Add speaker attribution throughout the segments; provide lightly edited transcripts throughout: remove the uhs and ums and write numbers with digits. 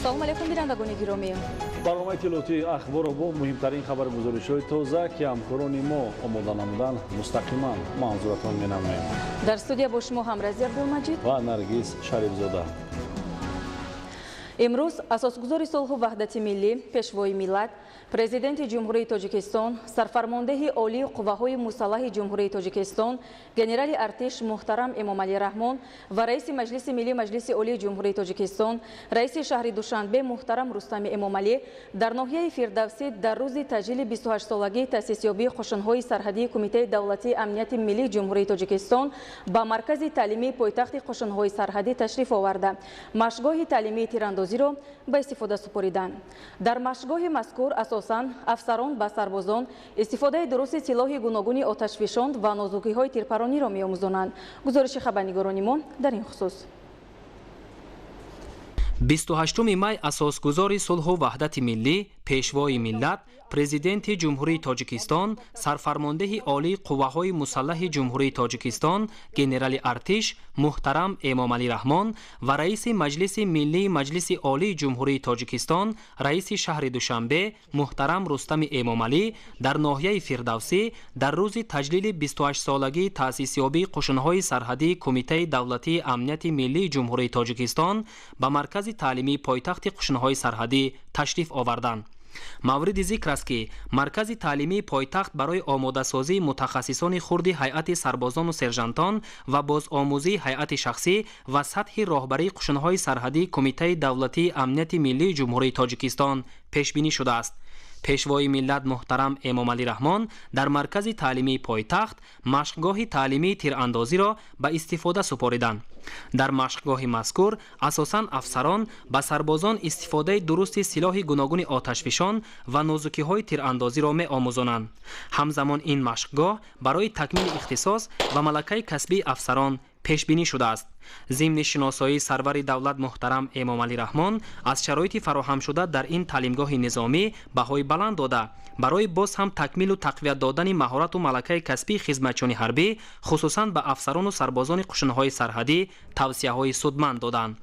Speaker 1: Салому алейкум, бинандагони гиромӣ.
Speaker 2: Барномаи иттилоотии Ахборро бо муҳимтарин хабаргузоришҳои тоза, ки ҳамкорони мо омода намуданд, мустақиман манзуратон менамоем.
Speaker 1: Дар студия бо шумо Ҳамрази Абдулмаҷид
Speaker 2: ва Наргиз Шарифзода.
Speaker 1: Имрӯз асосгузори сулҳу ваҳдати миллӣ, Пешвои миллат, Президенти Ҷумҳурии Тоҷикистон, Сарфармондеҳи Олии Қувваҳои Мусаллаҳи Ҷумҳурии Тоҷикистон, генерали артиш муҳтарам Эмомалӣ Раҳмон ва раиси Маҷлиси Миллӣ Маҷлиси Олии Ҷумҳурии Тоҷикистон, раиси шаҳри Душанбе муҳтарам Рустами Эмомалӣ дар ноҳияи Фирдавсӣ дар рӯзи таҷлили 28-солагии таъсисёбии Қӯшунҳои сарҳадии Кумитаи давлатии амнияти миллии Ҷумҳурии Тоҷикистон ба маркази таълимии пойтахти Қӯшунҳои сарҳадӣ ташриф оварда, машқгоҳи таълимии тирандозиро ба истифода супориданд. Дар машқгоҳи мазкур асосан афсарон ба сарбозон истифодаи дурусти силоҳи гуногуни оташфишон ва нозукиҳои тирпарониро меомӯзонанд. Гузориши хабарнигорони мо дар ин хусус.
Speaker 3: 28 май асосгузори сулҳу ваҳдати миллӣ, Пешвои миллат, Президенти Ҷумҳурии Тоҷикистон, Сарфармондеҳи Олии Қувваҳои Мусаллаҳи Ҷумҳурии Тоҷикистон, генерали артиш муҳтарам Эмомалӣ Раҳмон ва раиси Маҷлиси Миллии Маҷлиси Олии Ҷумҳурии Тоҷикистон, раиси шаҳри Душанбе муҳтарам Рустами Эмомалӣ дар ноҳияи Фирдавсӣ дар рӯзи таҷлили 28-солагии таъсисёбии Қӯшунҳои сарҳадии Кумитаи давлатии амнияти миллии Ҷумҳурии Тоҷикистон ба маркази таълимии пойтахти Қӯшунҳои сарҳадӣ ташриф оварданд. Мавриди зикр аст, ки маркази таълимии пойтахт барои омодасозии мутахассисони хурди ҳайати сарбозону сержантон ва бозомӯзии ҳайати шахсӣ ва сатҳи роҳбарии Қӯшунҳои сарҳадии Кумитаи давлатии амнияти миллии Ҷумҳурии Тоҷикистон пешбинӣ шудааст. Пешвои миллат муҳтарам Эмомалӣ Раҳмон дар маркази таълимии пойтахт машқгоҳи таълимии тирандозиро ба истифода супориданд. Дар машқгоҳи мазкур асосан афсарон ба сарбозон истифодаи дурусти силоҳи гуногуни оташфишон ва нозукиҳои тирандозиро меомӯзонанд. Ҳамзамон ин машқгоҳ барои такмили ихтисос ва малакаи касбии афсарон пешбинӣ шудааст. Зимни шиносоии сарвари давлат муҳтарам Эмомалӣ Раҳмон аз шароити фароҳамшуда дар ин таълимгоҳи низомӣ баҳои баланд дода, барои боз ҳам такмилу тақвият додани маҳорату малакаи касбии хизматчиёни ҳарбӣ, хусусан ба афсарону сарбозони қӯшунҳои сарҳадӣ, тавсияҳои судманд доданд.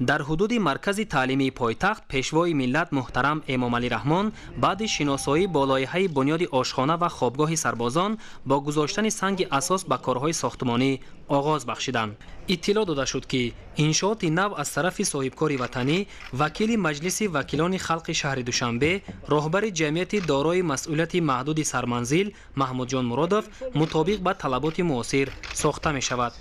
Speaker 3: Дар ҳудуди маркази таълимии пойтахт Пешвои миллат муҳтарам Эмомалӣ Раҳмон баъди шиносоӣ бо лоиҳаи бунёди ошхона ва хобгоҳи сарбозон бо гузоштани санги асос ба корҳои сохтмонӣ оғоз бахшиданд. Иттилоъ дода шуд, ки иншооти нав аз тарафи соҳибкори ватанӣ, вакили Маҷлиси вакилони халқи шаҳри Душанбе, роҳбари ҷамъияти дорои масъулияти маҳдуди «Сарманзил» Маҳмудҷон Муродов мутобиқ ба талаботи муосир сохта мешавад.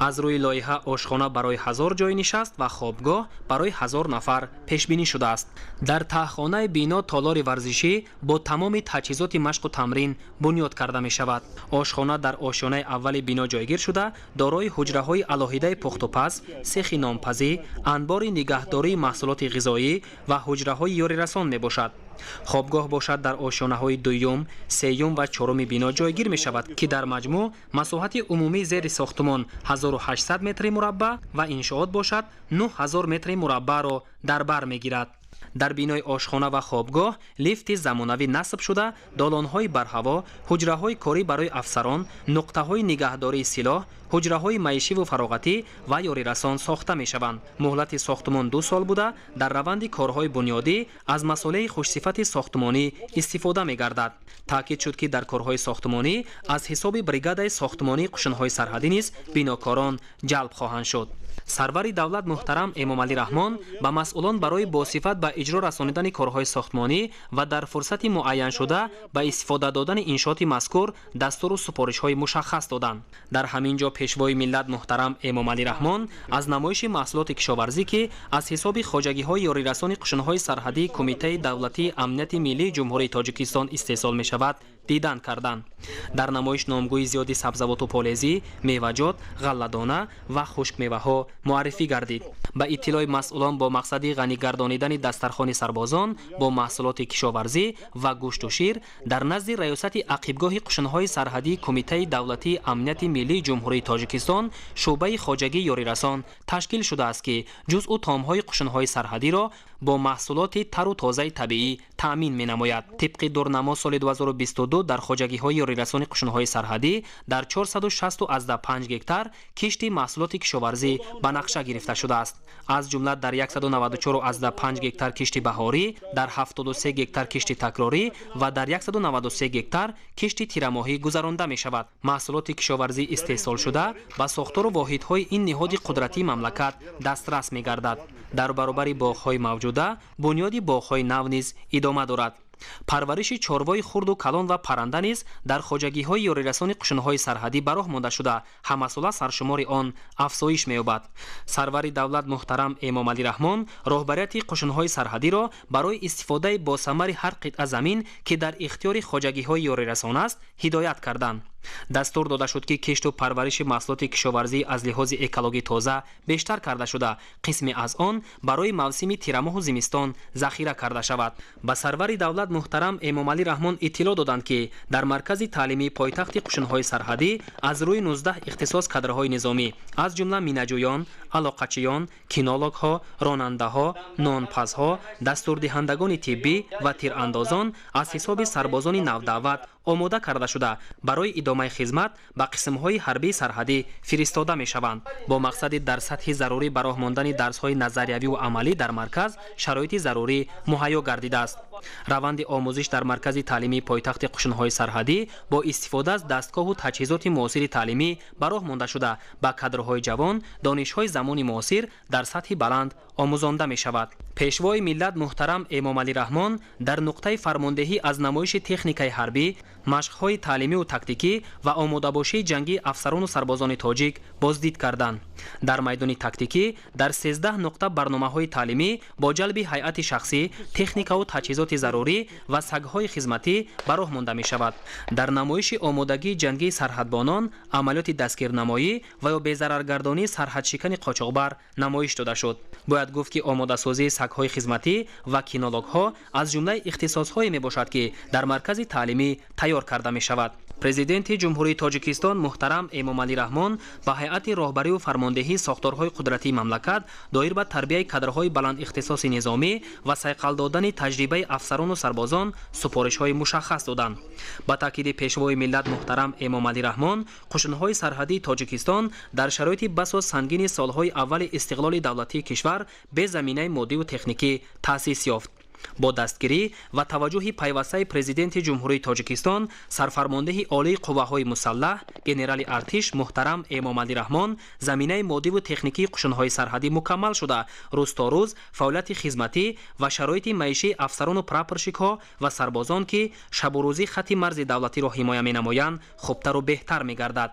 Speaker 3: Аз рӯи лоиҳа ошхона барои 1000 ҷойи нишаст ва хобгоҳ барои 1000 нафар пешбинӣ шудааст. Дар таҳхонаи бино толори варзишӣ бо тамоми таҷҳизоти машқу тамрин бунёд карда мешавад. Ошхона дар ошёнаи аввали бино ҷойгир шуда, дорои ҳуҷраҳои алоҳидаи пухтупаз, сехи нонпазӣ, анбори нигаҳдории маҳсулоти ғизоӣ ва ҳуҷраҳои ёрирасон мебошад. Хобгоҳ бошад, дар ошёнаҳои дуюм, сеюм ва чоруми бино ҷойгир мешавад, ки дар маҷмӯъ масоҳати умумии зери сохтмон 1800 метри мураббаъ ва иншоот бошад, 9000 метри мураббаъро дар бар мегирад. Дар бинои ошхона ва хобгоҳ лифти замонавӣ насб шуда, долонҳои барҳаво, ҳуҷраҳои корӣ барои афсарон, нуқтаҳои нигаҳдории силоҳ, ҳуҷраҳои маишиву фароғатӣ ва ёрирасон сохта мешаванд. Муҳлати сохтмон 2 сол буда, дар раванди корҳои бунёдӣ аз масолеҳи хушсифати сохтмонӣ истифода мегардад. Таъкид шуд, ки дар корҳои сохтмонӣ аз ҳисоби бригадаи сохтмонии қӯшунҳои сарҳадӣ низ бинокорон ҷалб хоҳанд шуд. Сарвари давлат муҳтарам Эмомалӣ Раҳмон ба масъулон барои босифат ба иҷро расонидани корҳои сохтмонӣ ва дар фурсати муайяншуда ба истифода додани иншооти мазкур дастуру супоришҳои мушаххас доданд. Дар ҳамин ҷо Пешвои миллат муҳтарам Эмомалӣ Раҳмон аз намоиши маҳсулоти кишоварзӣ, ки аз ҳисоби хоҷагиҳои ёрирасони қӯшунҳои сарҳадии Кумитаи давлатии амнияти миллии Ҷумҳурии Тоҷикистон истеҳсол мешавад, дидан карданд. Дар намоиш номгӯи зиёди сабзавоту полезӣ, меваҷот, ғалладона ва хушкмеваҳо муаррифӣ гардид. Ба иттилои масъулон, бо мақсади ғанигардонидани дастархони сарбозон бо маҳсулоти кишоварзӣ ва гӯшту шир дар назди раёсати ақибгоҳи қӯшунҳои сарҳадии Кумитаи давлатии амнияти миллии Ҷумҳурии Тоҷикистон шӯъбаи хоҷагии ёрирасон ташкил шудааст, ки ҷузъу томҳои қӯшунҳои сарҳадиро Бо маҳсулоти тару тозаи табиӣ таъмин менамояд. Тибқи дурнамо, соли 2022 дар хоҷагиҳои ёрирасони қушунҳои сарҳадӣ дар 465 гектар кишти маҳсулоти кишоварзӣ ба нақша гирифта шудааст. Аз ҷумла дар 194,5 гектар кишти баҳорӣ, дар 73 гектар кишти такрорӣ ва дар 193 гектар кишти тирамоҳӣ гузаронда мешавад. Маҳсулоти кишоварзӣ истеҳсолшуда ба сохтору воҳидҳои ин ниҳоди қудратии мамлакат дастрас мегардад. Дар баробари боғҳои мавҷуда бунёди боғҳои нав низ идома дорад. Парвариши чорвои хурду калон ва парранда низ дар хоҷагиҳои ёрирасони қушунҳои сарҳадӣ ба роҳ монда шуда, ҳамасола саршумори он афзоиш меёбад. Сарвари давлат муҳтарам Эмомалӣ Раҳмон роҳбарияти қушунҳои сарҳадиро барои истифодаи босамари ҳар қитъа замин, ки дар ихтиёри хоҷагиҳои ёрирасон аст, ҳидоят карданд. Дастур дода шуд, ки кишту парвариши маҳсулоти кишоварзӣ аз лиҳози экологӣ тоза бештар карда шуда, қисме аз он барои мавсими тирамоҳу зимистон захира карда шавад. Ба сарвари давлат муҳтарам Эмомалӣ Раҳмон иттилоъ доданд, ки дар маркази таълимии пойтахти қушунҳои сарҳадӣ аз рӯи 19 ихтисос кадрҳои низомӣ, аз ҷумла минаҷӯён, алоқачиён, кинологҳо, ронандаҳо, нонпазҳо, дастурдиҳандагони тиббӣ ва тирандозон аз ҳисоби сарбозони навдаъват омода карда шуда, барои идомаи хизмат ба қисмҳои ҳарбии сарҳадӣ фиристода мешаванд. Бо мақсади дар сатҳи зарурӣ ба роҳ мондани дарсҳои назариявиву амалӣ дар марказ шароити зарурӣ муҳайё гардидааст. Раванди омӯзиш дар маркази таълимии пойтахти қушунҳои сарҳадӣ бо истифода аз дастгоҳу таҷҳизоти муосири таълимӣ ба роҳ монда шуда, ба кадрҳои ҷавон донишҳои замони муосир дар сатҳи баланд омӯзонда мешавад. Пешвои миллат муҳтарам Эмомалӣ Раҳмон дар нуқтаи фармондеҳӣ аз намоиши техникаи ҳарбӣ, машқҳои таълимиву тактикӣ ва омодабошии ҷангии афсарону сарбозони тоҷик боздид карданд. Дар майдони тактикӣ дар 13 нуқта барномаҳои таълимӣ бо ҷалби ҳайати шахсӣ, техникаву таҷҳизоти зарурӣ ва сагҳои хизматӣ ба роҳ монда мешавад. Дар намоиши омодагии ҷангии сарҳадбонон амалиёти дастгирнамоӣ ва ё безараргардонии сарҳадшикани қочоқбар намоиш дода шуд. Бояд гуфт, ки омодасозии сагҳои хизматӣ ва кинологҳо аз ҷумлаи ихтисосҳое мебошад, ки дар маркази таълимӣ тайёр карда мешавад. Президенти Ҷумҳурии Тоҷикистон муҳтарам Эмомалӣ Раҳмон ба ҳайати роҳбариву фармондеҳии сохторҳои қудратии мамлакат доир ба тарбияи кадрҳои баландихтисоси низомӣ ва сайқал додани таҷрибаи афсарону сарбозон супоришҳои мушаххас доданд. Ба таъкиди пешвои миллат муҳтарам Эмомалӣ Раҳмон, қушунҳои сарҳадии Тоҷикистон дар шароити басо сангини солҳои аввали истиқлоли давлатии кишвар бе заминаи моддиву техникӣ таъсис ёфт. Бо дастгирӣ ва таваҷҷӯҳи пайвастаи Президенти Ҷумҳурии Тоҷикистон, сарфармондеҳи олии қувваҳои мусаллаҳ, генерали артиш муҳтарам Эмомалӣ Раҳмон, заминаи моддиву техникии қушунҳои сарҳадӣ мукаммал шуда, рӯз то рӯз фаъолияти хизматӣ ва шароити маишии афсарону прапорщикҳо ва сарбозон, ки шабу рӯзӣ хатти марзи давлатиро ҳимоя менамоянд, хубтару беҳтар мегардад.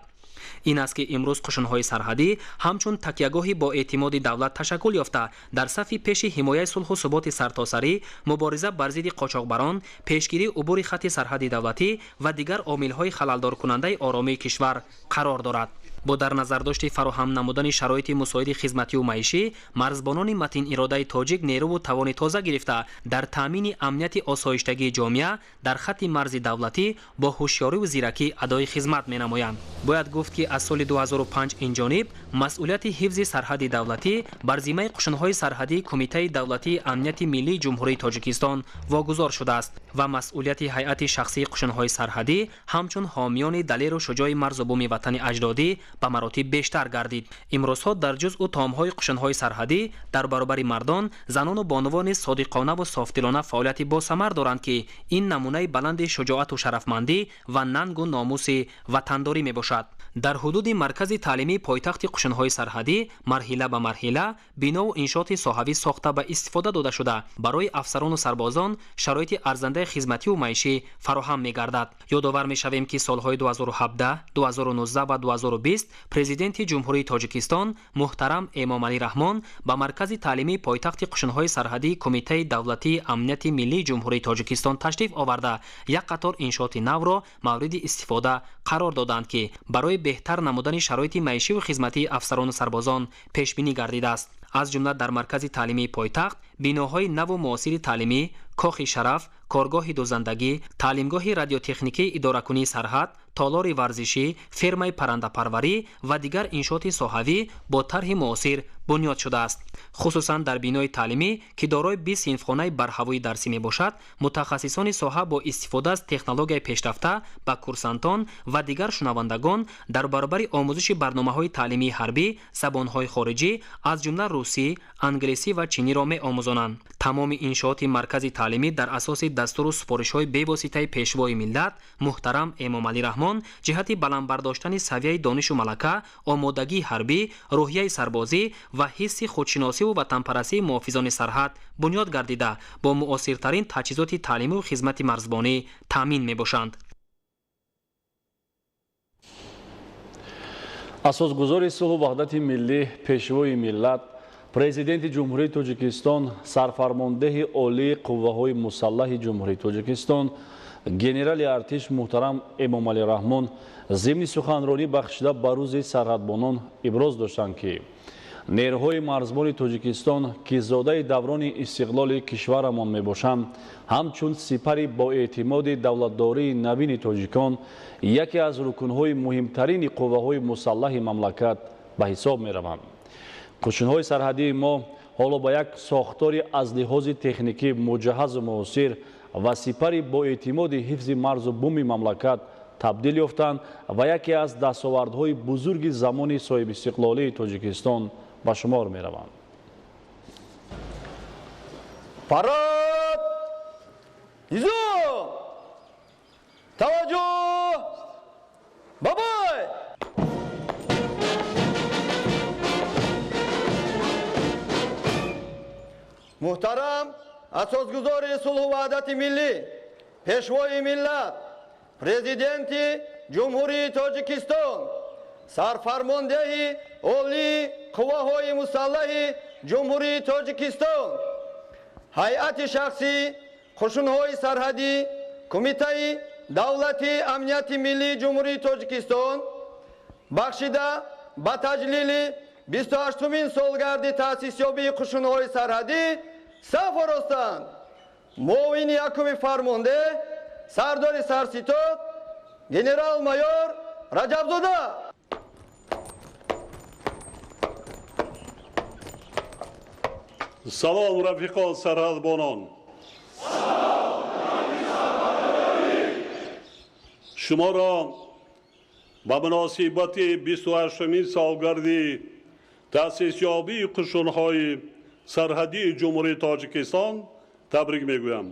Speaker 3: Ин аст, ки имрӯз қушунҳои сарҳадӣ ҳамчун такягоҳи боэътимоди давлат ташаккул ёфта, дар сафи пеши ҳимояи сулҳу суботи сартосарӣ, мубориза бар зидди қочоқбарон, пешгирии убури хатти сарҳади давлатӣ ва дигар омилҳои халалдоркунандаи оромии кишвар қарор дорад. Бо дар назардошти фароҳам намудани шароити мусоиди хизмативу маишӣ, марзбонони матиниродаи тоҷик нерӯву тавони тоза гирифта, дар таъмини амнияти осоиштагии ҷомеа дар хатти марзи давлатӣ бо ҳушёриву зиракӣ адои хизмат менамоянд. Бояд гуфт, ки аз соли 2005 инҷониб масъулияти ҳифзи сарҳади давлатӣ бар зиммаи қушунҳои сарҳадии Кумитаи давлатии амнияти миллии Ҷумҳурии Тоҷикистон вогузор шудааст ва масъулияти ҳайати шахсии қушунҳои сарҳадӣ ҳамчун ҳомиёни далеру шуҷои марзу буми ватани аҷдодӣ ба маротиб бештар гардид. Имрӯзҳо дар ҷузъу томҳои қушунҳои сарҳадӣ дар баробари мардон, занону бонувони содиқонаву софдилона фаъолияти босамар доранд, ки ин намунаи баланди шуҷоату шарафмандӣ ва нангу номуси ватандорӣ мебошад. Дар ҳудуди маркази таълимии пойтахти қушунҳои сарҳадӣ марҳила ба марҳила бинову иншооти соҳавӣ сохта ба истифода дода шуда, барои афсарону сарбозон шароити арзандаи хизмативу маишӣ фароҳам мегардад. Ёдовар мешавем, ки солҳои 2017, 2019 ва 2020 Президенти Ҷумҳурии Тоҷикистон муҳтарам Эмомалӣ Раҳмон ба маркази таълимии пойтахти қушунҳои сарҳадии Кумитаи давлатии амнияти миллии Ҷумҳурии Тоҷикистон ташриф оварда, як қатор иншооти навро мавриди истифода қарор доданд, ки барои беҳтар намудани шароити маишиву хизматии афсарону сарбозон пешбинӣ гардидааст. Аз ҷумла дар маркази таълимии пойтахт биноҳои наву муосири таълимӣ, кохи шараф, коргоҳи дӯзандагӣ, таълимгоҳи радиотехникии идоракунии сарҳад, толори варзишӣ, фермаи паррандапарварӣ ва дигар иншооти соҳавӣ бо тарҳи муосир бунёд шудааст. Хусусан дар бинои таълимӣ, ки дорои 20 синфхонаи барҳавои дарсӣ мебошад, мутахассисони соҳа бо истифода аз технологияи пешрафта ба курсантон ва дигар шунавандагон дар баробари омӯзиши барномаҳои таълимии ҳарбӣ забонҳои хориҷӣ, аз ҷумла русӣ, англисӣ ва чиниро меомӯзонанд. Тамоми иншооти маркази таълимӣ дар асоси дастуру супоришҳои бевоситаи Пешвои миллат муҳтарам Эмомалӣ Раҳмон ҷиҳати баланд бардоштани савияи донишу малака, омодагии ҳарбӣ, рӯҳияи сарбозӣ ва ҳисси худшиносиву ватанпарастии муҳофизони сарҳад бунёд гардида, бо муосиртарин таҷҳизоти таълимиву хизмати марзбонӣ таъмин мебошанд.
Speaker 2: Асосгузори сулҳу ваҳдати миллӣ, Пешвои миллат, Президенти Ҷумҳурии Тоҷикистон, Сарфармондеҳи Олии Қувваҳои Мусаллаҳи Ҷумҳурии Тоҷикистон, генерали артиш муҳтарам Эмомалӣ Раҳмон зимни суханронӣ бахшида ба рӯзи сарҳадбонон иброз доштанд, ки нерӯҳои марзбони Тоҷикистон, ки зодаи даврони истиқлоли кишварамон мебошанд, ҳамчун сипари боэътимоди давлатдории навини тоҷикон яке аз рукнҳои муҳимтарини қувваҳои мусаллаҳи мамлакат ба ҳисоб мераванд. Қӯшунҳои сарҳадии мо ҳоло ба як сохтори аз лиҳози техникӣ муҷаҳҳазу муосир ва сипари боэътимоди ҳифзи марзу буми мамлакат табдил ёфтанд ва яке аз дастовардҳои бузурги замони соҳибистиқлолии Тоҷикистон ба шумор мераванд.
Speaker 4: Парад! Изо! Таваҷҷӯҳ! Бабай! Муҳтарам асосгузори сулҳу ваҳдати миллӣ, Пешвои миллат, Президенти Ҷумҳурии Тоҷикистон, Сарфармондеҳи Олии Қувваҳои Мусаллаҳи Ҷумҳурии Тоҷикистон, ҳайати шахсӣ қӯшунҳои сарҳадӣ, Кумитаи давлатии амнияти миллии Ҷумҳурии Тоҷикистон бахшида ба таҷлили 28-умин солгарди таъсисёбии қӯшунҳои сарҳадӣ саф оростанд. Муовини якуми фармондеҳ, сардори сарситод генерал-майор Раҷабзода.
Speaker 5: Салом, рафиқон сарҳадбонон! Шуморо ба муносибати 28-умин солгарди таъсисёбии қӯшунҳои сарҳадии Ҷумҳурии Тоҷикистон табрик мегӯям.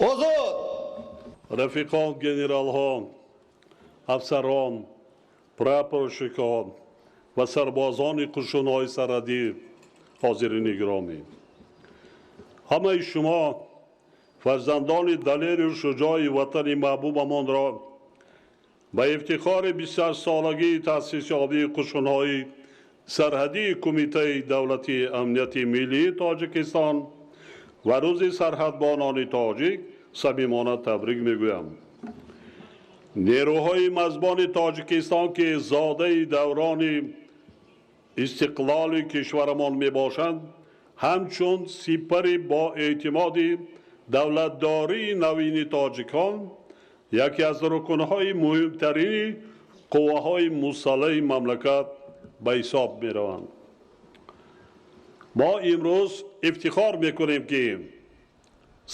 Speaker 4: Озод!
Speaker 5: Рафиқон генералҳо, афсарон, прапорщикҳо ва сарбозони қӯшунҳои сарҳадӣ, ҳозирини гиромӣ, ҳамаи шумо фарзандони далеру шуҷои ватани маҳбубамонро ба ифтихори 28-солагии таъсисёбии қӯшунҳои Сарҳадии Кумитаи давлатии амнияти миллии Тоҷикистон ва рӯзи сарҳадбонони тоҷик самимона табрик мегӯям. Нерӯҳои мазбони Тоҷикистон, ки зодаи даврони истиқлоли кишварамон мебошанд, ҳамчун сипари боэътимоди давлатдории навини тоҷикон яке аз рукнҳои муҳимтарини қувваҳои мусаллаҳи мамлакат ба ҳисоб мераванд. Мо имрӯз ифтихор мекунем, ки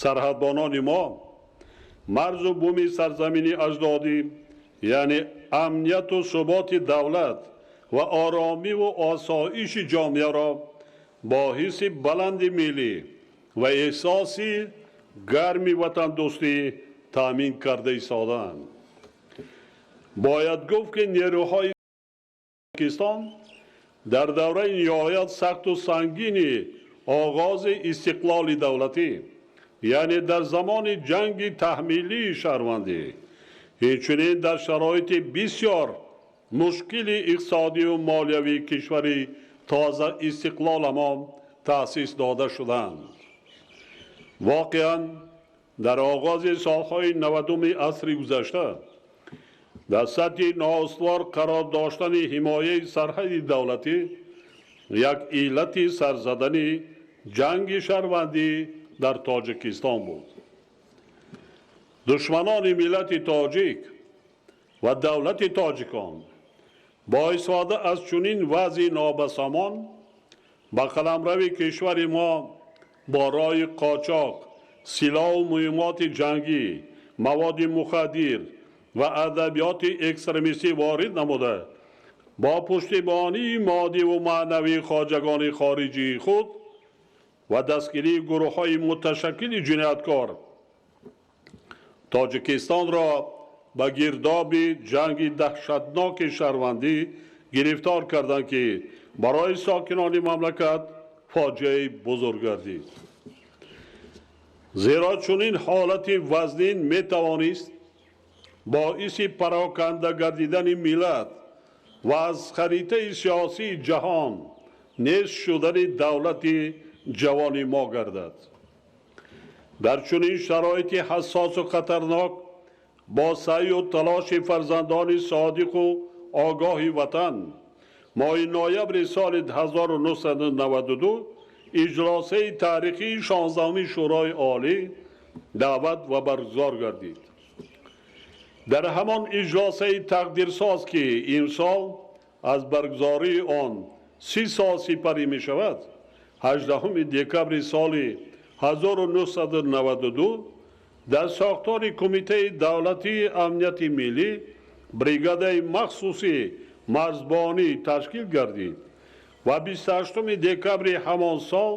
Speaker 5: сарҳадбонони мо марзу буми сарзамини аҷдодӣ, яъне амнияту суботи давлат ва оромиву осоиши ҷомеаро бо ҳисси баланди миллӣ ва эҳсоси гарми ватандӯстӣ таъмин карда истодаанд. Бояд гуфт, ки нерӯҳои Тоҷикистон дар давраи ниҳоят сахту сангини оғози истиқлоли давлатӣ, яъне дар замони ҷанги таҳмилии шаҳрвандӣ, инчунин дар шароити бисёр мушкили иқтисодию молиявии кишвари тоза истиқлоламон таъсис дода шуданд. Воқеан, дар оғози солҳои 90-уми асри гузашта дар сатҳи ноустувор қарор доштани ҳимояи сарҳади давлатӣ як иллати сарзадани ҷанги шаҳрвандӣ дар Тоҷикистон буд. Душманони миллати тоҷик ва давлати тоҷикон бо истифода аз чунин вазъи нобасомон ба қаламрави кишвари мо бо роҳи қочоқ силоҳу муҳиммоти ҷангӣ, маводи мухаддир ва адабиёти экстремистӣ ворид намуда, бо пуштибонии моддиву маънавии хоҷагони хориҷии худ ва дастгирии гурӯҳҳои муташаккили ҷинояткор Тоҷикистонро ба гирдоби ҷанги даҳшатноки шаҳрвандӣ гирифтор карданд, ки барои сокинони мамлакат фоҷиаи бузург гардид. Зеро чунин ҳолати вазнин метавонист боиси пароканда гардидани миллат ва аз харитаи сиёсии ҷаҳон нест шудани давлати ҷавони мо гардад. Дар чунин шароити ҳассосу хатарнок бо саъю талоши фарзандони содиқу огоҳи ватан моҳи ноябри соли 1992 иҷлосаи таърихии 16-уми Шӯрои Олӣ даъват ва баргузор гардид. Дар ҳамон иҷлосаи тақдирсоз, ки имсол аз баргузории он 30 сол сипарӣ мешавад, 18 декабри соли 1992 дар сохтори Кумитаи давлатии амнияти миллӣ бригадаи махсуси марзбонӣ ташкил гардид ва 28 декабри ҳамон сол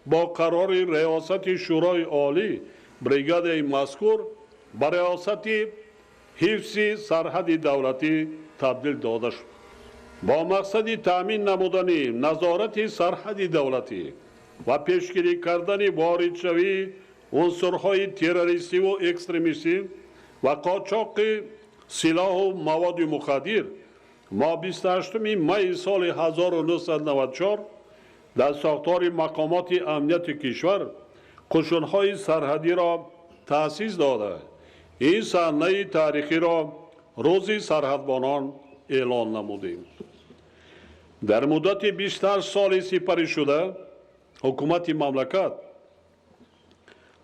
Speaker 5: бо қарори Риёсати Шӯрои Олӣ бригадаи мазкур ба Риёсати ҳифзи сарҳади давлатӣ табдил дода шуд. Бо мақсади таъмин намудани назорати сарҳади давлатӣ ва пешгирӣ кардани воридшавии унсурҳои террористиву экстремистӣ ва қочоқи силоҳу маводи мухаддир мо 28 майи соли 1994 дар сохтори мақомоти амнияти кишвар қушунҳои сарҳадиро таъсис дода, ин саҳнаи таърихиро рӯзи сарҳадбонон эълон намудем. Дар муддати 28 соли сипаришуда ҳукумати мамлакат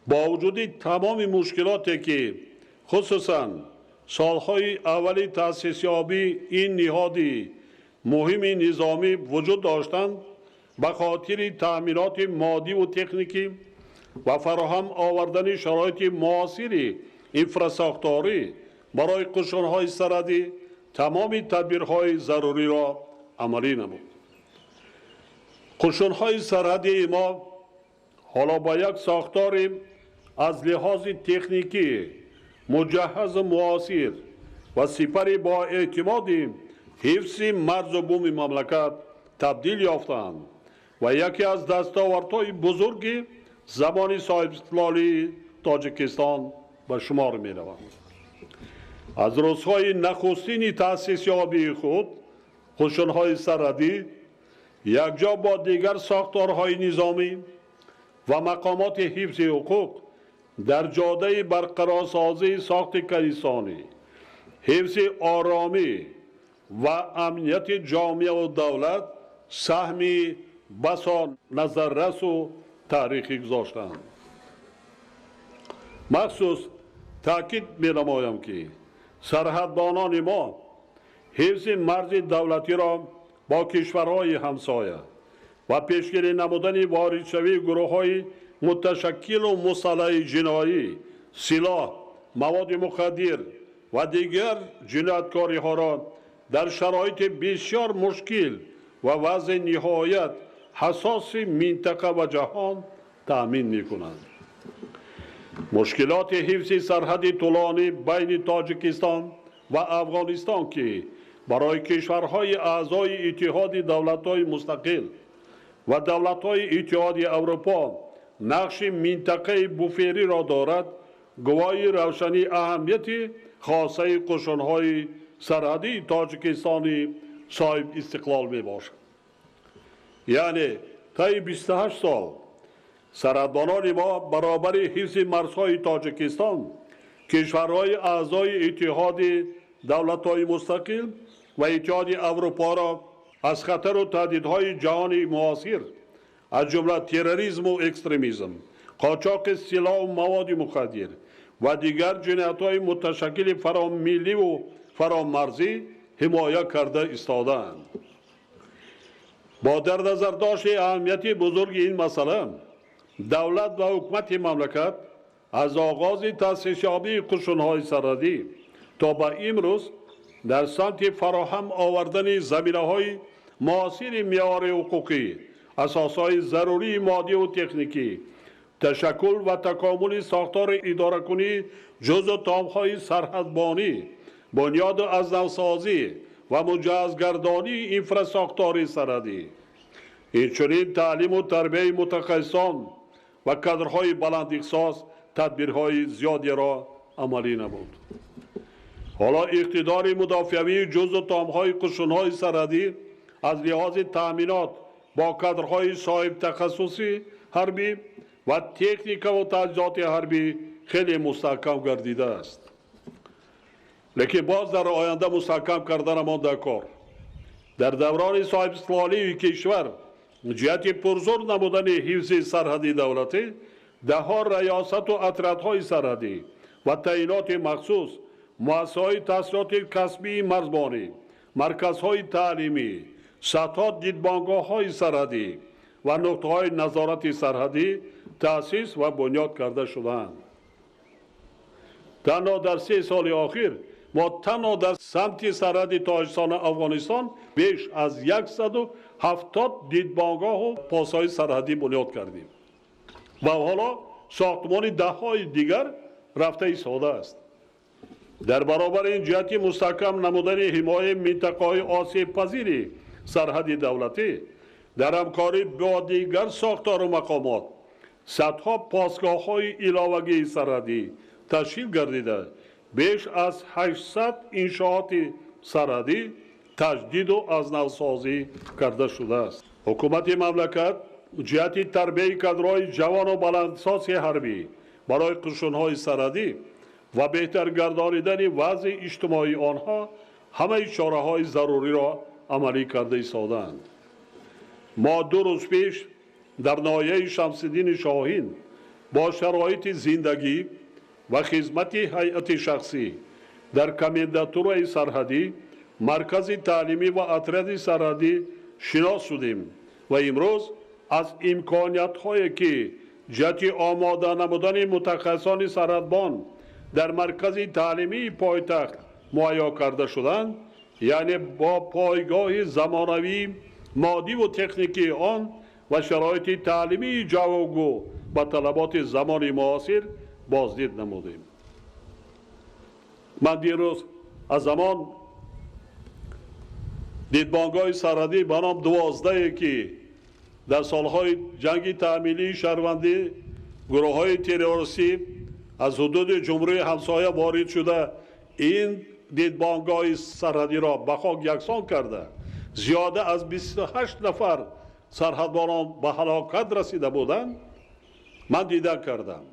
Speaker 5: бо вуҷуди тамоми мушкилоте, ки хусусан солҳои аввали таъсисёбии ин ниҳоди муҳими низомӣ вуҷуд доштанд, ба хотири таъминоти моддиву техникӣ ва фароҳам овардани шароити муосири инфрасохторӣ барои қушунҳои сарҳадӣ тамоми тадбирҳои заруриро амалӣ намуд. Қушунҳои сарҳадии мо ҳоло ба як сохтори аз лиҳози техникӣ муҷаҳҳазу муосир ва сипари боэътимоди ҳифзи марзу буми мамлакат табдил ёфтаанд ва яке аз дастовардҳои бузурги замони соҳибистиқлолии Тоҷикистон ба шумор мераванд. Аз рӯзҳои нахустини таъсисёбии худ қушунҳои сарҳадӣ якҷо бо дигар сохторҳои низомӣ ва мақомоти ҳифзи ҳуқуқ дар ҷодаи барқарорсозии сохти калисонӣ, ҳифзи оромӣ ва амнияти ҷомеаву давлат саҳми басо назаррасу таърихӣ гузоштанд. Махсус таъкид менамоям, ки сарҳадбонони мо ҳифзи марзи давлатиро бо кишварҳои ҳамсоя ва пешгирӣ намудани воридшавии гурӯҳҳои муташаккилу мусаллаҳи ҷиноӣ, силоҳ, маводи мухаддир ва дигар ҷинояткориҳоро дар шароити бисёр мушкил ва вазъи ниҳоят ҳассоси минтақа ва ҷаҳон таъмин мекунанд. Мушкилоти ҳифзи сарҳади тӯлонӣ байни Тоҷикистон ва Афғонистон, ки барои кишварҳои аъзои Иттиҳоди давлатҳои мустақил ва давлатҳои Иттиҳоди Аврупо нақши минтақаи буфериро дорад, гувоҳи равшании аҳамияти хосаи қушунҳои сарҳадии Тоҷикистони соҳибистиқлол мебошад. Яъне таи 28 сол сарҳадбонони мо баробари ҳифзи марзҳои Тоҷикистон, кишварҳои аъзои Иттиҳоди давлатҳои мустақил ва Иттиҳоди Аврупоро аз хатару таҳдидҳои ҷаҳони муосир, аз ҷумла терроризму экстремизм, қочоқи силоҳу маводи мухаддир ва дигар ҷиноятҳои муташаккили фаромилливу фаромарзӣ ҳимоя карда истодаанд. Бо дар назардошти аҳамияти бузурги ин масъала, давлат ва ҳукумати мамлакат аз оғози таъсисёбии қушунҳои сарҳадӣ то ба имрӯз дар самти фароҳам овардани заминаҳои муосири меъёри ҳуқуқӣ, асосҳои зарурии моддиву техникӣ, ташаккул ва такомули сохтори идоракунии ҷузъу томҳои сарҳадбонӣ, бунёду аз навсозӣ ва муҷаҳҳазгардонии инфрасохтори сарҳадӣ, инчунин таълиму тарбияи мутахассисон ва кадрҳои баландихтисос тадбирҳои зиёдеро амалӣ намуд. Ҳоло иқтидори мудофиавии ҷузъу томҳои қушунҳои сарҳадӣ аз лиҳози таъминот бо кадрҳои соҳибтахассуси ҳарбӣ ва техникаву таҷҳизоти ҳарбӣ хеле мустаҳкам гардидааст. Лекин боз дар оянда мустаҳкам карданамон дар кор. Дар даврони соҳибистиқлолии кишвар ҷиҳати пурзур намудани ҳифзи сарҳади давлатӣ даҳҳо раёсату отрядҳои сарҳадӣ ва таъиноти махсус, муассисаҳои таҳсилоти касбии марзбонӣ, марказҳои таълимӣ, садҳо дидбонгоҳҳои сарҳадӣ ва нуқтаҳои назорати сарҳадӣ таъсис ва бунёд карда шудаанд. Танҳо дар 3 соли охир мо танҳо дар самти сарҳади Тоҷикистону Афғонистон беш аз 170 дидбонгоҳу посҳои сарҳадӣ бунёд кардем ва ҳоло сохтмони даҳҳои дигар рафта истодааст. Дар баробари ин ҷиҳати мустаҳкам намудани ҳимояи минтақаҳои осебпазири сарҳади давлатӣ дар ҳамкорӣ бо дигар сохтору мақомот садҳо посгоҳҳои иловагии сарҳадӣ ташкил гардида, беш аз 800 иншооти сарҳадӣ таҷдиду аз навсозӣ карда шудааст. Ҳукумати мамлакат ҷиҳати тарбияи кадрҳои ҷавону баландсоси ҳарбӣ барои қушунҳои сарҳадӣ ва беҳтар гардонидани вазъи иҷтимоии онҳо ҳамаи чораҳои заруриро амалӣ карда истодаанд. Мо 2 рӯз пеш дар ноҳияи Шамсиддини Шоҳин бо шароити зиндагӣ ва хизмати ҳайати шахсӣ дар комендатураи сарҳадӣ, маркази таълимӣ ва отряди сарҳадӣ шинос шудем ва имрӯз аз имкониятҳое ки ҷиҳати омода намудани мутахассисони сарҳадбон дар маркази таълимии пойтахт муҳайё карда шуданд, яъне бо пойгоҳи замонавии моддиву техникии он ва шароити таълимии ҷавобгӯ ба талаботи замони муосир боздид намудем. Ман дирӯз аз замон дидбонгоҳи сарҳадӣ ба ном 12, ки дар солҳои ҷанги таъмилии шаҳрвандӣ гурӯҳҳои террористӣ аз ҳудуди ҷумҳурии ҳамсоя ворид шуда, ин дидбонгоҳи сарҳадиро ба хок яксон карда, зиёда аз 28 нафар Сарҳадбонон ба ҳалокат расида буданд, ман дида кардам,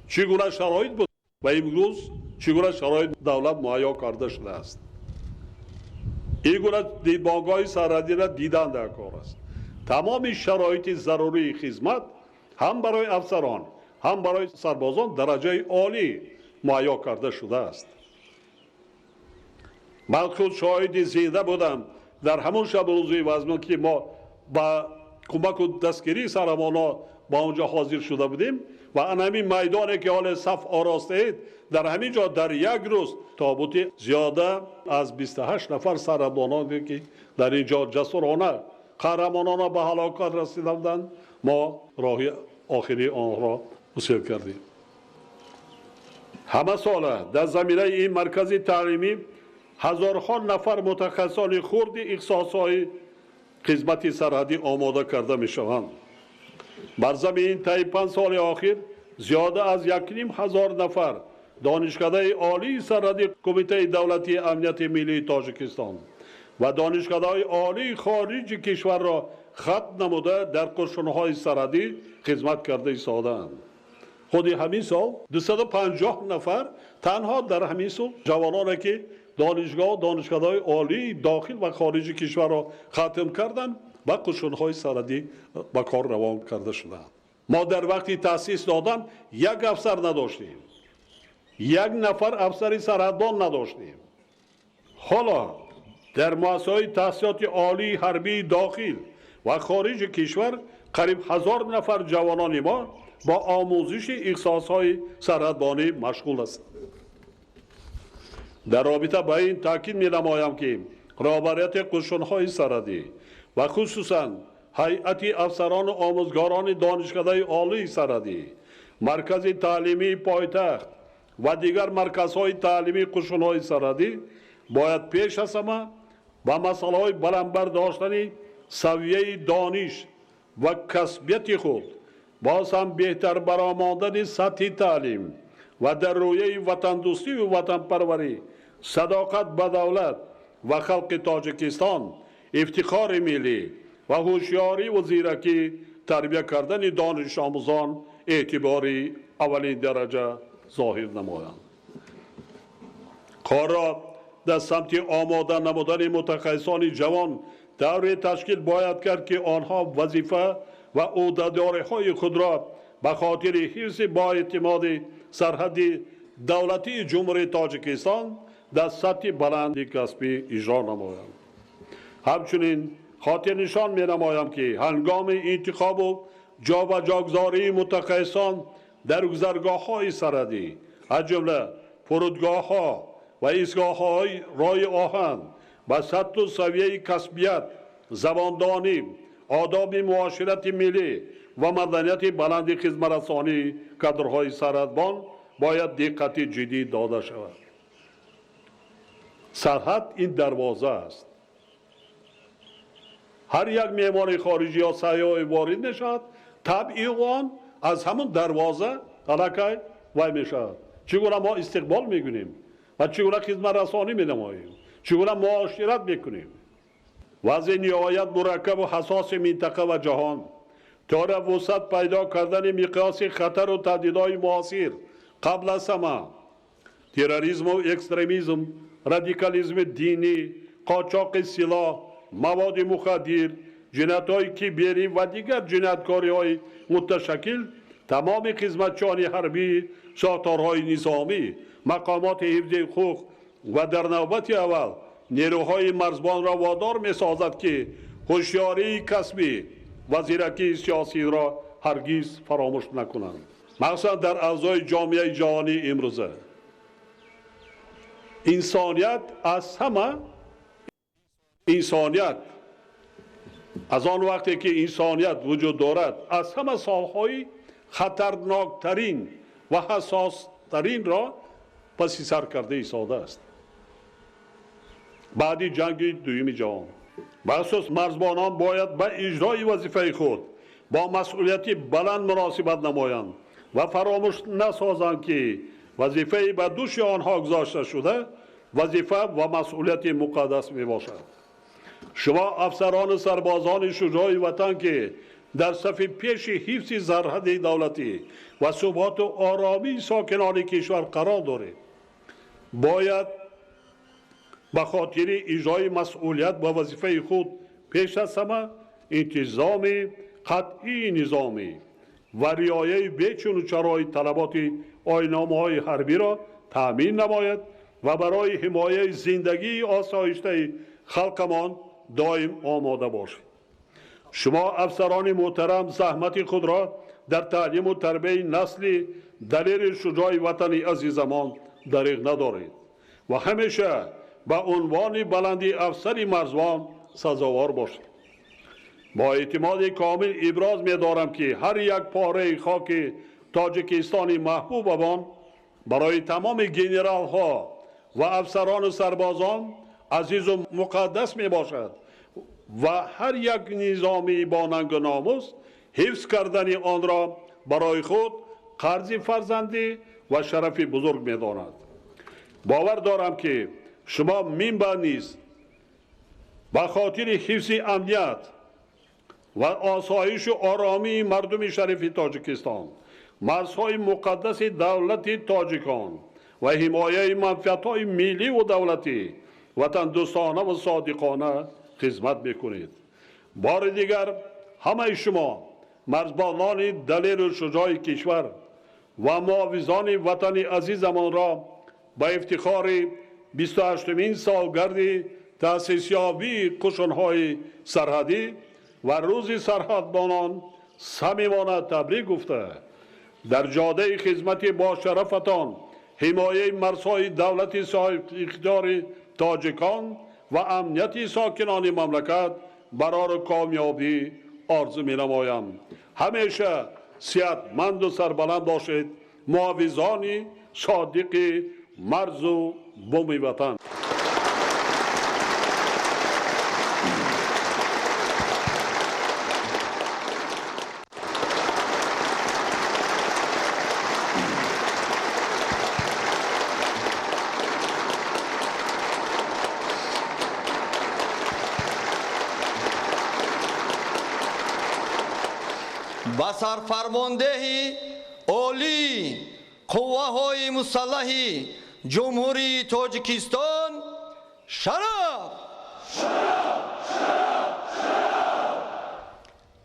Speaker 5: чӣ гуна шароит буд ва имрӯз чӣ гуна шароит давлат муҳайё карда шудааст. Ин гуна дидбонгоҳи сарҳадиро дидан дар кор аст. Тамоми шароити зарурии хизмат ҳам барои афсарон, ҳам барои сарбозон дараҷаи олӣ муҳайё карда шудааст. Ман худ шоҳиди зинда будам дар ҳамон шабу рӯзи вазмин, ки мо ба кӯмаку дастгирии сарҳадбонҳо ба он ҷо ҳозир шуда будем ва ан ҳамин майдоне, ки ҳоле саф оростаед, дар ҳамин ҷо дар як рӯз тобути зиёда аз 28 нафар сарҳадбононе, ки дар ин ҷо ҷасурона, қаҳрамонона ба ҳалокат расида буданд, мо роҳи охирии онҳоро гусел кардем. Ҳама сола дар заминаи ин маркази таълимӣ ҳазорҳо нафар мутахассисони хурди ихтисосҳои хизмати сарҳадӣ омода карда мешаванд. Бар замини таи 5 соли охир зиёда аз 1500 нафар Донишкадаи олии сарҳади Кумитаи давлатии амнияти миллии Тоҷикистон ва донишкадаҳои олии хориҷи кишварро хатм намуда, дар қушунҳои сарҳадӣ хизмат карда истодаанд. Худи ҳамин сол 250 нафар танҳо дар ҳамин сол ҷавононе, ки донишгоҳ, донишкадаҳои олии дохил ва хориҷи кишварро хатм карданд, ба қушунҳои сарҳадӣ ба кор равон карда шуданд. Мо дар вақти таъсис додан як афсар надоштем, як нафар афсари сарҳадбон надоштем. Ҳоло дар муассисаҳои таҳсилоти олии ҳарбии дохил ва хориҷи кишвар қариб 1000 нафар ҷавонони мо бо омӯзиши ихтисосҳои сарҳадбонӣ машғул ҳастанд. Дар робита ба ин таъкид менамоям, ки роҳбарияти қушунҳои сарҳадӣ ва хусусан ҳайати афсарону омӯзгорони Донишкадаи олии сарҳадӣ, маркази таълимии пойтахт ва дигар марказҳои таълимии қушунҳои сарҳадӣ бояд пеш аз ҳама ба масъалаҳои баланд бардоштани савияи дониш ва касбияти худ, боз ҳам беҳтар баромадани сатҳи таълим ва дар рӯяи ватандӯстию ватанпарварӣ, садоқат ба давлат ва халқи Тоҷикистон, ифтихори миллӣ ва ҳушёриву зиракӣ тарбия кардани донишомӯзон эътибори аввалин дараҷа зоҳир намоянд. Корро дар самти омода намудани мутахассисони ҷавон тавре ташкил бояд кард, ки онҳо вазифа ва ӯҳдадориҳои худро ба хотири ҳифзи боэътимоди сарҳади давлатии Ҷумҳурии Тоҷикистон дар сатҳи баланди касбӣ иҷро намоянд. Ҳамчунин хотирнишон менамоям, ки ҳангоми интихобу ҷобаҷогузории мутахассисон дар гузаргоҳҳои сарҳадӣ, аз ҷумла фурудгоҳҳо ва истгоҳҳои роҳи оҳан, ба сатҳу савияи касбият, забондонӣ, одоби муоширати миллӣ ва маданияти баланди хизматрасонии кадрҳои сарҳадбон бояд диққати ҷиддӣ дода шавад. Сарҳад ин дарвоза аст. Ҳар як меҳмони хориҷӣ ё сайёҳе ворид мешавад, табъи он аз ҳамун дарвоза аллакай вай мешавад. Чӣ гуна мо истиқбол мекунем ва чӣ гуна хизматрасонӣ менамоем, чӣ гуна муошират мекунем. Вазъи ниҳоят мураккабу ҳассоси минтақа ва ҷаҳон, тора вусъат пайдо кардани миқёси хатару таҳдидҳои муосир, қабл аз ҳама терроризму экстремизм, радикализми динӣ, қочоқи силоҳ, маводи мухаддир, ҷиноятҳои киберӣ ва дигар ҷинояткориҳои муташаккил, тамоми хизматчиёни ҳарбӣ, сохторҳои низомӣ, мақомоти ҳифзи ҳуқуқ ва дар навбати аввал нерӯҳои марзбонро водор месозад, ки ҳушёрии касбӣ ва зиракии сиёсиро ҳаргиз фаромӯш накунанд. Махсусан дар авзои ҷомеаи ҷаҳонии имрӯза инсоният аз ҳама инсоният аз он вақте ки инсоният вуҷуд дорад, аз ҳама солҳои хатарноктарин ва ҳассостаринро паси сар карда истодааст. Баъди ҷанги дуюми ҷаҳон бахусус марзбонон бояд ба иҷрои вазифаи худ бо масъулияти баланд муносибат намоянд ва фаромӯш насозанд, ки вазифаи ба дӯши онҳо гузошта шуда вазифа ва масъулияти муқаддас мебошад. Шумо афсарону сарбозони шуҷои ватан, ки дар сафи пеши ҳифзи сарҳади давлатӣ ва суботу оромии сокинони кишвар қарор доред, бояд ба хотири иҷрои масъулият ва вазифаи худ пеш аз ҳама интизоми қатъии низомӣ ва риояи бечуну чарои талаботи оинномаҳои ҳарбиро таъмин намояд ва барои ҳимояи зиндагии осоиштаи халқамон доим омода бошед. Шумо афсарони муҳтарам заҳмати худро дар таълиму тарбияи насли далери шуҷои ватани азизамон дариғ надоред ва ҳамеша ба унвони баланди афсари марзбон сазовор бошед. Бо эътимоди комил иброз медорам, ки ҳар як пораи хоки Тоҷикистони маҳбубамон барои тамоми генералҳо ва афсарону сарбозон азизу муқаддас мебошад ва ҳар як низомии бо нангу номус ҳифз кардани онро барои худ қарзи фарзандӣ ва шарафи бузург медонад. Бовар дорам, ки шумо минбаъд низ ба хотири ҳифзи амният ва осоишу оромии мардуми шарифи Тоҷикистон, марзҳои муқаддаси давлати тоҷикон ва ҳимояи манфиатҳои милливу давлатӣ ватандӯстона ва содиқона хизмат мекунед. Бори дигар ҳамаи шумо марзбонони далеру шуҷои кишвар ва муҳофизони ватани азизамонро ба ифтихори 28-умин солгарди таъсисёбии қушунҳои сарҳадӣ ва рӯзи сарҳадбонон самимона табрик гуфта, дар ҷодаи хизмати бошарафатон ҳимояи марзҳои давлати соҳибихтиёри тоҷикон ва амнияти сокинони мамлакат барору комёбӣ орзу менамоям. Ҳамеша сиҳатманду сарбаланд бошед, муҳофизони содиқи марзу буми ватан.
Speaker 4: Ба сарфармондеҳи олии қувваҳои мусаллаҳи Ҷумҳурии Тоҷикистон шараф!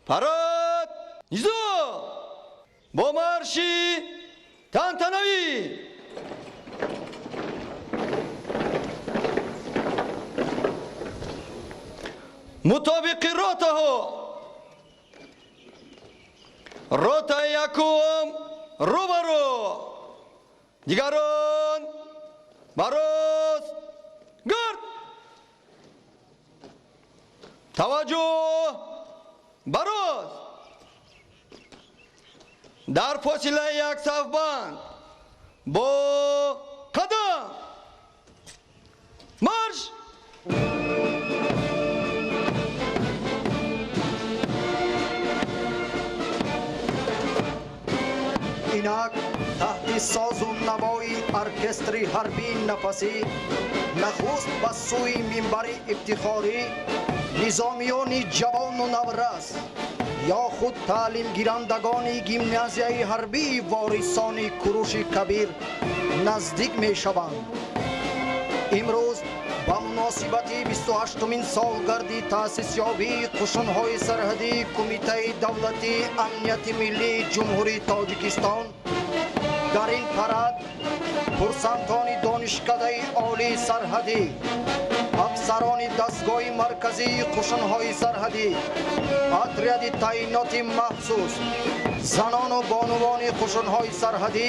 Speaker 4: Парад низом! Бо марши тантанавӣ! Мутобиқи ротаҳо ротаи якум рӯбарӯ, дигарон ба рост гард, таваҷҷӯҳ ба рост, дар фосилаи як сафбанд бо қадам марш!
Speaker 6: Инак таҳти созу навои оркестри ҳарбии нафасӣ нахуст ба сӯи минбари ифтихорӣ низомиёни ҷавону наврас ё худ таълимгирандагони гимназияи ҳарбии ворисони Куруши Кабир наздик мешаванд. Имрӯз ба муносибати 28-умин солгарди таъсисёбии қушунҳои сарҳадии Кумитаи давлатии амнияти миллии Ҷумҳурии Тоҷикистон дар ин парад курсантони донишкадаи олии сарҳадӣ, афсарони дастгоҳи марказии қушунҳои сарҳадӣ, отряди таъиноти махсус, занону бонувони қушунҳои сарҳадӣ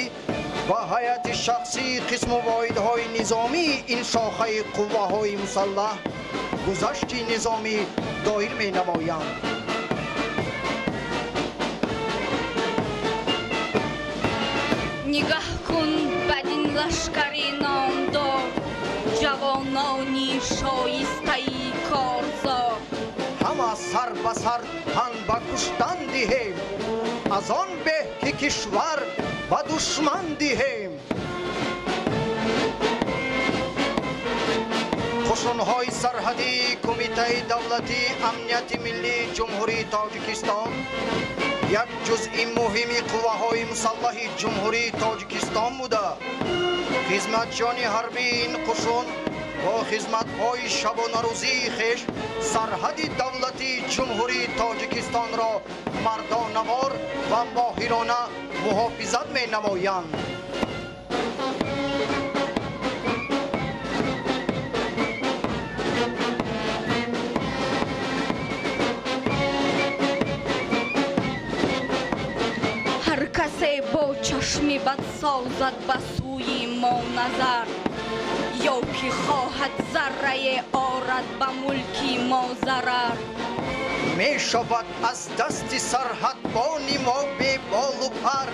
Speaker 6: ва ҳайати шахсии қисму воҳидҳои низомии ин шохаи қувваҳои мусаллаҳ гузашти низомӣ доир менамоянд.
Speaker 7: Нигаҳ кун бадин лашкари номдор, ҷавонони шоистаи корзор.
Speaker 6: Ҳама сар ба сар тан ба куштан диҳем, аз он беҳ ки кишвар ба душман диҳем. Қушунҳои сарҳадии Кумитаи давлатии амнияти миллии Ҷумҳурии Тоҷикистон як ҷузъи муҳими қувваҳои мусаллаҳи Ҷумҳурии Тоҷикистон буда, хизматчиёни ҳарбии ин қушун бо хизматҳои шабонарӯзии хеш сарҳади давлатии Ҷумҳурии Тоҷикистонро мардонавор ва моҳирона муҳофизат менамоянд.
Speaker 7: Ҳар касе бо чашми бад созад ба сӯи мо назар, ё ки хоҳад заррае орад ба мулки мо зарар.
Speaker 6: Мешавад аз дасти сарҳадбони мо беболу пар,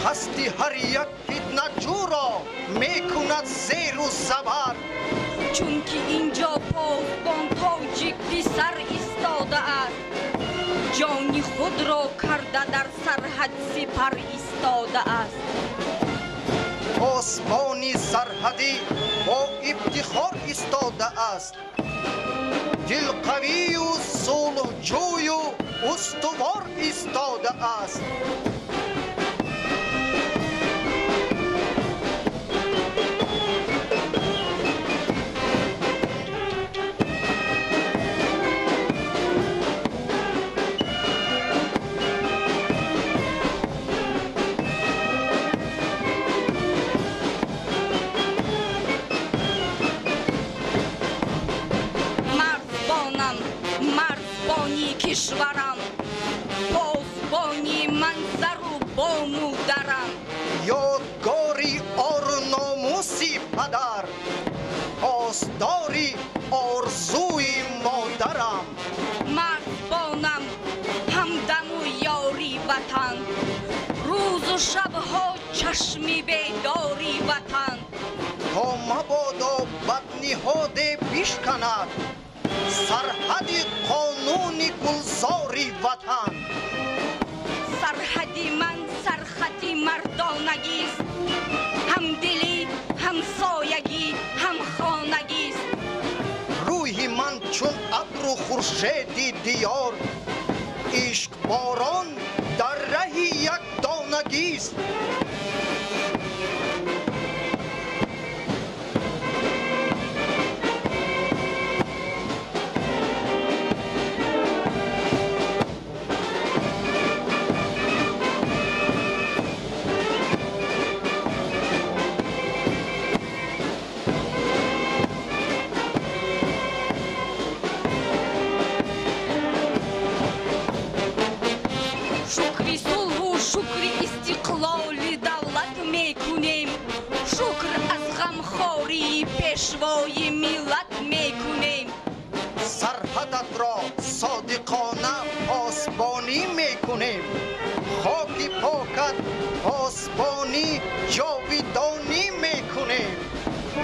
Speaker 6: қасди ҳар як фитнаҷӯро мекунад зеру забар.
Speaker 7: Чунки инҷо посбон тоҷик писар истодааст, ҷони худро карда дар сарҳад сипар истодааст.
Speaker 6: Посбони сарҳадӣ бо ифтихор истодааст, дилқавию сулҳҷӯю устувор истодааст.
Speaker 7: Марзбони кишварам, посбони манзару бому дарам,
Speaker 6: ёдгори ору номуси падар, посдори орзуи модарам.
Speaker 7: Марзбонам, ҳамдаму ёри ватан, рӯзу шабҳо чашми бедори ватан.
Speaker 6: То мабодо бадниҳоде бишканад сарҳади қонуни гулзори ватан.
Speaker 7: Сарҳади ман сархати мардонагист, ҳамдилӣ, ҳамсоягӣ, ҳамхонагист.
Speaker 6: Рӯҳи ман чун абру хуршеди диёр, ишқборон дар раҳи якдонагист.
Speaker 7: Шукри сулҳу шукри истиқлоли давлат мекунем, шукр аз ғамхории пешвои миллат мекунем.
Speaker 6: Сарҳадатро содиқона посбонӣ мекунем, хоки покат посбонӣ ҷовидонӣ мекунем.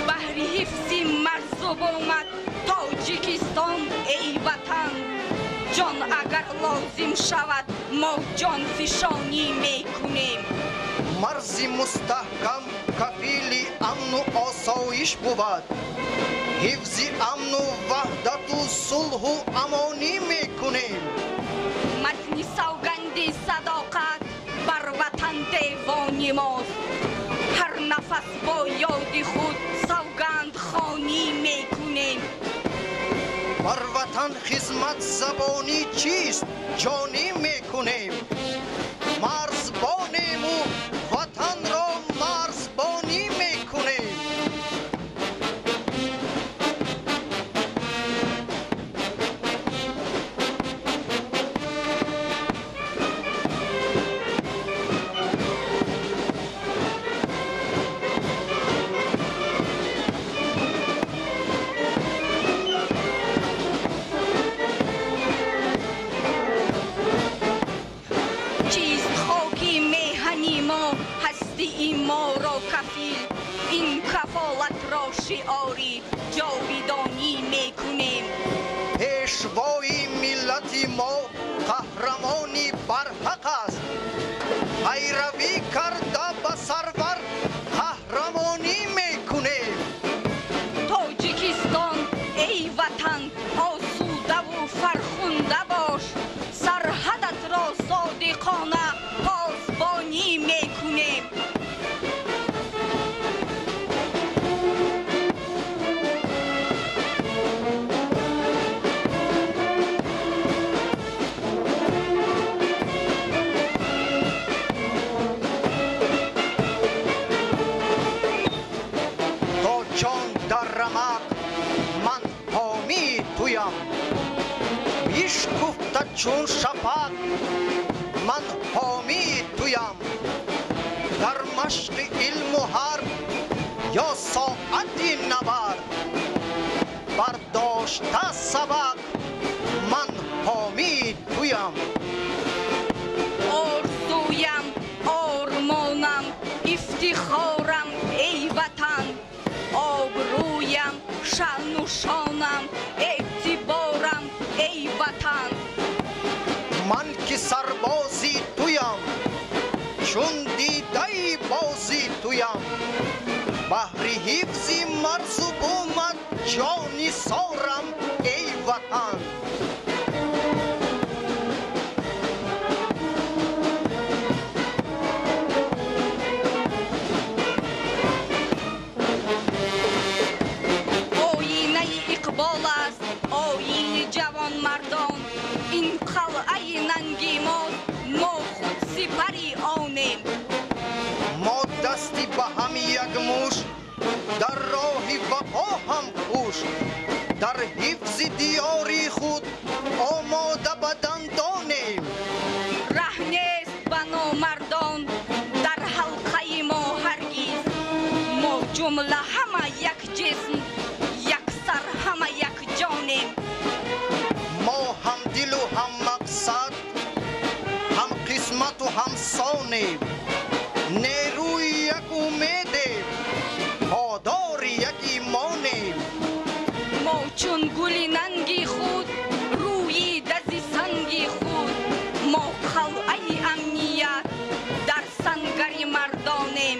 Speaker 7: Баҳри ҳифзи марзу бумат Тоҷикистон эй ватан, ҷон агар лозим шавад мо ҷонфишонӣ мекунем.
Speaker 6: Марзи мустаҳкам кафили амну осоиш бувад, ҳифзи амну ваҳдату сулҳу амонӣ мекунем.
Speaker 7: Матни савганди садоқат бар ватан девони мост, ҳар нафас бо ёди худ савгандхонӣ мекунем.
Speaker 6: Бар ватан хизмат забонӣ чист ҷонӣ мекунем, марзбонему ватанро марзбонӣ мекунем.
Speaker 7: Моро кафил, ин кафолатро шиори ҷовидонӣ мекунем.
Speaker 6: Пешвои миллати мо қаҳрамони барҳақ аст, пайравӣ карда ба сарвар қаҳрамонӣ мекунем.
Speaker 7: Тоҷикистон Содиқона посбонӣ мекунем.
Speaker 6: То ҷон дар рамақ ман ҳомии туям, бишкуфта чун шафақ ман ҳомии туям. Дар машқи илму ҳарб ё соати набард, бардошта сабақ ман ҳомии туям.
Speaker 7: Орзуям, ормонам, ифтихорам, эй ватан, обрӯям, шаъну шонам, эътиборам, эй ватан.
Speaker 6: Ман ки сарбози туям, чун дидаи бози туям, баҳри ҳифзи марзу бумат ҷони сорам, эй ватан.
Speaker 7: Оинаи иқбол аст оини ҷавонмардон, ин қалъаи нанги мост, мо худ сипари онем.
Speaker 6: Мо дасти ба ҳам як муш, дар роҳи вафо ҳам хуш, дар ҳифзи диёри худ омода ба дандонем.
Speaker 7: Раҳ нест ба номардон дар ҳалқаи мо ҳаргиз, мо ҷумла ҳама як ҷисм, як сар ҳама як ҷонем.
Speaker 6: Мо ҳамдилу ҳаммақсад, ҳамқисмату ҳамсонем, нерӯи як умедем, подори як имонем.
Speaker 7: Мо чун гули нанги худ, рӯи дази санги худ, мо қалъаи амният дар сангари мардонем.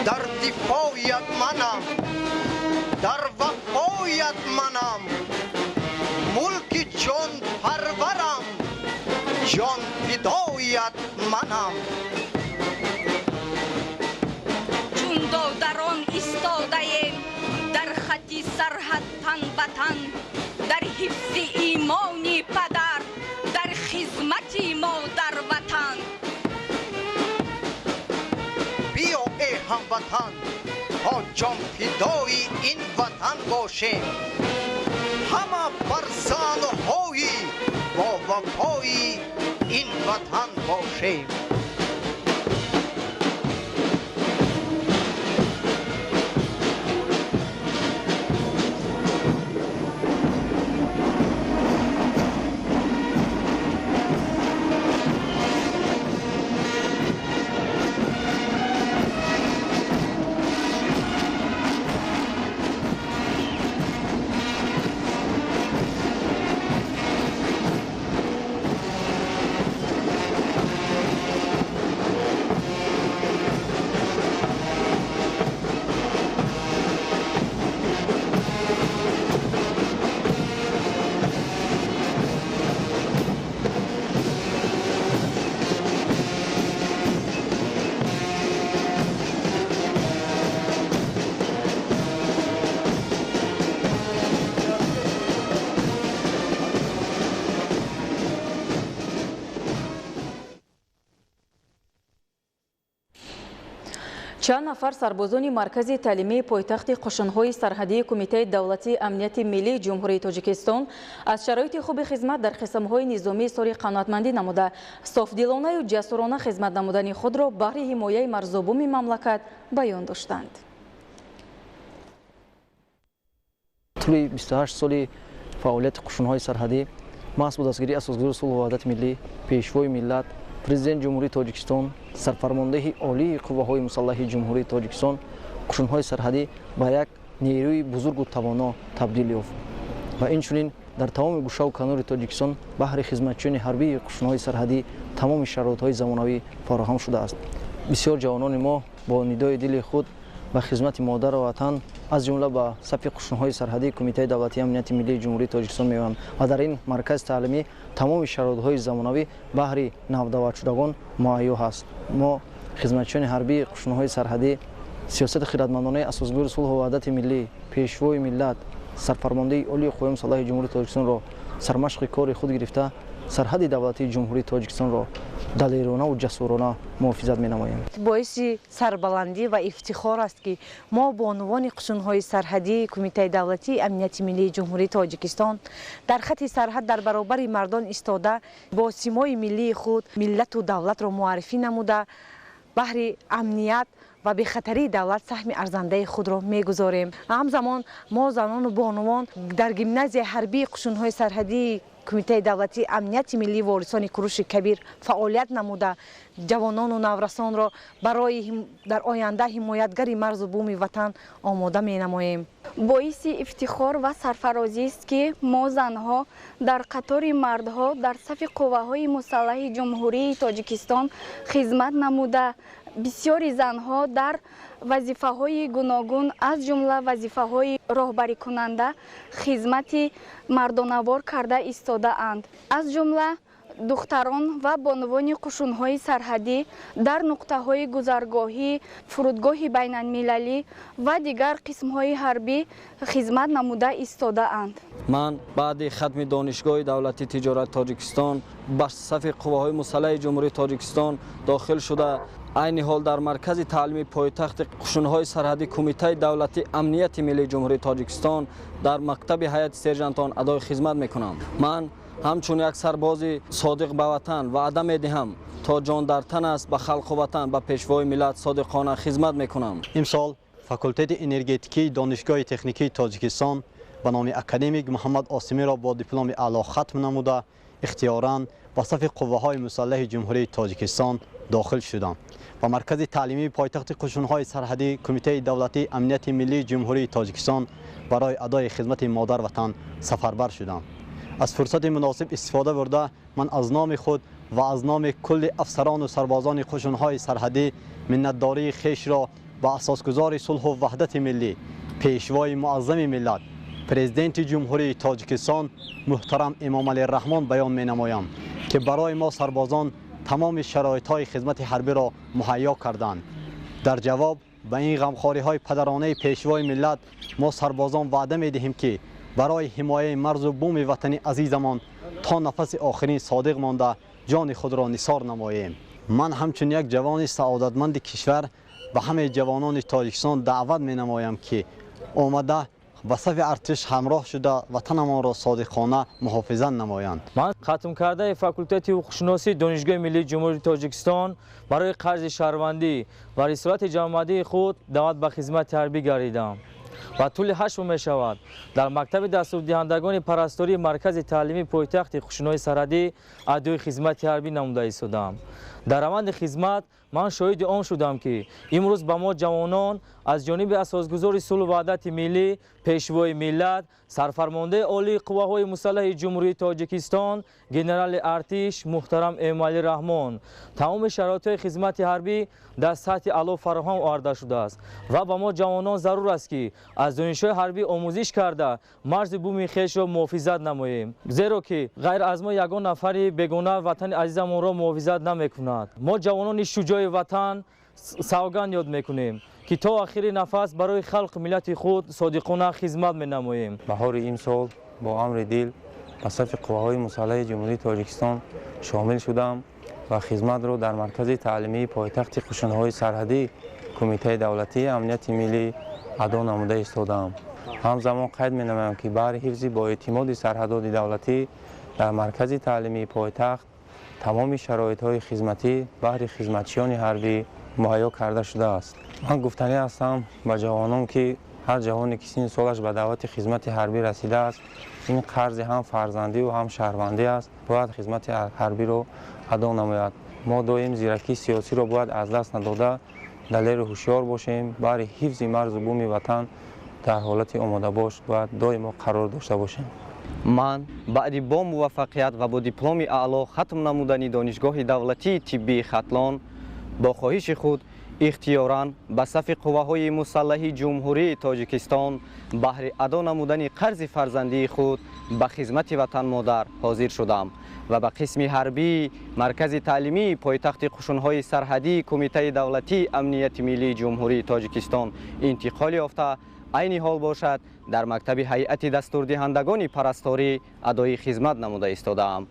Speaker 6: Дар дифоят манам, дар вафоят манам, мулки ҷонпарварам, ҷонфидоят манам.
Speaker 7: Чун додарон истодаем дар хати сарҳад тан ба тан, дар ҳифзи имони падар, дар хизмати модар ватан.
Speaker 6: Биё эй ҳамватан, то ҷонфидои ин ватан бошем, ҳама фарзандҳои бовафои ин ватан бошем.
Speaker 1: Чанд нафар сарбозони маркази таълимии пойтахти қушунҳои сарҳадии Кумитаи давлатии амнияти миллии Ҷумҳурии Тоҷикистон аз шароити хуби хизмат дар қисмҳои низомии соли қаноатмандӣ намуда, софдилонаю ҷасурона хизмат намудани худро баҳри ҳимояи марзубуми мамлакат баён доштанд.
Speaker 8: Тӯли 28 соли фаъолияти қушунҳои сарҳадӣ маҳз бо дастгирии асосгузори сулҳу ваҳдати миллӣ, пешвои миллат, президенти Ҷумҳурии Тоҷикистон, сарфармондеҳи олии қувваҳои мусаллаҳи Ҷумҳурии Тоҷикистон, қушунҳои сарҳадӣ ба як нерӯи бузургу тавоно табдил ёфт ва инчунин Дар тамоми гӯшаву канори Тоҷикистон баҳри хизматчиёни ҳарбии қушунҳои сарҳадӣ тамоми шароитҳои замонавӣ фароҳам шудааст. Бисёр ҷавонони мо бо нидои дили худ ба хизмати модару ватан, аз ҷумла ба сафи қушунҳои сарҳадии Кумитаи давлатии амнияти миллии Ҷумҳурии Тоҷикистон меоянд ва дар ин маркази таълимӣ тамоми шароитҳои замонавӣ баҳри навдаъватшудагон муҳайё ҳаст. Мо, хизматчиёни ҳарбии қушунҳои сарҳадӣ, сиёсати хиратмандонаи асосгузори сулҳу ваҳдати миллӣ, пешвои миллат, сарфармондеҳи олии қувваҳои мусаллаҳи Ҷумҳурии Тоҷикистонро сармашқи кори худ гирифта, сарҳади давлатии Ҷумҳурии Тоҷикистонро далеронаву ҷасурона муҳофизат менамоем.
Speaker 9: Боиси сарбаландӣ ва ифтихор аст, ки мо бонувони қушунҳои сарҳадии Кумитаи давлатии амнияти миллии Ҷумҳурии Тоҷикистон дар хати сарҳад дар баробари мардон истода, бо симои миллии худ миллату давлатро муаррифӣ намуда, баҳри амният ва бехатарии давлат саҳми арзандаи худро мегузорем. Ҳамзамон мо, занону бонувон, дар гимназияи ҳарбии қушунҳои сарҳадии Кумитаи давлатии амнияти миллии ворисони Куруши Кабир фаъолият намуда, ҷавонону наврасонро барои дар оянда ҳимоятгари марзу буми ватан омода менамоем.
Speaker 7: Боиси ифтихор ва сарфарозист, ки мо, занҳо, дар қатори мардҳо дар сафи қувваҳои мусаллаҳи Ҷумҳурии Тоҷикистон хизмат намуда, бисёри занҳо дар вазифаҳои гуногун, аз ҷумла вазифаҳои роҳбарикунанда, хизмати мардонавор карда истодаанд. Аз ҷумла духтарон ва бонувони қушунҳои сарҳадӣ дар нуқтаҳои гузаргоҳӣ, фурудгоҳи байналмилалӣ ва дигар қисмҳои ҳарбӣ хизмат намуда истодаанд.
Speaker 10: Ман баъди хатми Донишгоҳи давлатии тиҷорати Тоҷикистон ба сафи қувваҳои мусаллаҳи Ҷумҳурии Тоҷикистон дохил шуда, айни ҳол дар маркази таълими пойтахти қушунҳои сарҳадии Кумитаи давлатии амнияти миллии Ҷумҳурии Тоҷикистон дар мактаби ҳайати сержантон адои хизмат мекунам. Ман ҳамчун як сарбози содиқ ба ватан ваъда медиҳам, то ҷон дар тан аст, ба халқу ватан, ба пешвои миллат содиқона хизмат мекунам.
Speaker 11: Имсол факултети энергетикии Донишгоҳи техникии Тоҷикистон ба номи академик Муҳаммад Осимиро бо дипломи аъло хатм намуда, ихтиёран ба сафи қувваҳои мусаллаҳи Ҷумҳурии Тоҷикистон дохил шудам. Ба маркази таълимии пойтахти қушунҳои сарҳадии Кумитаи давлатии амнияти миллии Ҷумҳурии Тоҷикистон барои адои хизмати модар ватан сафарбар шудам. Аз фурсати муносиб истифода бурда, ман аз номи худ ва аз номи кулли афсарону сарбозони қушунҳои сарҳадӣ миннатдории хешро ба асосгузори сулҳу ваҳдати миллӣ, пешвои муаззами миллат, Президенти Ҷумҳурии Тоҷикистон муҳтарам Эмомалӣ Раҳмон баён менамоям, ки барои мо сарбозон тамоми шароитҳои хизмати ҳарбиро муҳайё карданд. Дар ҷавоб ба ин ғамхориҳои падаронаи пешвои миллат мо сарбозон ваъда медиҳем, ки барои ҳимояи марзу буми ватани азизамон то нафаси охирин содиқ монда, ҷони худро нисор намоем. Ман ҳамчун як ҷавони саодатманди кишвар ба ҳамаи ҷавонони Тоҷикистон даъват менамоям, ки омада ба сафи артиш ҳамроҳ шуда, ватанамонро содиқона муҳофизат намоянд.
Speaker 12: Ман хатмкардаи факултети ҳуқуқшиносии Донишгоҳи миллии Ҷумҳурии Тоҷикистон барои қарзи шаҳрвандӣ ва рисолати ҷамъиятии худ даъват ба хизмати ҳарбӣ гардидам ва тӯли 8 моҳ мешавад, дар мактаби дастурдиҳандагони парастории маркази таълимии пойтахти қушунҳои сарҳадӣ адои хизмати ҳарбӣ намуда истодаам. Дар раванди хизмат ман шоҳиди он шудам, ки имрӯз ба мо ҷавонон аз ҷониби асосгузори сулҳу ваҳдати миллӣ, пешвои миллат, сарфармондаи олии қувваҳои мусаллаҳи Ҷумҳурии Тоҷикистон, генерали артиш муҳтарам Эмомалӣ Раҳмон тамоми шароитҳои хизмати ҳарбӣ дар сатҳи аъло фароҳам оварда шудааст ва ба мо ҷавонон зарур аст, ки аз донишҳои ҳарбӣ омӯзиш карда, марзи буми хешро муҳофизат намоем, зеро ки ғайр аз мо ягон нафари бегона ватани азизамонро муҳофизат намекунад. Мо, ҷавонони шуҷои ватан, савганд ёд мекунем, ки то охири нафас барои халқу миллати худ содиқона хизмат менамоем.
Speaker 13: Баҳори имсол бо амри дил ба сафи қувваҳои мусаллаҳи Ҷумҳурии Тоҷикистон шомил шудам ва хизматро дар маркази таълимии пойтахти қушунҳои сарҳадӣ Кумитаи давлатии амнияти миллӣ адо намуда истодаам. Ҳамзамон қайд менамоям, ки баҳри ҳифзи боэътимоди сарҳадоти давлатӣ дар маркази таълимии пойтахт тамоми шароитҳои хизматӣ баҳри хизматчиёни ҳарбӣ муҳайё карда шудааст. Ман гуфтанӣ ҳастам ба ҷавонон, ки ҳар ҷавоне, ки синни солаш ба даъвати хизмати ҳарбӣ расидааст, ин қарзи ҳам фарзандиву ҳам шаҳрвандӣ аст, бояд хизмати ҳарбиро адо намояд. Мо доим зиракии сиёсиро бояд аз даст надода, далеру ҳушёр бошем, баҳри ҳифзи марзу буми ватан дар ҳолати омодабош бояд доимо қарор дошта бошем.
Speaker 11: Ман баъди бо муваффақият ва бо дипломи аъло хатм намудани Донишгоҳи давлатии тиббии Хатлон бо хоҳиши худ ихтиёран ба сафи қувваҳои мусаллаҳи Ҷумҳурии Тоҷикистон баҳри адо намудани қарзи фарзандии худ ба хизмати ватанмодар ҳозир шудам ва ба қисми ҳарбии Маркази таълимии пойтахти қушунҳои сарҳадии Кумитаи давлатии амнияти миллии Ҷумҳурии Тоҷикистон интиқол ёфта, айни ҳол бошад дар мактаби ҳайати дастурдиҳандагони парасторӣ адои хизмат намуда истодаам.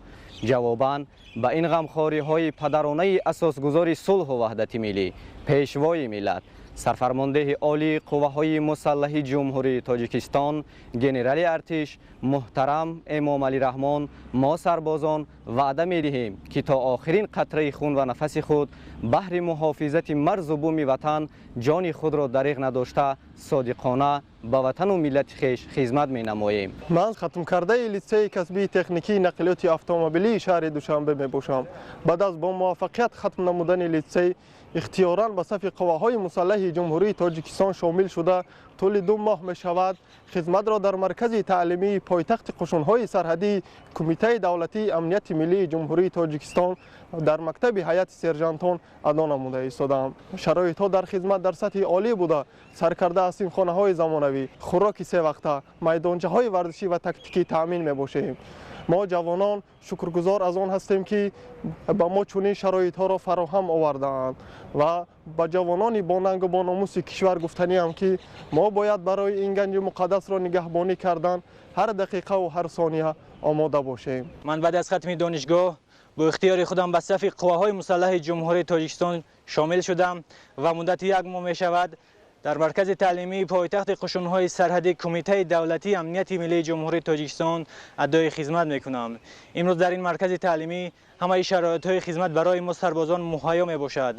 Speaker 11: Ҷавобан ба ин ғамхориҳои падаронаи асосгузори сулҳу ваҳдати миллӣ, пешвои миллат, сарфармондеҳи олии қувваҳои мусаллаҳи Ҷумҳурии Тоҷикистон, генерали артиш муҳтарам Эмомалӣ Раҳмон, мо сарбозон ваъда медиҳем, ки то охирин қатраи хун ва нафаси худ баҳри муҳофизати марзу буми ватан ҷони худро дариғ надошта содиқона ба ватану миллати хеш хизмат менамоем.
Speaker 14: Ман хатмкардаи литсеи касбии техникии нақлиёти автомобилии шаҳри Душанбе мебошам. Баъд аз бо муваффақият хатм намудани литсей ихтиёран ба сафи қувваҳои мусаллаҳи Ҷумҳурии Тоҷикистон шомил шуда, тӯли 2 моҳ мешавад хизматро дар маркази таълимии пойтахти қушунҳои сарҳадии Кумитаи давлатии амнияти миллии Ҷумҳурии Тоҷикистон дар мактаби ҳайати сержантон адо намуда истодаам. Шароитҳо дар хизмат дар сатҳи олӣ буда, саркарда аз синфхонаҳои замонавӣ, хӯроки севақта, майдончаҳои варзишӣ ва тактикӣ таъмин мебошем. Мо ҷавонон шукргузор аз он ҳастем, ки ба мо чунин шароитҳоро фароҳам овардаанд ва ба ҷавонони бонангу бономуси кишвар гуфтаниам, ки мо бояд барои ин ганҷи муқаддасро нигаҳбонӣ кардан ҳар дақиқаву ҳар сония омода бошем.
Speaker 15: Ман баъд аз хатми донишгоҳ бо ихтиёри худам ба сафи қувваҳои мусаллаҳи Ҷумҳурии Тоҷикистон шомил шудам ва муддати 1 моҳ мешавад дар маркази таълимии пойтахти қушунҳои сарҳадии Кумитаи давлатии амнияти миллии Ҷумҳурии Тоҷикистон адои хизмат мекунам. Имрӯз дар ин маркази таълимӣ ҳамаи шароитҳои хизмат барои мо сарбозон муҳайё мебошад.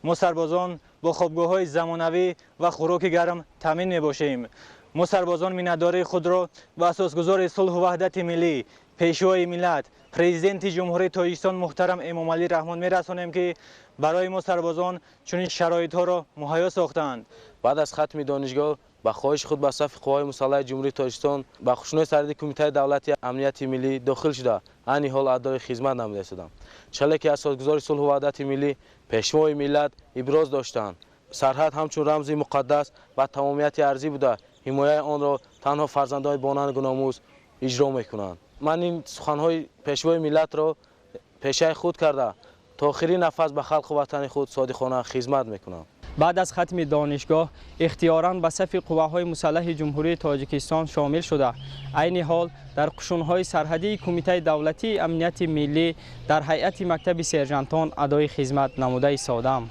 Speaker 15: Мо сарбозон бо хобгоҳҳои замонавӣ ва хӯроки гарм таъмин мебошем. Мо сарбозон миннатдории худро ба асосгузори сулҳу ваҳдати миллӣ, пешвои миллат, президенти Ҷумҳурии Тоҷикистон муҳтарам Эмомалӣ Раҳмон мерасонем, ки барои мо сарбозон чунин шароитҳоро муҳайё сохтанд.
Speaker 13: Баъд аз хатми донишгоҳ ба хоҳиши худ ба сафи қувваҳои мусаллаҳи Ҷумҳурии Тоҷикистон ба қушунҳои сарҳадии Кумитаи давлатии амнияти миллӣ дохил шуда, айни ҳол адои хизмат намуда истодам. Чале ки асосгузори сулҳу ваҳдати миллӣ, пешвои миллат иброз доштанд, сарҳад ҳамчун рамзи муқаддас ва тамомияти арзӣ буда, ҳимояи онро танҳо фарзандони бонангу номус иҷро мекунанд. Ман ин суханҳои пешвои миллатро пешаи худ карда то охирин нафас ба халқу ватани худ содиқона хизмат мекунам.
Speaker 16: Баъд аз хатми донишгоҳ ихтиёран ба сафи қувваҳои мусаллаҳи Ҷумҳурии Тоҷикистон шомил шуда, айни ҳол дар қушунҳои сарҳадии Кумитаи давлатии амнияти миллӣ дар ҳайати мактаби сержантон адои хизмат намуда истодаам.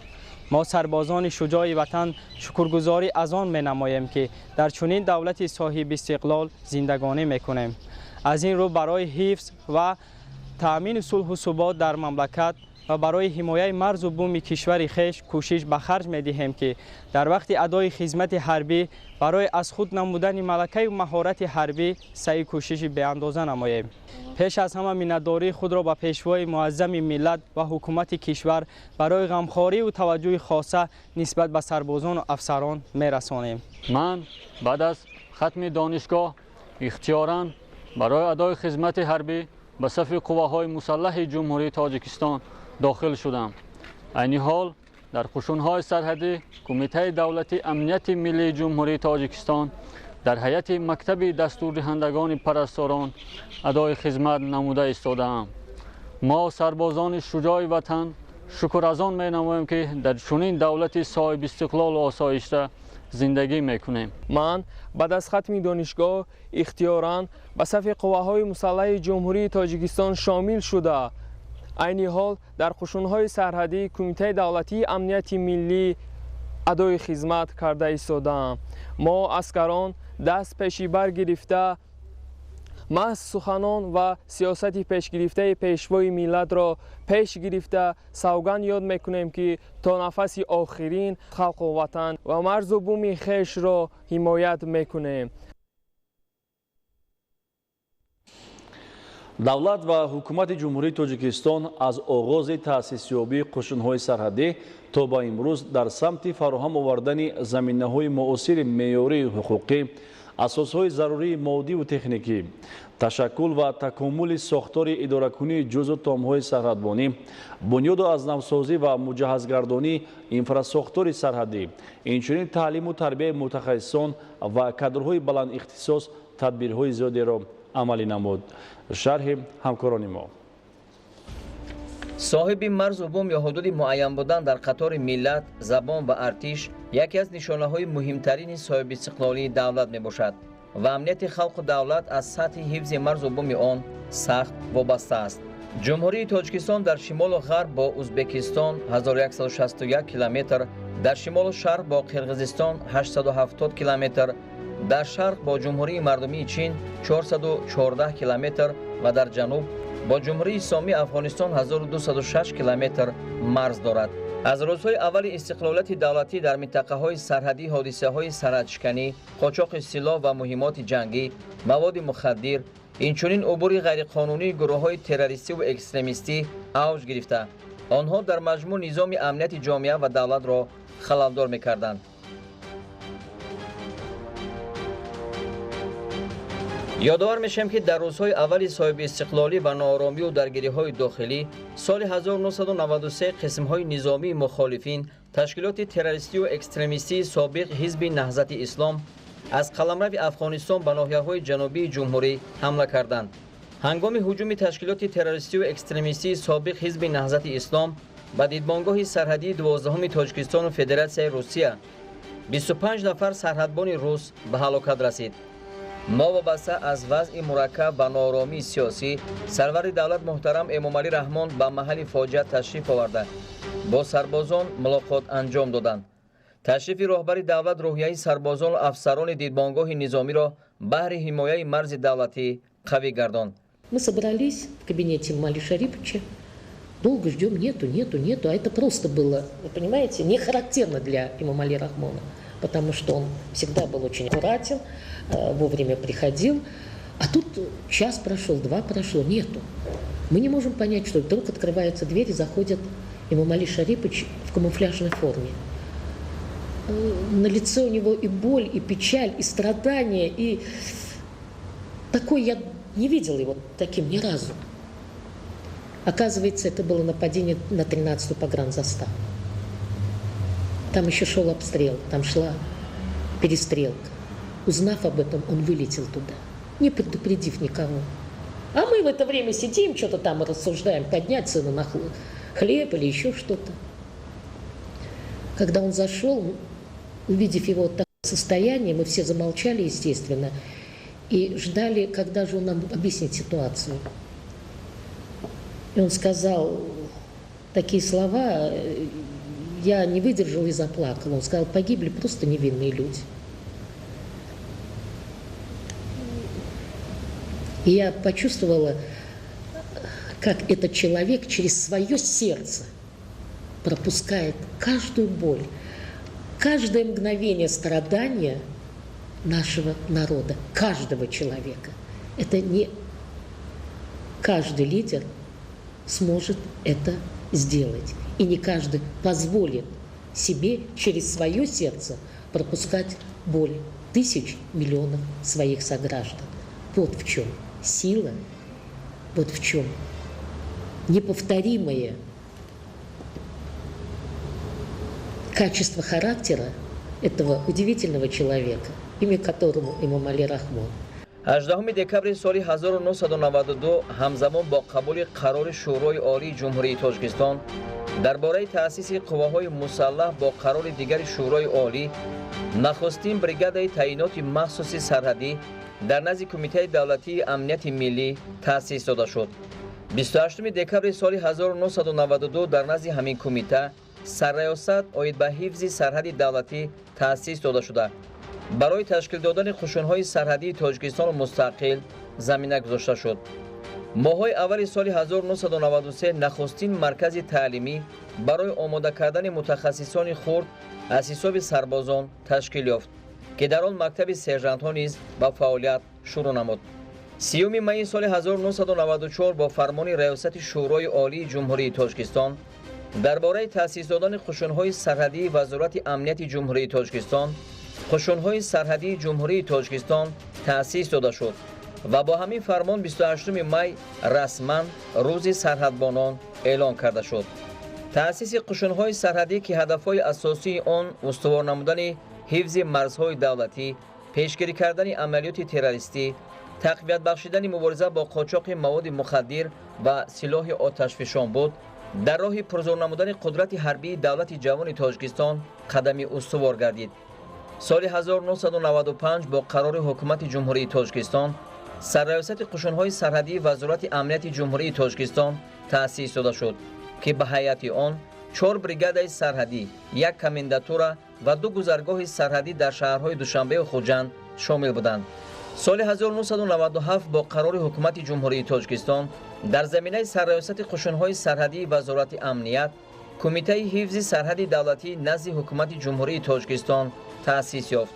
Speaker 16: Мо сарбозони шуҷои ватан шукргузорӣ аз он менамоем, ки дар чунин давлати соҳибистиқлол зиндагонӣ мекунем. Аз ин рӯ барои ҳифз ва таъмини сулҳу субот дар мамлакат ва барои ҳимояи марзу буми кишвари хеш кӯшиш ба харҷ медиҳем, ки дар вақти адои хизмати ҳарбӣ барои аз худ намудани малакаю маҳорати ҳарбӣ саъю кӯшиши беандоза намоем. Пеш аз ҳама миннатдории худро ба пешвои муаззами миллат ва ҳукумати кишвар барои ғамхориву таваҷҷӯҳи хоса нисбат ба сарбозону афсарон мерасонем.
Speaker 17: Ман баъд аз хатми донишгоҳ ихтиёран барои адои хизмати ҳарбӣ ба сафи қувваҳои мусаллаҳи Ҷумҳурии Тоҷикистон дохил шудам. Айни ҳол дар қушунҳои сарҳадӣ Кумитаи давлатии амнияти миллии Ҷумҳурии Тоҷикистон дар ҳайати мактаби дастурдиҳандагони парасторон адои хизмат намуда истодаам. Мо сарбозони шуҷои ватан шукр аз он менамоем, ки дар чунин давлати соҳибистиқлолу осоишта зиндагӣ мекунем.
Speaker 18: Ман баъд аз хатми донишгоҳ ихтиёран ба сафи қувваҳои мусаллаҳи Ҷумҳурии Тоҷикистон шомил шуда, айни ҳол дар қушунҳои сарҳадии Кумитаи давлатии амнияти миллӣ адои хизмат карда истодаам. Мо аскарон даст пеши бар гирифта маҳз суханон ва сиёсати пешгирифтаи пешвои миллатро пеш гирифта савганд ёд мекунем, ки то нафаси охирин халқу ватан ва марзу буми хешро ҳимоят мекунем.
Speaker 2: Давлат ва ҳукумати Ҷумҳурии Тоҷикистон аз оғози таъсисёбии қушунҳои сарҳадӣ то ба имрӯз дар самти фароҳам овардани заминаҳои муосири меъёрии ҳуқуқӣ, Асосҳои зарурии моддиву техникӣ, ташаккул ва такомули сохтори идоракунии ҷузъу томҳои сарҳадбонӣ, бунёду аз навсозӣ ва муҷаҳҳазгардонии инфрасохтори сарҳадӣ, инчунин таълиму тарбияи мутахассисон ва кадрҳои баландихтисос тадбирҳои зиёдеро амалӣ намуд. Шарҳи ҳамкорони мо.
Speaker 19: Соҳиби марзу бум ё ҳудуди муайян будан дар қатори миллат, забон ва артиш яке аз нишонаҳои муҳимтарини соҳибистиқлолии давлат мебошад ва амнияти халқу давлат аз сатҳи ҳифзи марзу буми он сахт вобаста аст. Ҷумҳурии Тоҷикистон дар шимолу ғарб бо Узбекистон 1161 километр, дар шимолу шарқ бо Қирғизистон 870 километр, дар шарқ бо Ҷумҳурии Мардумии Чин 414 километр ва дар ҷануб бо Ҷумҳурии Исломии Афғонистон 1206 километр марз дорад. Аз рӯзҳои аввали истиқлолияти давлатӣ дар минтақаҳои сарҳадӣ ҳодисаҳои сарҳадшиканӣ, қочоқи силоҳ ва муҳиммоти ҷангӣ, маводи мухаддир, инчунин убури ғайриқонунии гурӯҳҳои террористиву экстремистӣ авҷ гирифта. Онҳо дар маҷмӯъ низоми амнияти ҷомеа ва давлатро халалдор мекарданд. Ёдовар мешавем, ки дар рӯзҳои аввали соҳибистиқлолӣ ва нооромию даргириҳои дохилӣ соли 1993 қисмҳои низомии мухолифин, ташкилоти террористию экстремистии собиқ Ҳизби Наҳзати Ислом аз қаламрави Афғонистон ба ноҳияҳои ҷанубии ҷумҳурӣ ҳамла карданд. Ҳангоми ҳуҷуми ташкилоти террористию экстремистии собиқ Ҳизби Наҳзати Ислом ба дидбонгоҳи сарҳадии 12 Тоҷикистону Федератсияи Русия 25 нафар сарҳадбони рус ба ҳалокат расид. Новобаста аз вазъи мураккаб ва нооромии сиёсӣ, сарвари давлат муҳтарам Эмомалӣ Раҳмон ба маҳалли фоҷиа ташриф оварда, бо сарбозон мулоқот анҷом доданд. Ташрифи роҳбари давлат рӯҳияи сарбозону афсарони дидбонгоҳи низомиро баҳри ҳимояи марзи давлатӣ қавӣ гардонд.
Speaker 20: Мы собрались в кабинете Эмомали Шариповича, долго ждем, нету, нету, нету. А это просто было, вы понимаете, не характерно для Эмомали Рахмона, потому что он всегда был очень аккуратен, вовремя приходил. А тут час прошел, два прошло, нету. Мы не можем понять, что вдруг открываются двери, заходит Эмомали Шарипович в камуфляжной форме. На лице у него и боль, и печаль, и страдания, и такой я не видела его таким ни разу. Оказывается, это было нападение на 13-ю погранзаставу. Там еще шел обстрел, там шла перестрелка. Узнав об этом, он вылетел туда, не предупредив никого. А мы в это время сидим, что-то там рассуждаем, поднять цену на хлеб или еще что-то. Когда он зашел, увидев его в таком состоянии, мы все замолчали, естественно, и ждали, когда же он нам объяснит ситуацию. И он сказал такие слова, я не выдержала и заплакала. Он сказал, погибли просто невинные люди. И я почувствовала, как этот человек через свое сердце пропускает каждую боль, каждое мгновение страдания нашего народа, каждого человека. Это не каждый лидер сможет это сделать. И не каждый позволит себе через свое сердце пропускать боль тысяч, миллионов своих сограждан. Вот в чем сила, вот в чем неповторимое качество характера этого удивительного человека, имя которому Эмомали Рахмон.
Speaker 19: 18 декабри соли 1992 ҳамзамон бо қабули қарори Шӯрои Олии Ҷумҳурии Тоҷикистон дар бораи таъсиси қувваҳои мусаллаҳ бо қарори дигари Шӯрои Олӣ нахустин бригадаи таъиноти махсуси сарҳадӣ дар назди Кумитаи давлатии амнияти миллӣ таъсис дода шуд. 28 декабри соли 1992 дар назди ҳамин кумита сарраёсат оид ба ҳифзи сарҳади давлатӣ таъсис дода шуда, барои ташкил додани қушунҳои сарҳадии Тоҷикистону мустақил замина гузошта шуд. Моҳҳои аввали соли 1993 нахустин маркази таълимӣ барои омода кардани мутахассисони хурд аз ҳисоби сарбозон ташкил ёфт, ки дар он мактаби сержантҳо низ ба фаъолият шурӯъ намуд. 30 майи соли 1994 бо фармони Раёсати Шӯрои Олии Ҷумҳурии Тоҷикистон дар бораи таъсис додани қушунҳои сарҳадии Вазорати амнияти Ҷумҳурии Тоҷикистон қушунҳои сарҳадии Ҷумҳурии Тоҷикистон таъсис дода шуд ва бо ҳамин фармон 28 май расман рӯзи сарҳадбонон эълон карда шуд. Таъсиси қушунҳои сарҳадӣ, ки ҳадафҳои асосии он устувор намудани ҳифзи марзҳои давлатӣ, пешгирӣ кардани амалиёти террористӣ, тақвият бахшидани мубориза бо қочоқи маводи мухаддир ва силоҳи оташфишон буд, дар роҳи пурзур намудани қудрати ҳарбии давлати ҷавони Тоҷикистон қадами устувор гардид. Соли 1995 бо қарори Ҳукумати Ҷумҳурии Тоҷикистон Сарраёсати қушунҳои сарҳадии Вазорати амнияти Ҷумҳурии Тоҷикистон таъсис дода шуд, ки ба ҳайати он 4 бригадаи сарҳадӣ, 1 комендатура ва 2 гузаргоҳи сарҳадӣ дар шаҳрҳои Душанбеу Хуҷанд шомил буданд. Соли 1997 бо қарори Ҳукумати Ҷумҳурии Тоҷикистон дар заминаи Сарраёсати қушунҳои сарҳадии Вазорати амният Кумитаи ҳифзи сарҳади давлатӣ назди Ҳукумати Ҷумҳурии Тоҷикистон таъсис ёфт.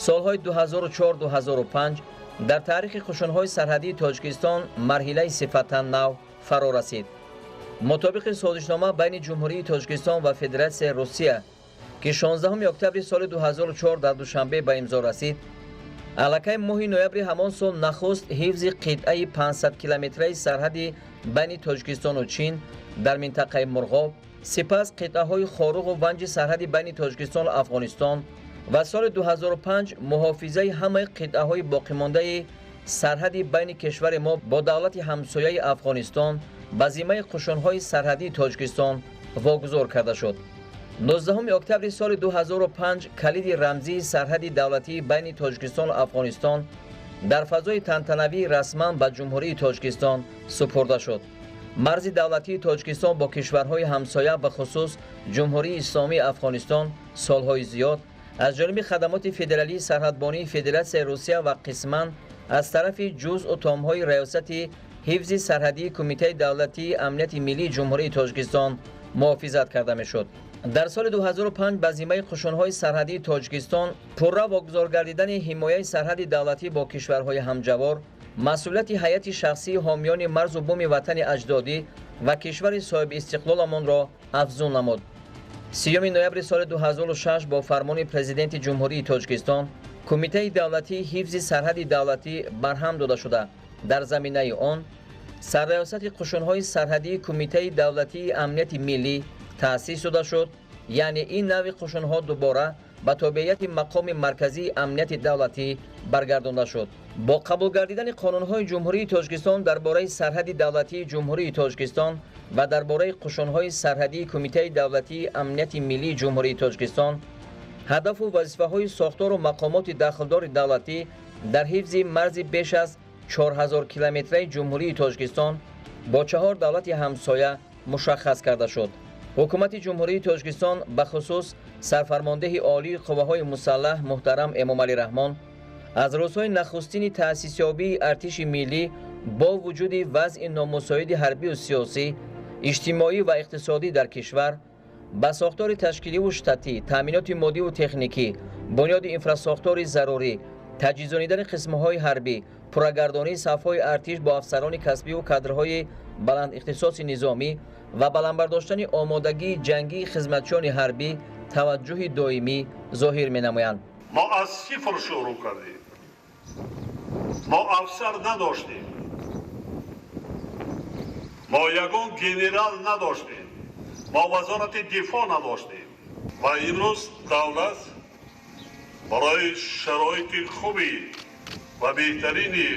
Speaker 19: Солҳои 2004-2005 дар таърихи қушунҳои сарҳадии Тоҷикистон марҳилаи сифатан нав фаро расид. Мутобиқи созишнома байни Ҷумҳурии Тоҷикистон ва Федератсияи Русия, ки 16 октябри соли 2004 дар Душанбе ба имзо расид, аллакай моҳи ноябри ҳамон сол нахуст ҳифзи қитъаи 500 километраи сарҳади байни Тоҷикистону Чин дар минтақаи Мурғоб, сипас қитъаҳои Хоруғу Ванҷи сарҳади байни Тоҷикистону Афғонистон ва соли 2005 муҳофизаи ҳамаи қитъаҳои боқимондаи сарҳади байни кишвари мо бо давлати ҳамсояи Афғонистон ба зиммаи қушунҳои сарҳадии Тоҷикистон вогузор карда шуд. 19 октябри соли 2005 калиди рамзии сарҳади давлатии байни Тоҷикистону Афғонистон дар фазои тантанавӣ расман ба Ҷумҳурии Тоҷикистон супурда шуд. Марзи давлатии Тоҷикистон бо кишварҳои ҳамсоя, ба хусус Ҷумҳурии Исломии Афғонистон, солҳои зиёд аз ҷониби хадамоти федералии сарҳадбонии Федератсияи Русия ва қисман аз тарафи ҷузъу томҳои Раёсати ҳифзи сарҳадии Кумитаи давлатии амнияти миллии Ҷумҳурии Тоҷикистон муҳофизат карда мешуд. Дар соли 2005 ба зиммаи қушунҳои сарҳадии Тоҷикистон пурра вогузор гардидани ҳимояи сарҳади давлатӣ бо кишварҳои ҳамҷавор, масъулияти ҳайати шахсии ҳомиёни марзу буми ватани аҷдодӣ ва кишвари соҳибистиқлоламонро афзун намуд. 3 ноябри соли 2006 бо фармони Президенти Ҷумҳурии Тоҷикистон Кумитаи давлатии ҳифзи сарҳади давлатӣ барҳам дода шуда, дар заминаи он Сарраёсати қушунҳои сарҳадии Кумитаи давлатии амнияти миллӣ таъсис дода шуд, яъне ин навъи қушунҳо дубора ба тобеияти мақоми марказии амнияти давлатӣ баргардонда шуд. Бо қабул гардидани қонунҳои Ҷумҳурии Тоҷикистон дар бораи сарҳади давлатии Ҷумҳурии Тоҷикистон ва дар бораи қушунҳои сарҳадии Кумитаи давлатии амнияти миллии Ҷумҳурии Тоҷикистон, ҳадафу вазифаҳои сохтору мақомоти дахлдори давлатӣ дар ҳифзи марзи беш аз 4000 километраи Ҷумҳурии Тоҷикистон бо 4 давлати ҳамсоя мушаххас карда шуд. Ҳукумати Ҷумҳурии Тоҷикистон, ба хусус сарфармондеҳи олии қувваҳои мусаллаҳ муҳтарам Эмомалӣ Раҳмон, аз рӯзҳои нахустини таъсисёбии артиши миллӣ бо вуҷуди вазъи номусоиди ҳарбию сиёсӣ, иҷтимоӣ ва иқтисодӣ дар кишвар, ба сохтори ташкиливу штатӣ, таъминоти моддиву техникӣ, бунёди инфрасохтори зарурӣ, таҷҳизонидани қисмҳои ҳарбӣ, пуррагардонии сафҳои артиш бо афсарони касбиву кадрҳои баландихтисоси низомӣ ва баландбардоштани омодагии ҷангии хизматчиёни ҳарбӣ таваҷҷӯҳи доимӣ зоҳир менамоянд.
Speaker 5: Мо аз сифр шурӯъ кардем. Мо афсар надоштем. Мо ягон генерал надоштем. Мо вазорати дифоъ надоштем. Ва имрӯз давлат барои шароити хуби ва беҳтарини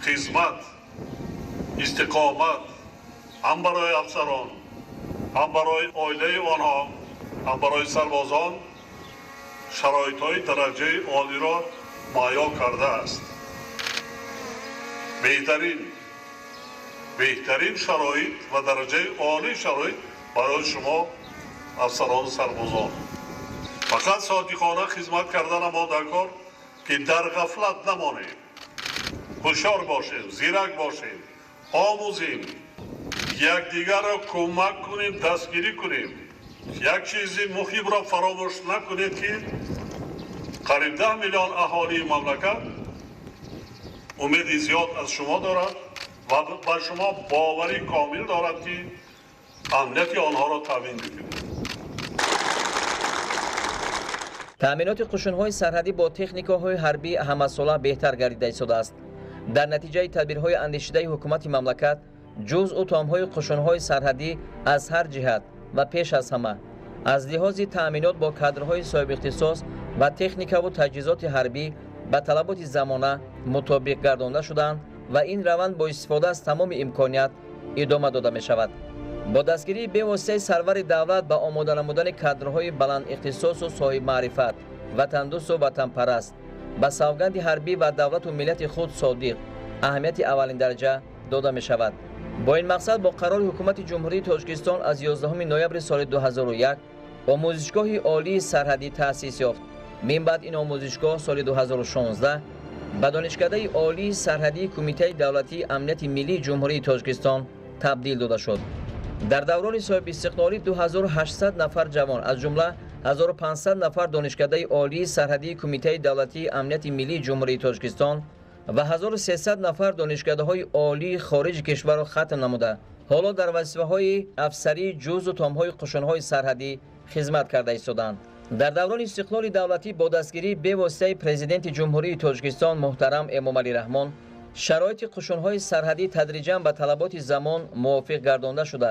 Speaker 5: хизмат, истиқомат ҳам барои афсарон, ҳам барои оилаи онҳо, ҳам барои сарбозон шароитҳои дараҷаи олиро муҳайё кардааст. Беҳтарин шароит ва дараҷаи олии шароит барои шумо афсарону сарбозон. Фақат содиқона хизмат карданам мо дар кор, ки дар ғафлат намонем, ҳушёр бошем, зирак бошем, омӯзем, якдигарро кӯмак кунем, дастгирӣ кунем. Як чизи муҳимро фаромӯш накунед, ки қариб 10 миллион аҳолии мамлакат умеди зиёд аз шумо дорад ва ба шумо боварӣ комил дорад, ки амнияти онҳоро таъмин мекунед.
Speaker 19: Таъминоти қушунҳои сарҳадӣ бо техникаҳои ҳарбӣ ҳамасола беҳтар гардида истодааст. Дар натиҷаи тадбирҳои андешидаи ҳукумати мамлакат, ҷузъу томҳои қушунҳои сарҳадӣ аз ҳар ҷиҳат ва пеш аз ҳама аз лиҳози таъминот бо кадрҳои соҳибихтисос ва техникаву таҷҳизоти ҳарбӣ ба талаботи замона мутобиқ гардонда шуданд ва ин раванд бо истифода аз тамоми имконият идома дода мешавад. Бо дастгирии бевоситаи сарвари давлат ба омода намудани кадрҳои баландихтисосу соҳибмаърифат, ватандӯсту ватанпараст, ба савганди ҳарбӣ ва давлату миллати худ содиқ аҳамияти аввалиндараҷа дода мешавад. Бо ин мақсад бо қарори Ҳукумати Ҷумҳурии Тоҷикистон аз 11 ноябри соли 2001 омӯзишгоҳи олии сарҳадӣ таъсис ёфт. Мин баъд ин омӯзишгоҳ соли 2016 ба Донишкадаи олии сарҳадии Кумитаи давлатии амнияти миллии Ҷумҳурии Тоҷикистон табдил дода шуд. Дар даврони соҳибистиқлолӣ 2800 нафар ҷавон, аз ҷумла 1500 нафар Донишкадаи олии сарҳадии Кумитаи давлатии амнияти миллии Ҷумҳурии Тоҷикистон ва 1300 нафар донишкадаҳои олии хориҷи кишварро хатм намуда, ҳоло дар вазифаҳои афсарии ҷузъу томҳои қушунҳои сарҳадӣ хизмат карда истодаанд. Дар даврони истиқлоли давлатӣ бо дастгирии бевоситаи Президенти Ҷумҳурии Тоҷикистон муҳтарам Эмомалӣ Раҳмон шароити қушунҳои сарҳадӣ тадриҷан ба талаботи замон мувофиқ гардонда шуда,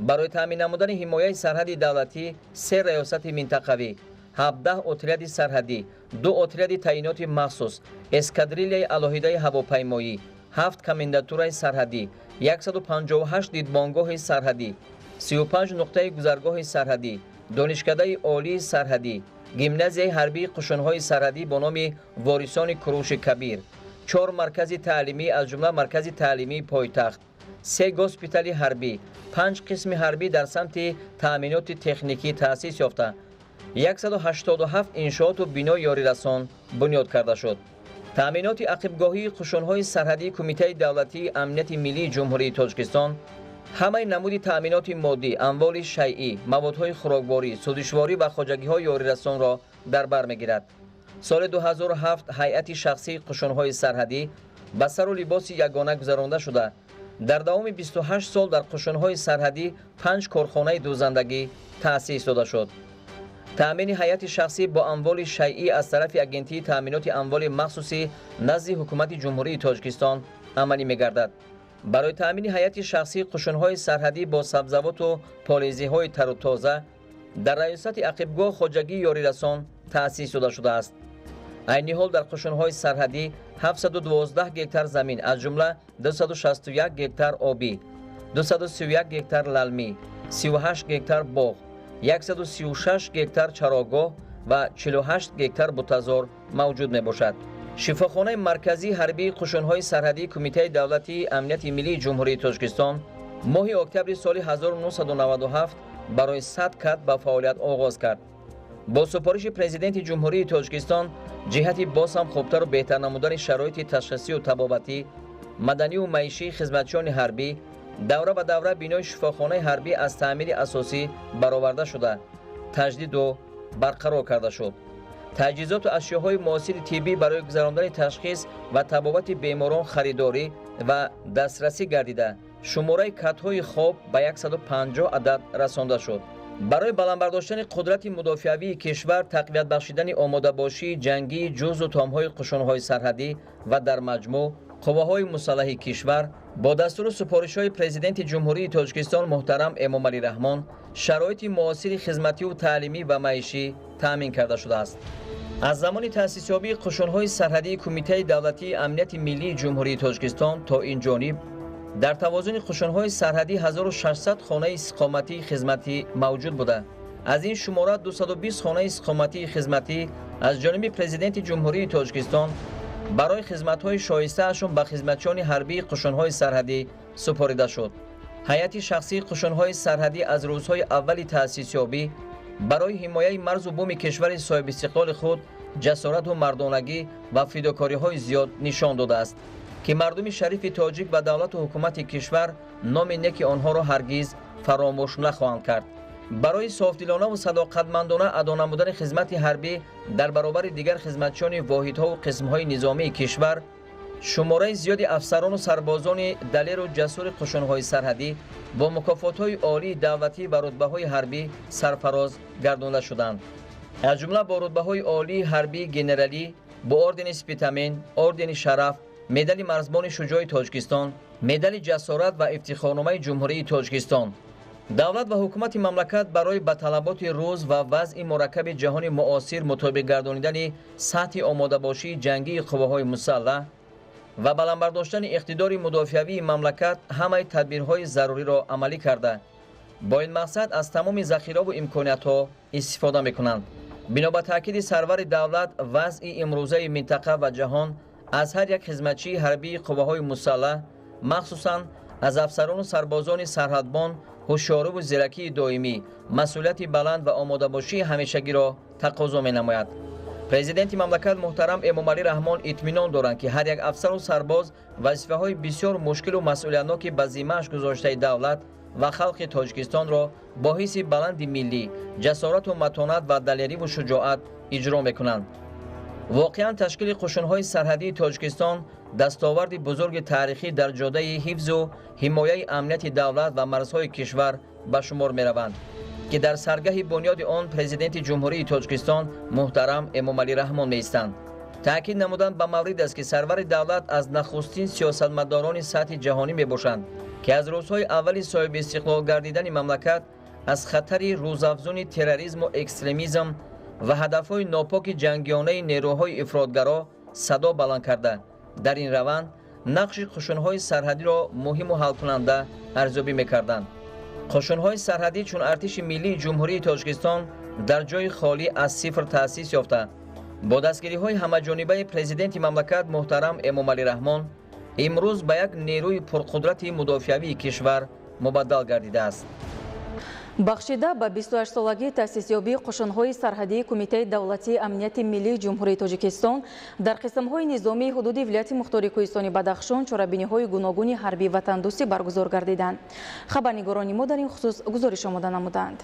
Speaker 19: барои таъмин намудани ҳимояи сарҳади давлатӣ 3 раёсати минтақавӣ, 17 отряди сарҳадӣ, 2 отряди таъиноти махсус, эскадрилияи алоҳидаи ҳавопаймоӣ, 7 комендатураи сарҳадӣ, 158 дидбонгоҳи сарҳадӣ, 35 нуқтаи гузаргоҳи сарҳадӣ, Донишкадаи олии сарҳадӣ, гимназияи ҳарбии қушунҳои сарҳадӣ бо номи Ворисони Куруши Кабир, 4 маркази таълимӣ, аз ҷумла маркази таълимии пойтахт, 3 госпитали ҳарбӣ, 5 қисми ҳарбӣ дар самти таъминоти техникӣ таъсис ёфта, 187 иншооту бинои ёрирасон бунёд карда шуд. Таъминоти ақибгоҳии қушунҳои сарҳадии Кумитаи давлатии амнияти миллии Ҷумҳурии Тоҷикистон ҳамаи намуди таъминоти моддӣ, амволи шайъӣ, маводҳои хӯрокворӣ, сӯзишворӣ ва хоҷагиҳои ёрирасонро дар бар мегирад. Соли 2007 ҳайати шахсии қушунҳои сарҳадӣ ба сару либоси ягона гузаронда шуда, дар давоми 28 сол дар қушунҳои сарҳадӣ 5 корхонаи дӯзандагӣ таъсис дода шуд. Таъмини ҳайати шахсӣ бо амволи шайъӣ аз тарафи Агентии таъминоти амволи махсусӣ назди Ҳукумати Ҷумҳурии Тоҷикистон амалӣ мегардад. Барои таъмини ҳайати шахсии қушунҳои сарҳадӣ бо сабзавоту полезиҳои тару тоза дар раёсати ақибгоҳ хоҷагии ёрирасон таъсис дода шудааст. Айни ҳол дар қушунҳои сарҳадӣ 712 гектар замин, аз ҷумла 261 гектар обӣ, 231 гектар лалмӣ, 38 гектар боғ, 136 гектар чарогоҳ ва 48 гектар бутазор мавҷуд мебошад. Шифохонаи марказии ҳарбии қушунҳои сарҳадии Кумитаи давлатии амнияти миллии Ҷумҳурии Тоҷикистон моҳи октябри соли 1997 барои 100 кат ба фаъолият оғоз кард. Бо супориши Президенти Ҷумҳурии Тоҷикистон ҷиҳати боз ҳам хубтару беҳтар намудани шароити ташхисию табобатӣ, маданию маишии хизматчиёни ҳарбӣ давра ба давра бинои шифохонаи ҳарбӣ аз таъмири асосӣ бароварда шуда, таҷдиду барқарор карда шуд. Таҷҳизоту ашёҳои муосири тиббӣ барои гузарондани ташхис ва табобати беморон харидорӣ ва дастрасӣ гардида, шумораи катҳои хоб ба 150 адад расонда шуд. Барои баланд бардоштани қудрати мудофиавии кишвар, тақвият бахшидани омодабошии ҷангии ҷузъу томҳои қушунҳои сарҳадӣ ва дар маҷмӯъ қувваҳои мусаллаҳи кишвар бо дастуру супоришҳои Президенти Ҷумҳурии Тоҷикистон муҳтарам Эмомалӣ Раҳмон шароити муосири хизмативу таълимӣ ва маишӣ таъмин карда шудааст. Аз замони таъсисёбии қушунҳои сарҳадии Кумитаи давлатии амнияти миллии Ҷумҳурии Тоҷикистон то ин ҷониб дар тавозуни қушунҳои сарҳадӣ 1600 хонаи истиқоматии хизматӣ мавҷуд буда, аз ин шумора 220 хонаи истиқоматии хизматӣ аз ҷониби Президенти Ҷумҳурии Тоҷикистон барои хизматҳои шоистаашон ба хизматчиёни ҳарбии қушунҳои сарҳадӣ супорида шуд. Ҳайати шахсии қушунҳои сарҳадӣ аз рӯзҳои аввали таъсисёбӣ барои ҳимояи марзу буми кишвари соҳибистиқлоли худ ҷасорату мардонагӣ ва фидокориҳои зиёд нишон додааст, ки мардуми шарифи тоҷик ва давлату ҳукумати кишвар номи неки онҳоро ҳаргиз фаромӯш нахоҳанд кард. Барои софдилонаву садоқатмандона адо намудани хизмати ҳарбӣ дар баробари дигар хизматчиёни воҳидҳову қисмҳои низомии кишвар шумораи зиёди афсарону сарбозони далеру ҷасури қушунҳои сарҳадӣ бо мукофотҳои олии давлатӣ ва рутбаҳои ҳарбӣ сарфароз гардонда шуданд. Аз ҷумла бо рутбаҳои олии ҳарбии генералӣ, бо ордени Спитамен, ордени Шараф, медали Марзбони шуҷои Тоҷикистон, медали Ҷасорат ва Ифтихорномаи Ҷумҳурии Тоҷикистон. Давлат ва ҳукумати мамлакат барои ба талаботи рӯз ва вазъи мураккаби ҷаҳони муосир мутобиқ гардонидани сатҳи омодабошии ҷангии қувваҳои мусаллаҳ ва баланд бардоштани иқтидори мудофиавии мамлакат ҳамаи тадбирҳои заруриро амалӣ карда, бо ин мақсад аз тамоми захираву имкониятҳо истифода мекунанд. Бино ба таъкиди сарвари давлат, вазъи имрӯзаи минтақа ва ҷаҳон аз ҳар як хизматчии ҳарбии қувваҳои мусаллаҳ, махсусан аз афсарону сарбозони сарҳадбон, ҳушёриву зиракии доимӣ, масъулияти баланд ва омодабошии ҳамешагиро тақозо менамояд. Президенти мамлакат муҳтарам Эмомалӣ Раҳмон итминон доранд, ки ҳар як афсару сарбоз вазифаҳои бисёр мушкилу масъулиятноки ба зиммааш гузоштаи давлат ва халқи Тоҷикистонро бо ҳисси баланди миллӣ, ҷасорату матонат ва далериву шуҷоат иҷро мекунанд. Воқеан, ташкили қушунҳои сарҳадии Тоҷикистон дастоварди бузурги таърихӣ дар ҷодаи ҳифзу ҳимояи амнияти давлат ва марзҳои кишвар ба шумор мераванд, ки дар саргаҳи бунёди он Президенти Ҷумҳурии Тоҷикистон муҳтарам Эмомалӣ Раҳмон меистанд. Таъкид намуданд ба маврид аст, ки сарвари давлат аз нахустин сиёсатмадорони сатҳи ҷаҳонӣ мебошанд, ки аз рӯзҳои аввали соҳибистиқлол гардидани мамлакат аз хатари рӯзафзуни терроризму экстремизм ва ҳадафҳои нопоки ҷангиёнаи нерӯҳои ифротгаро садо баланд карда, дар ин раванд нақши қушунҳои сарҳадиро муҳиму ҳалкунанда арзёбӣ мекарданд. Қушунҳои сарҳадӣ чун артиши миллии Ҷумҳурии Тоҷикистон дар ҷои холӣ аз сифр таъсис ёфта, бо дастгириҳои ҳамаҷонибаи Президенти мамлакат муҳтарам Эмомалӣ Раҳмон имрӯз ба як нерӯи пурқудрати мудофиавии кишвар мубаддал гардидааст.
Speaker 1: Бахшида ба 28-солагии таъсисёбии қушунҳои сарҳадии Кумитаи давлатии амнияти миллии Ҷумҳурии Тоҷикистон дар қисмҳои низомии ҳудуди вилояти мухтори Кӯҳистони Бадахшон чорабиниҳои гуногуни ҳарбӣ ватандӯстӣ баргузор гардиданд. Хабарнигорони мо дар ин хусус гузориш омода намуданд.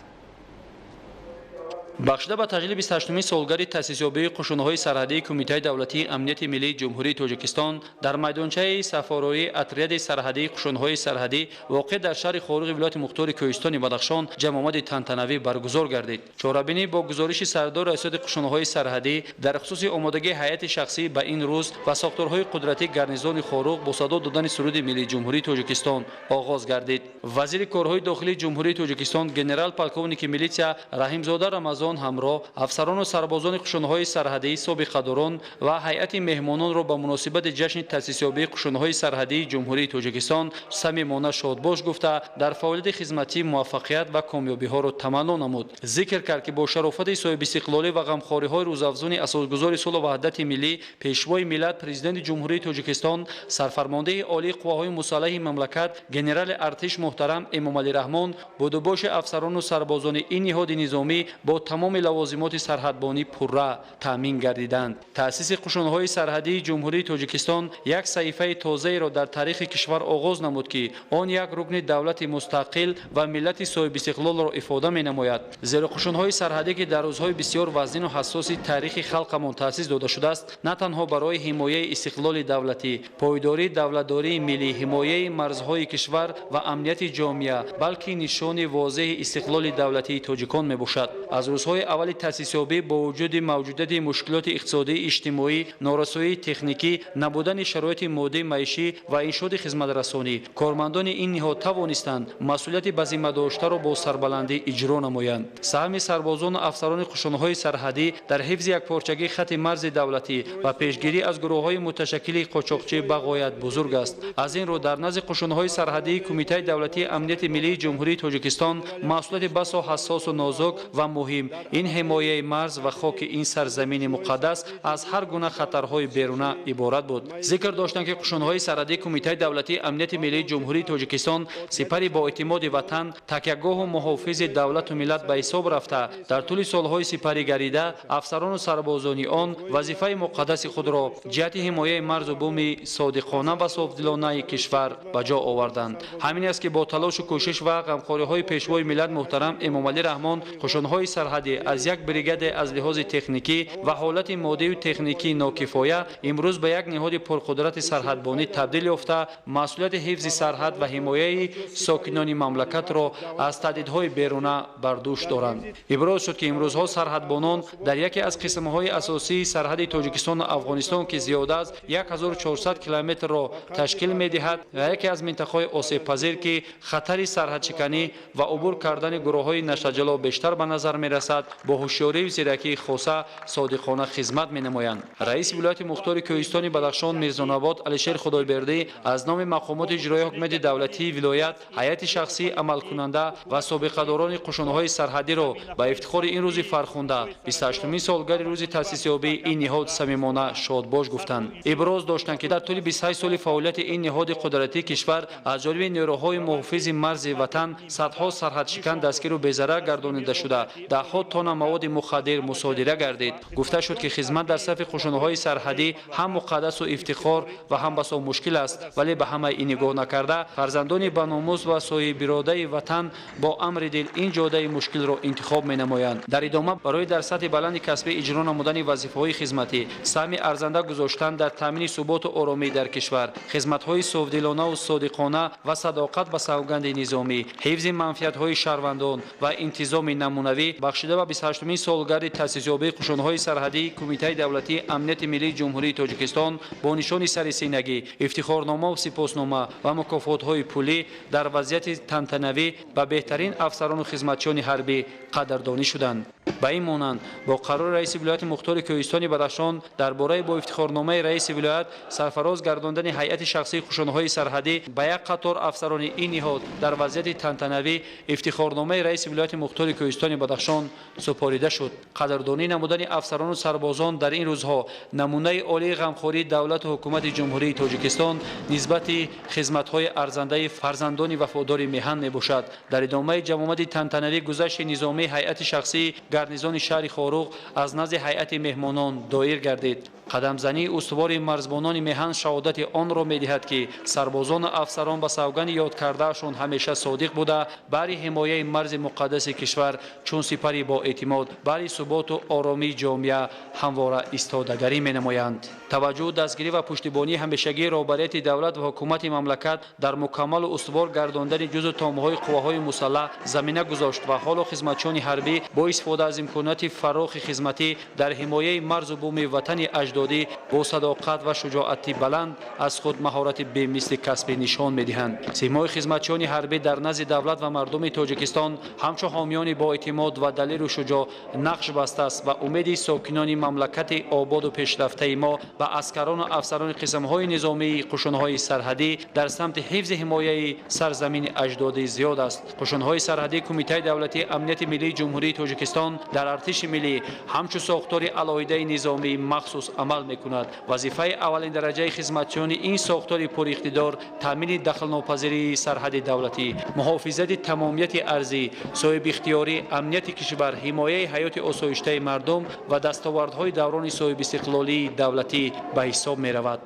Speaker 21: Бахшида ба таҷлили 28-умин солгарди таъсисёбии қушунҳои сарҳадии Кумитаи давлатии амнияти миллии Ҷумҳурии Тоҷикистон дар майдончаи сафороии отряди сарҳадии қушунҳои сарҳадӣ воқеъ дар шаҳри Хоруғи вилояти мухтори Кӯҳистони Бадахшон ҷамъомади тантанавӣ баргузор гардид. Чорабинӣ бо гузориши сардори раёсати қушунҳои сарҳадӣ дар хусуси омодагии ҳайати шахсӣ ба ин рӯз ва сохторҳои қудратии гарнизони Хоруғ бо садо додани суруди миллии Ҷумҳурии Тоҷикистон оғоз гардид. Вазири корҳои дохилии Ҷумҳурии Тоҷикистон генерал полковники милитсия Раҳимзода Рамазон ҳамроҳ афсарону сарбозони қушунҳои сарҳадии собиқадорон ва ҳайати меҳмононро ба муносибати ҷашни таъсисёбии қушунҳои сарҳадии Ҷумҳурии Тоҷикистон самимона шодбош гуфта, дар фаъолияти хизматӣ муваффақият ва комёбиҳоро таманно намуд. Зикр кард, ки бо шарофати соҳибистиқлолӣ ва ғамхориҳои рӯзафзуни асосгузори сулҳу ваҳдати миллӣ, Пешвои миллат, Президенти Ҷумҳурии Тоҷикистон, сарфармондеҳи олии қувваҳои мусаллаҳи мамлакат генерали артиш муҳтарам Эмомалӣ Раҳмон будубоши афсарону сарбозони ин ниҳоди низомӣ бо тамоми лавозимоти сарҳадбонӣ пурра таъмин гардиданд. Таъсиси қушунҳои сарҳадии Ҷумҳурии Тоҷикистон як саҳифаи тозаеро дар таърихи кишвар оғоз намуд, ки он як рукни давлати мустақил ва миллати соҳибистиқлолро ифода менамояд. Зеро қушунҳои сарҳадӣ, ки дар рӯзҳои бисёр вазнину ҳассоси таърихи халқамон таъсис дода шудааст, на танҳо барои ҳимояи истиқлоли давлатӣ, пойдории давлатдории миллӣ, ҳимояи марзҳои кишвар ва амнияти ҷомеа, балки нишони возеҳи истиқлоли давлатии тоҷикон мебошад. Аз рӯзҳои аввали таъсисёбӣ бо вуҷуди мавҷудияти мушкилоти иқтисодӣ, иҷтимоӣ, норасоии техникӣ, набудани шароити моддии маишӣ ва иншооти хизматрасонӣ, кормандони ин ниҳод тавонистанд масъулияти ба зимма доштаро бо сарбаландӣ иҷро намоянд. Саҳми сарбозону афсарони қушунҳои сарҳадӣ дар ҳифзи якпорчагии хати марзи давлатӣ ва пешгирӣ аз гурӯҳҳои муташаккили қочоқчӣ ба ғоят бузург аст. Аз ин рӯ дар назди қушунҳои сарҳадии Кумитаи давлатии амнияти миллии Ҷумҳурии Тоҷикистон масъулияти басо ҳассосу нозук ва муҳим ин ҳимояи марз ва хоки ин сарзамини муқаддас аз ҳар гуна хатарҳои беруна иборат буд. Зикр доштанд, ки қушунҳои сарҳадии Кумитаи давлатии амнияти миллии Ҷумҳурии Тоҷикистон сипари боэътимоди ватан, такягоҳу муҳофизи давлату миллат ба ҳисоб рафта, дар тӯли солҳои сипарӣ гардида афсарону сарбозони он вазифаи муқаддаси худро ҷиҳати ҳимояи марзу буми содиқона ва софдилонаи кишвар ба ҷо оварданд. Ҳамин аст, ки бо талошу кӯшиш ва ғамхориҳои Пешвои миллат муҳтарам Эмомалӣ Раҳмон қушунҳои сарҳадии Сарҳадӣ аз як бригаде аз лиҳози техникӣ ва ҳолати моддию техникии нокифоя имрӯз ба як ниҳоди пурқудрати сарҳадбонӣ табдил ёфта, масъулияти ҳифзи сарҳад ва ҳимояи сокинони мамлакатро аз таҳдидҳои беруна бар дӯш доранд. Иброз шуд, ки имрӯзҳо сарҳадбонон дар яке аз қисмҳои асосии сарҳади Тоҷикистону Афғонистон, ки зиёда аз 1400 километрро ташкил медиҳад ва яке аз минтақаҳои осебпазир, ки хатари сарҳадшиканӣ ва убур кардани гурӯҳҳои нашаҷало бештар ба назар мерасад, бо ҳушёриву зиракии хоса содиқона хизмат менамоянд. Раиси вилояти мухтори Кӯҳистони Бадахшон Мирзонабод Алишер Худойбердӣ аз номи мақомоти иҷроии ҳукумати давлатии вилоят ҳайати шахсии амалкунанда ва собиқадорони қушунҳои сарҳадиро ба ифтихори ин рӯзи фархунда, 28-умин солгари рӯзи таъсисёбии ин ниҳод самимона шодбош гуфтанд. Иброз доштанд, ки дар тӯли 28 соли фаъолияти ин ниҳоди қудратии кишвар аз ҷониби нерӯҳои муҳофизи марзи ватан садҳо сарҳадшикан дастгиру безарар гардонида шуда, даҳҳо тонна маводи мухаддир мусодира гардид. Гуфта шуд, ки хизмат дар сафи қушунҳои сарҳадӣ ҳам муқаддасу ифтихор ва ҳам басо мушкил аст, вале ба ҳамаи ин нигоҳ накарда, фарзандони баномус ва соҳибиродаи ватан бо амри дил ин ҷодаи мушкилро интихоб менамоянд. Дар идома барои дар сатҳи баланди касбӣ иҷро намудани вазифаҳои хизматӣ, саҳми арзанда гузоштан дар таъмини суботу оромӣ дар кишвар, хизматҳои софдилонаву содиқона ва садоқат ба савганди низомӣ, ҳифзи манфиатҳои шаҳрвандон ва интизоми намунавӣ бахшида ба 28-умин солгарди таъсисёбии қушунҳои сарҳадии Кумитаи давлатии амнияти миллии Ҷумҳурии Тоҷикистон бо нишони сари синагӣ, ифтихорномаву сипоснома ва мукофотҳои пулӣ дар вазъияти тантанавӣ ба беҳтарин афсарону хизматчиёни ҳарбӣ қадрдонӣ шуданд. Ба ин монанд, бо қарори раиси вилояти мухтори Кӯҳистони Бадахшон дар бораи бо ифтихорномаи раиси вилоят сарфароз гардондани ҳайати шахсии қушунҳои сарҳадӣ ба як қатор афсарони ин ниҳод дар вазъияти тантанавӣ ифтихорномаи раиси вилояти мухтори Кӯҳистони Бадахшон супорида шуд. Қадрдонӣ намудани афсарону сарбозон дар ин рӯзҳо намунаи олии ғамхории давлату ҳукумати Ҷумҳурии Тоҷикистон нисбати хизматҳои арзандаи фарзандони вафодори меҳан мебошад. Дар идомаи ҷамъомади тантанавӣ гузашти низомии ҳайати шахсии гарнизони шаҳри Хоруғ аз назди ҳайати меҳмонон доир гардид. Қадамзании устувори марзбонони меҳан шаҳодати онро медиҳад, ки сарбозону афсарон ба савгани ёд кардаашон ҳамеша содиқ буда, баҳри ҳимояи марзи муқаддаси кишвар чун сипари боэътимод баҳри суботу оромии ҷомеа ҳамвора истодагарӣ менамоянд. Таваҷҷӯҳу дастгирӣ ва пуштибонии ҳамешагии роҳбарияти давлат ва ҳукумати мамлакат дар мукаммалу устувор гардондани ҷузъу томҳои қувваҳои мусаллаҳ замина гузошт ва ҳоло хизматчиёни ҳарбӣ бо истифода аз имконоти фарохи хизматӣ дар ҳимояи марзу буми ватани аҷдодӣ бо садоқат ва шуҷоати баланд аз худ маҳорати бемисли касбӣ нишон медиҳанд. Симои хизматчиёни ҳарбӣ дар назди давлат ва мардуми Тоҷикистон ҳамчун ҳомиёни боэътимод ва далеру шуҷоъ нақш бастааст ва умеди сокинони мамлакати ободу пешрафтаи мо ба аскарону афсарони қисмҳои низомии қушунҳои сарҳадӣ дар самти ҳифзи ҳимояи сарзамини аҷдодӣ зиёд аст. Қушунҳои сарҳадии Кумитаи давлатии амнияти миллии Ҷумҳурии Тоҷикистон дар артиши миллӣ ҳамчун сохтори алоҳидаи низомии махсус амал мекунад. Вазифаи аввалин дараҷаи хизматчиёни ин сохтори пуриқтидор таъмини дахлнопазирии сарҳади давлатӣ, муҳофизати тамомияти арзӣ, соҳибихтиёрӣ, амнияти кишвар, ҳимояи ҳаёти осоиштаи мардум ва дастовардҳои даврони соҳибистиқлолии давлатӣ ба ҳисоб меравад.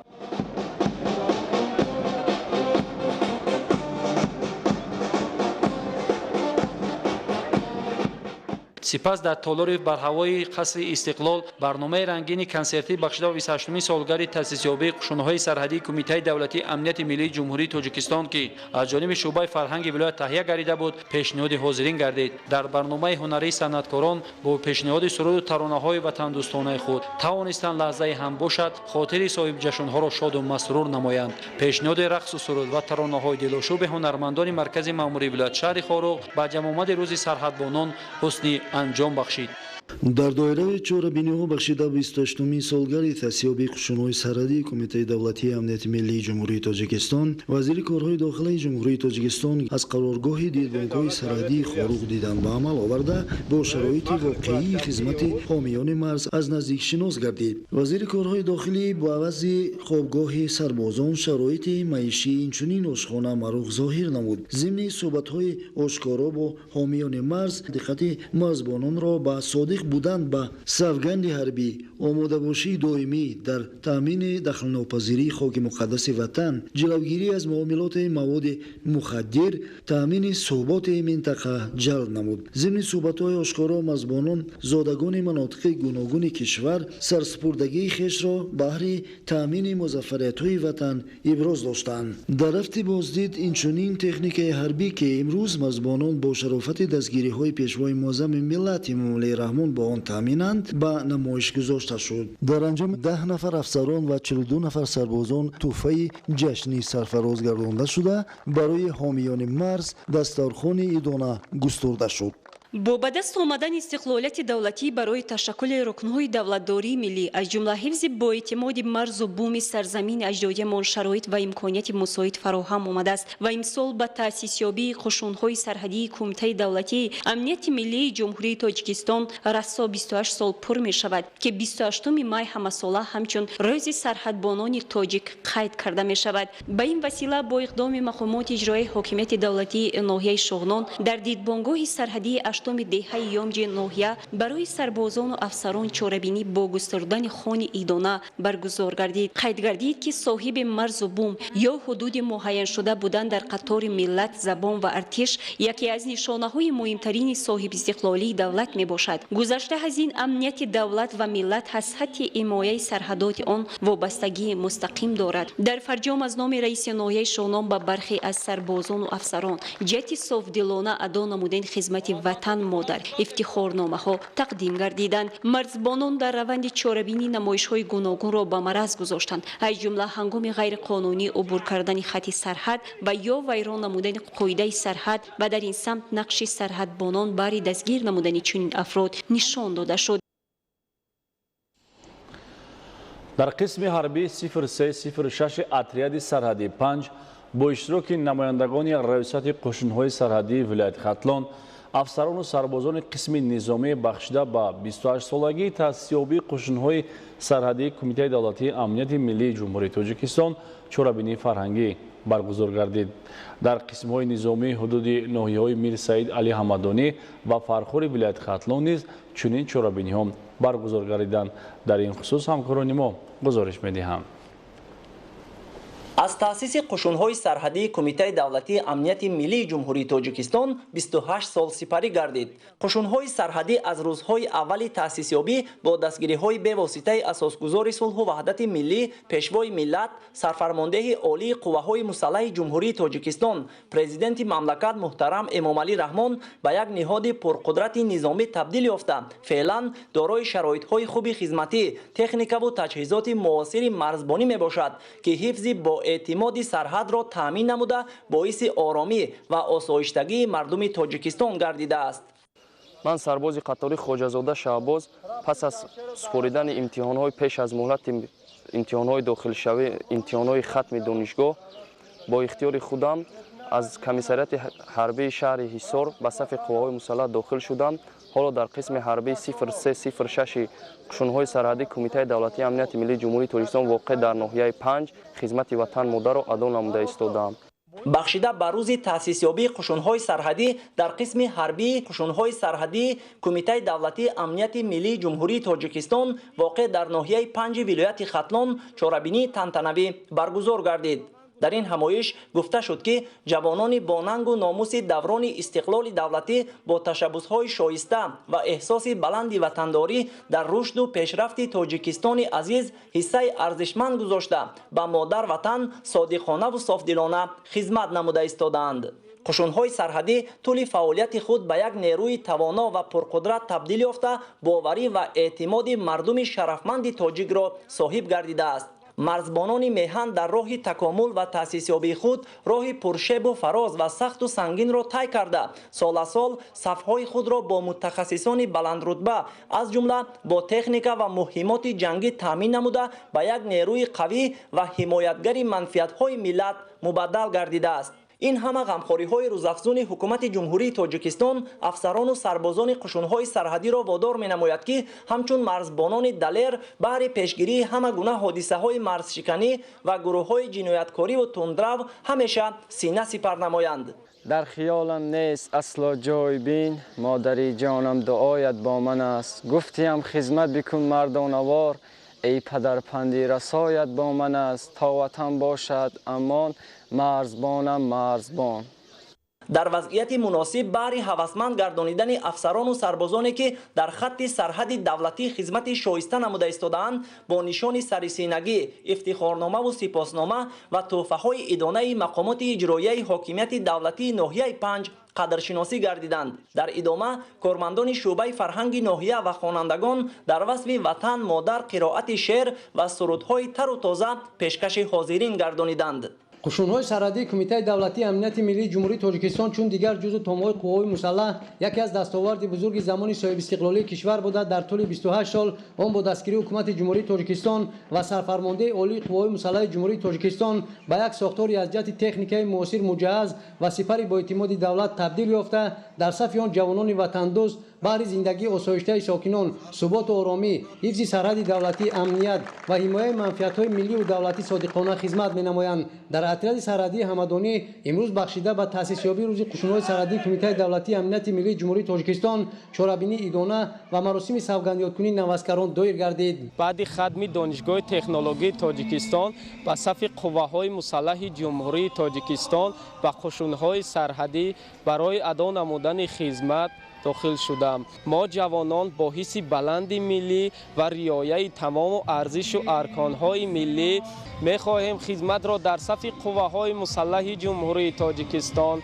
Speaker 21: Сипас дар толори барҳавои қасри Истиқлол барномаи рангини консертӣ бахшида ба 28-умин солгарди таъсисёбии қушунҳои сарҳадии Кумитаи давлатии амнияти миллии Ҷумҳурии Тоҷикистон, ки аз ҷониби шӯъбаи фарҳанги вилоят таҳия гардида буд, пешниҳоди ҳозирин гардид. Дар барномаи ҳунарии санъаткорон бо пешниҳоди суруду таронаҳои ватандӯстонаи худ тавонистанд лаҳзае ҳам бошад хотири соҳибҷашнҳоро шоду масрур намоянд. Пешниҳоди рақсу суруд ва таронаҳои дилошӯби ҳунармандони маркази маъмурии вилоят шаҳри Хоруғ ба ҷамъомади рӯзи сарҳадбонон ҳусни анҷом бахшид.
Speaker 3: Дар доираи чорабиниҳо бахшида 28-умин солгарди таъсисёбии қушунҳои сарҳадии Кумитаи давлатии амнияти миллии Ҷумҳурии Тоҷикистон вазири корҳои дохилаи Ҷумҳурии Тоҷикистон аз қароргоҳи дидбонкҳои сарҳадии Хоруғ дидан ба амал оварда, бо шароити воқеии хизмати ҳомиёни марз аз наздик шинос гардид. Вазири корҳои дохилӣ ба вазъи хобгоҳи сарбозон, шароити маишӣ, инчунин ошхона маруғ зоҳир намуд. Зимни суҳбатҳои ошкоро бо ҳомиёни марз диққати марзбононро ба содиқ Содиқ будан ба савганди ҳарбӣ, омодабошии доимӣ дар таъмини дахлнопазирии хоки муқаддаси ватан, ҷилавгирӣ аз муомилоти маводи мухаддир, таъмини суботи минтақа ҷалб намуд. Зимни суҳбатҳои ошкоро марзбонон, зодагони манотиқи гуногуни кишвар сарсупурдагии хешро баҳри таъмини музаффариятҳои ватан иброз доштанд. Дар рафти боздид инчунин техникаи ҳарбӣ, ки имрӯз марзбонон бо шарофати дастгириҳои пешвои муаззами миллат Эмомалӣ Раҳмон бо он таъминанд, ба намоиш гузошта шуд. Дар анҷом 10 нафар афсарон ва 42 нафар сарбозон тӯҳфаи ҷашнӣ сарфароз гардонда шуда, барои ҳомиёни марз дастархони идона густурда шуд.
Speaker 4: Бо ба даст омадани истиқлолияти давлатӣ барои ташаккули рукнҳои давлатдории миллӣ, аз ҷумла ҳифзи боэътимоди марзу буми сарзамини аҷдодиямон шароит ва имконияти мусоид фароҳам омадааст ва имсол ба таъсисёбии қушунҳои сарҳадии Кумитаи давлатии амнияти миллии Ҷумҳурии Тоҷикистон расо 28 сол пур мешавад, ки 28 май ҳамасола ҳамчун рӯзи сарҳадбонони тоҷик қайд карда мешавад. Ба ин васила бо иқдоми мақомоти иҷроияи ҳокимияти давлатии ноҳияи Шуғнон дар дидбонгоҳи сарҳадии ҳаштуми деҳаи Ёмҷи ноҳия барои сарбозону афсарон чорабинӣ бо густурдани хони идона баргузор гардид. Қайд гардид, ки соҳиби марзу бум ё ҳудуди муайяншуда будан дар қатори миллат, забон ва артиш яке аз нишонаҳои муҳимтарини соҳибистиқлолии давлат мебошад. Гузашта аз ин, амнияти давлат ва миллат аз сатҳи ҳимояи сарҳадоти он вобастагии мустақим дорад. Дар фарҷом аз номи раиси ноҳияи Шуғнон ба бархе аз сарбозону афсарон ҷиҳати софдилона адо намудани хизмати ватан модар ифтихорномаҳо тақдим гардиданд. Марзбонон дар раванди чорабинӣ намоишҳои гуногунро ба мараз гузоштанд, аз ҷумла ҳангоми ғайриқонунӣ убур кардани хати сарҳад ва ё вайрон намудани қоидаи сарҳад ва дар ин самт нақши сарҳадбонон барои дастгир намудани чунин афрод нишон дода шуд.
Speaker 2: Дар қисми ҳарбии 0306 отряди сарҳадии 5 бо иштироки намояндагони раёсати қушунҳои сарҳадии вилояти Хатлон, афсарону сарбозони қисми низомӣ бахшида ба 28-солагии таъсисёбии қушунҳои сарҳадии Кумитаи давлатии амнияти миллии Ҷумҳурии Тоҷикистон чорабинии фарҳангӣ баргузор гардид. Дар қисмҳои низомии ҳудуди ноҳияҳои Мир Саид Али Ҳамадонӣ ва Фархори вилояти Хатлон низ чунин чорабиниҳо баргузор гардиданд. Дар ин хусус ҳамкорони мо гузориш медиҳанд.
Speaker 22: Аз таъсиси қушунҳои сарҳадии Кумитаи давлатии амнияти миллии Ҷумҳурии Тоҷикистон 28 сол сипарӣ гардид. Қушунҳои сарҳадӣ аз рӯзҳои аввали таъсисёбӣ бо дастгириҳои бевоситаи асосгузори сулҳу ваҳдати миллӣ, пешвои миллат, сарфармондеҳи олии қувваҳои мусаллаҳи Ҷумҳурии Тоҷикистон, президенти мамлакат муҳтарам Эмомалӣ Раҳмон ба як ниҳоди пурқудрати низомӣ табдил ёфта, феълан дорои шароитҳои хуби хизматӣ, техникаву таҷҳизоти муосири марзбонӣ мебошад, ки ҳифзи бо эътимоди сарҳадро таъмин намуда, боиси оромӣ ва осоиштагии мардуми Тоҷикистон гардидааст.
Speaker 23: Ман сарбози қатори Хоҷазода Шаҳбоз пас аз супоридани имтиҳонҳои пеш аз муҳлати имтиҳонҳои дохилшавӣ, имтиҳонҳои хатми донишгоҳ бо ихтиёри худам аз комиссариати ҳарбии шаҳри Ҳисор ба сафи қувваҳои мусаллаҳ дохил шудам. Ҳоло дар қисми ҳарбии 0306 қушунҳои сарҳадии Кумитаи давлатии амнияти миллии Ҷумҳурии Тоҷикистон воқеъ дар ноҳияи 5 хизмати ватан модарро адо намуда истодаам.
Speaker 22: Бахшида ба рӯзи таъсисёбии қушунҳои сарҳадӣ дар қисми ҳарбии қушунҳои сарҳадии Кумитаи давлатии амнияти миллии Ҷумҳурии Тоҷикистон воқеъ дар ноҳияи 5 вилояти Хатлон чорабинии тантанавӣ баргузор гардид. Дар ин ҳамоиш гуфта шуд, ки ҷавонони бо нангу номуси даврони истиқлоли давлатӣ бо ташаббусҳои шоиста ва эҳсоси баланди ватандорӣ дар рушду пешрафти Тоҷикистони азиз ҳиссаи арзишманд гузошта, ба модар ватан содиқонаву софдилона хизмат намуда истодаанд. Қушунҳои сарҳадӣ тӯли фаъолияти худ ба як нерӯи тавоно ва пурқудрат табдил ёфта, боварӣ ва эътимоди мардуми шарафманди тоҷикро соҳиб гардидааст. Марзбонони меҳан дар роҳи такомул ва таъсисёбии худ роҳи пуршебу фароз ва сахту сангинро тай карда, сол аз сол сафҳои худро бо мутахассисони баландрутба, аз ҷумла бо техника ва муҳимоти ҷангӣ таъмин намуда, ба як нерӯи қавӣ ва ҳимоятгари манфиатҳои миллат мубаддал гардидааст. Ин ҳама ғамхориҳои рӯзафзуни ҳукумати Ҷумҳурии Тоҷикистон афсарону сарбозони қушунҳои сарҳадиро водор менамояд, ки ҳамчун марзбонони далер баҳри пешгирии ҳама гуна ҳодисаҳои марзшиканӣ ва гурӯҳҳои ҷинояткориву тундрав ҳамеша сина сипар намоянд.
Speaker 6: Дар хиёлам нест асло ҷой бин, модари ҷонам дуоят бо ман аст. Гуфтиям хизмат бикун мардонавор, эй падарпанди расоят бо ман аст. То ватан бошад амон, марзбонам марзбон.
Speaker 22: Дар вазъияти муносиб баҳри ҳавасманд гардонидани афсарону сарбозоне, ки дар хатти сарҳади давлатӣ хизмати шоиста намуда истодаанд, бо нишони сарисинагӣ, ифтихорномаву сипоснома ва тӯҳфаҳои идонаи мақомоти иҷроияи ҳокимияти давлатии ноҳияи Панҷ қадршиносӣ гардиданд. Дар идома кормандони шӯъбаи фарҳанги ноҳия ва хонандагон дар васфи ватан модар қироати шеър ва сурудҳои тару тоза пешкаши ҳозирин гардониданд.
Speaker 8: Қушунҳои сарҳадии Кумитаи давлатии амнияти миллии Ҷумҳурии Тоҷикистон чун дигар ҷузъу томҳои қувваҳои мусаллаҳ яке аз дастоварди бузурги замони соҳибистиқлолии кишвар буда, дар тӯли 28 сол он бо дастгирии ҳукумати Ҷумҳурии Тоҷикистон ва сарфармондеҳи олии қувваҳои мусаллаҳи Ҷумҳурии Тоҷикистон ба як сохтори аз ҷиҳати техникаи муосир муҷаҳҳаз ва сипари боэътимоди давлат табдил ёфта, дар сафи он ҷавонони ватандӯст баҳри зиндагии осоиштаи сокинон, суботу оромӣ, ҳифзи сарҳади давлатӣ, амният ва ҳимояи манфиатҳои миллию давлатӣ содиқона хизмат менамоянд. Дар отряди сарҳадии Ҳамадонӣ имрӯз бахшида ба таъсисёбии рӯзи қушунҳои сарҳадии Кумитаи давлатии амнияти миллии Ҷумҳурии Тоҷикистон чорабинии идона ва маросими савгандёдкунии наваскарон доир гардид.
Speaker 16: Баъди хатми Донишгоҳи технологии Тоҷикистон ба сафи қувваҳои мусаллаҳи Ҷумҳурии Тоҷикистон ба қушунҳои сарҳадӣ барои адо намудани хизмат дохил шудам. Мо ҷавонон бо ҳисси баланди миллӣ ва риояи тамому арзишу арконҳои миллӣ мехоҳем хизматро дар сафи қувваҳои мусаллаҳи Ҷумҳурии Тоҷикистон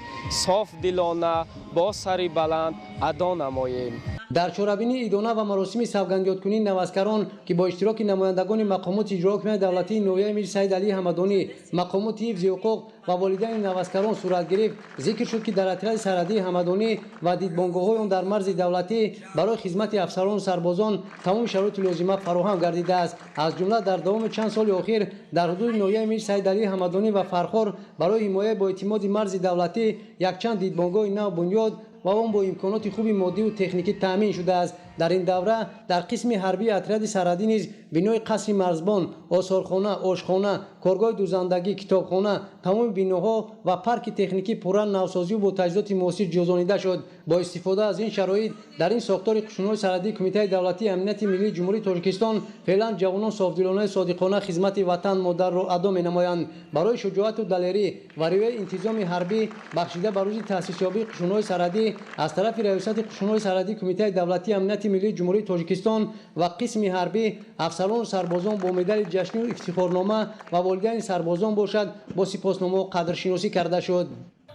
Speaker 16: софдилона бо сари баланд адо намоем.
Speaker 8: Дар чорабинии идона ва маросими савгандёдкунии наваскарон, ки бо иштироки намояндагони мақомоти иҷроия ҳокимияти давлатии ноҳияи Мир Саид Алии Ҳамадонӣ, мақомоти ҳифзи ҳуқуқ ва волидайни наваскарон сурат гирифт, зикр шуд, ки дар отряди сарҳадии Ҳамадонӣ ва дидбонгоҳҳои он дар марзи давлатӣ барои хизмати афсарону сарбозон тамоми шароити лозима фароҳам гардидааст. Аз ҷумла дар давоми чанд соли охир дар ҳудуди ноҳияи Мир Саид Алии Ҳамадонӣ ва Фархор барои ҳимояи боэътимоди марзи давлатӣ якчанд дидбонгоҳи нав бунёд ва он бо имконоти хуби моддиву техникӣ таъмин шудааст. Дар ин давра дар қисми ҳарбии отряди сарҳадӣ низ бинои қасри марзбон, осорхона, ошхона, коргоҳи дӯзандагӣ, китобхона, тамоми биноҳо ва парки техникӣ пурра навсозию бо таҷҳизоти муосир ҷиҳозонида шуд. Бо истифода аз ин шароит дар ин сохтори қушунҳои сарҳадии Кумитаи давлатии амнияти миллии Ҷумҳурии Тоҷикистон феълан ҷавонон софдилонаи содиқона хизмати ватан модарро адо менамоянд. Барои шуҷоату далерӣ ва риояи интизоми ҳарбӣ бахшида ба рӯзи таъсисёбии қушунҳои сарҳадӣ аз тарафи раёсати қушунҳои сарҳадии Кумитаи давлатии амнияти миллии Ҷумҳурии Тоҷикистон ва қисми ҳарбӣ афсарону сарбозон бо медали ҷашнию ифтихорнома ва волидайни сарбозон бошад бо сипосномаҳо қадршиносӣ карда шуд.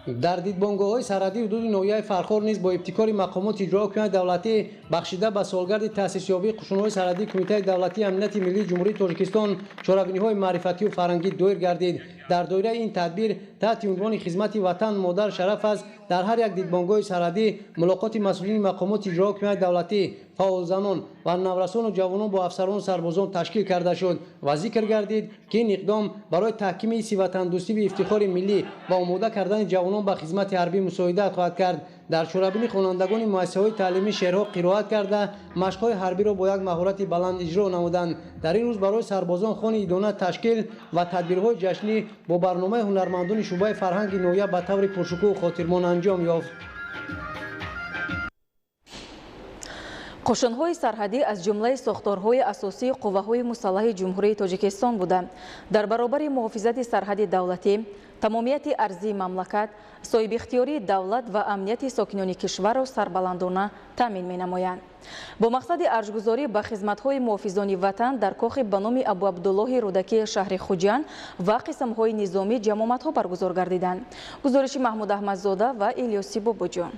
Speaker 8: Дар дидбонгоҳҳои сарҳадии ҳудуди ноҳияи Фархор низ бо ибтикори мақомоти иҷроия ҳокимияти давлатӣ бахшида ба солгарди таъсисёбии қушунҳои сарҳадии Кумитаи давлатии амнияти миллии Ҷумҳурии Тоҷикистон чорабиниҳои маърифатию фарҳангӣ доир гардид. Дар доираи ин тадбир таҳти унвони хизмати ватан модар шараф аст дар ҳар як дидбонгоҳи сарҳадӣ мулоқоти масъулини мақомоти иҷроия ҳокимияти давлатӣ, фаъолзанон ва наврасону ҷавонон бо афсарону сарбозон ташкил карда шуд ва зикр гардид, ки ин иқдом барои таҳкими ҳисси ватандӯстӣ ва ифтихори миллӣ ва омода кардани ҷавонон ба хизмати ҳарбӣ мусоидат хоҳад кард. Дар чорабинӣ хонандагони муассисаҳои таълимӣ шеърҳо қироат карда, машқҳои ҳарбиро бо як маҳорати баланд иҷро намуданд. Дар ин рӯз барои сарбозон хони идона ташкил ва тадбирҳои ҷашнӣ бо барномаи ҳунармандони шӯъбаи фарҳанги ноҳия ба таври пуршукӯҳу хотирмон анҷом ёфт.
Speaker 1: Қушунҳои сарҳадӣ аз ҷумлаи сохторҳои асосии қувваҳои мусаллаҳи Ҷумҳурии Тоҷикистон буда, дар баробари муҳофизати сарҳади давлатӣ, тамомияти арзии мамлакат, соҳибихтиёрии давлат ва амнияти сокинони кишварро сарбаландона таъмин менамоянд. Бо мақсади арҷгузорӣ ба хизматҳои муҳофизони ватан дар кохи ба номи Абуабдуллоҳи Рӯдакии шаҳри Хуҷанд ва қисмҳои низомӣ ҷамъомадҳо баргузор гардиданд. Гузориши Маҳмуд Аҳмадзода ва Илёси Бобоҷон.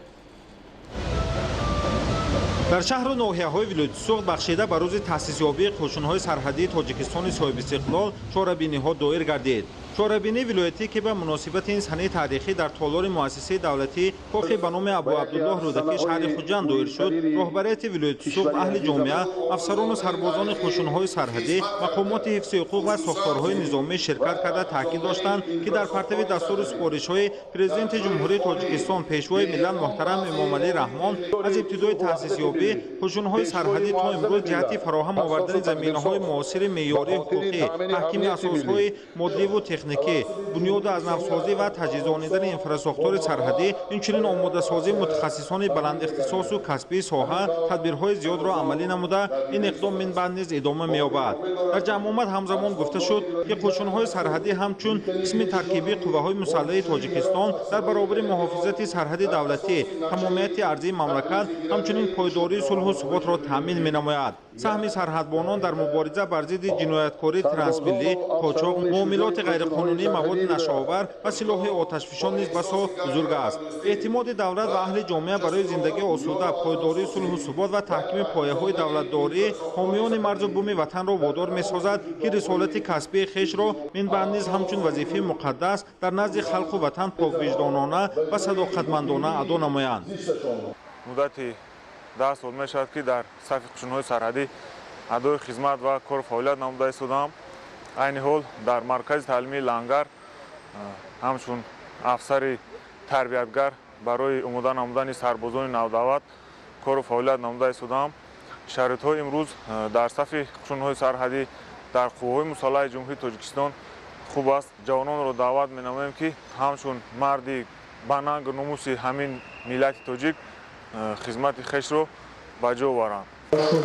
Speaker 9: Дар шаҳру ноҳияҳои вилояти Суғд бахшида ба рӯзи таъсисёбии қушунҳои сарҳадии Тоҷикистони соҳибистиқлол чорабиниҳо доир гардид. Чорабинии вилоятӣ, ки ба муносибати ин санаи таърихӣ дар толори муассисаи давлатии Кохи ба номи Абуабдуллоҳ Рӯдакӣ шаҳри Хуҷанд доир шуд, роҳбарияти вилояти Суғд, аҳли ҷомеа, афсарону сарбозони қӯшунҳои сарҳадӣ, мақомоти ҳифзи ҳуқуқ ва сохторҳои низомӣ ширкат карда таъкид доштанд, ки дар партави дастуру супоришҳои Президенти Ҷумҳурии Тоҷикистон, Пешвои миллат муҳтарам Эмомалӣ Раҳмон аз ибтидои таъсисёбӣ қӯшунҳои сарҳадӣ то имрӯз ҷиҳати фароҳам овардани заминаҳои муосири меъёрии ҳуқуқӣ, таҳкими асосҳои моддиву техникӣ, бунёду аз навсозӣ ва таҷҳизонидани инфрасохтори сарҳадӣ, инчунин омодасозии мутахассисони баландихтисосу касбии соҳа тадбирҳои зиёдро амалӣ намуда, ин иқдом минбаъд низ идома меёбад. Дар ҷамъомад ҳамзамон гуфта шуд, ки қӯшунҳои сарҳадӣ ҳамчун қисми таркибии қувваҳои мусаллаҳи Тоҷикистон дар баробари муҳофизати сарҳади давлатӣ, тамомияти арзии мамлакат, ҳамчунин пойдории сулҳу суботро таъмин менамояд. Саҳми сарҳадбонон дар мубориза бар зидди ҷинояткории трансмиллӣ, қочоқ, муомилоти ғайриқонунии маводи нашъаовар ва силоҳи оташфишон низ басо бузург аст. Эътимоди давлат ва аҳли ҷомеа барои зиндагии осуда, пойдории сулҳу субот ва таҳкими пояҳои давлатдорӣ ҳомиёни марзу буми ватанро водор месозад, ки рисолати касбии хешро минбаъд низ ҳамчун вазифаи муқаддас дар назди халқу ватан поквиҷдонона ва садоқатмандона адо намоянд.
Speaker 7: Муддати 10 сол мешавад, ки дар сафи қӯшунҳои сарҳадӣ адои хизмат ва кору фаъолият намуда истодаам. Айни ҳол дар маркази таълимии Лангар ҳамчун афсари тарбиятгар барои омода намудани сарбозони навдаъват кору фаъолият намуда истодаам. Шароитҳои имрӯз дар сафи қӯшунҳои сарҳадӣ дар қувваҳои мусаллаҳи Ҷумҳурии Тоҷикистон хуб аст. Ҷавононро даъват менамоем, ки ҳамчун марди ба нангу номуси ҳамин миллати тоҷик хизмати хешро ба ҷо оваранд.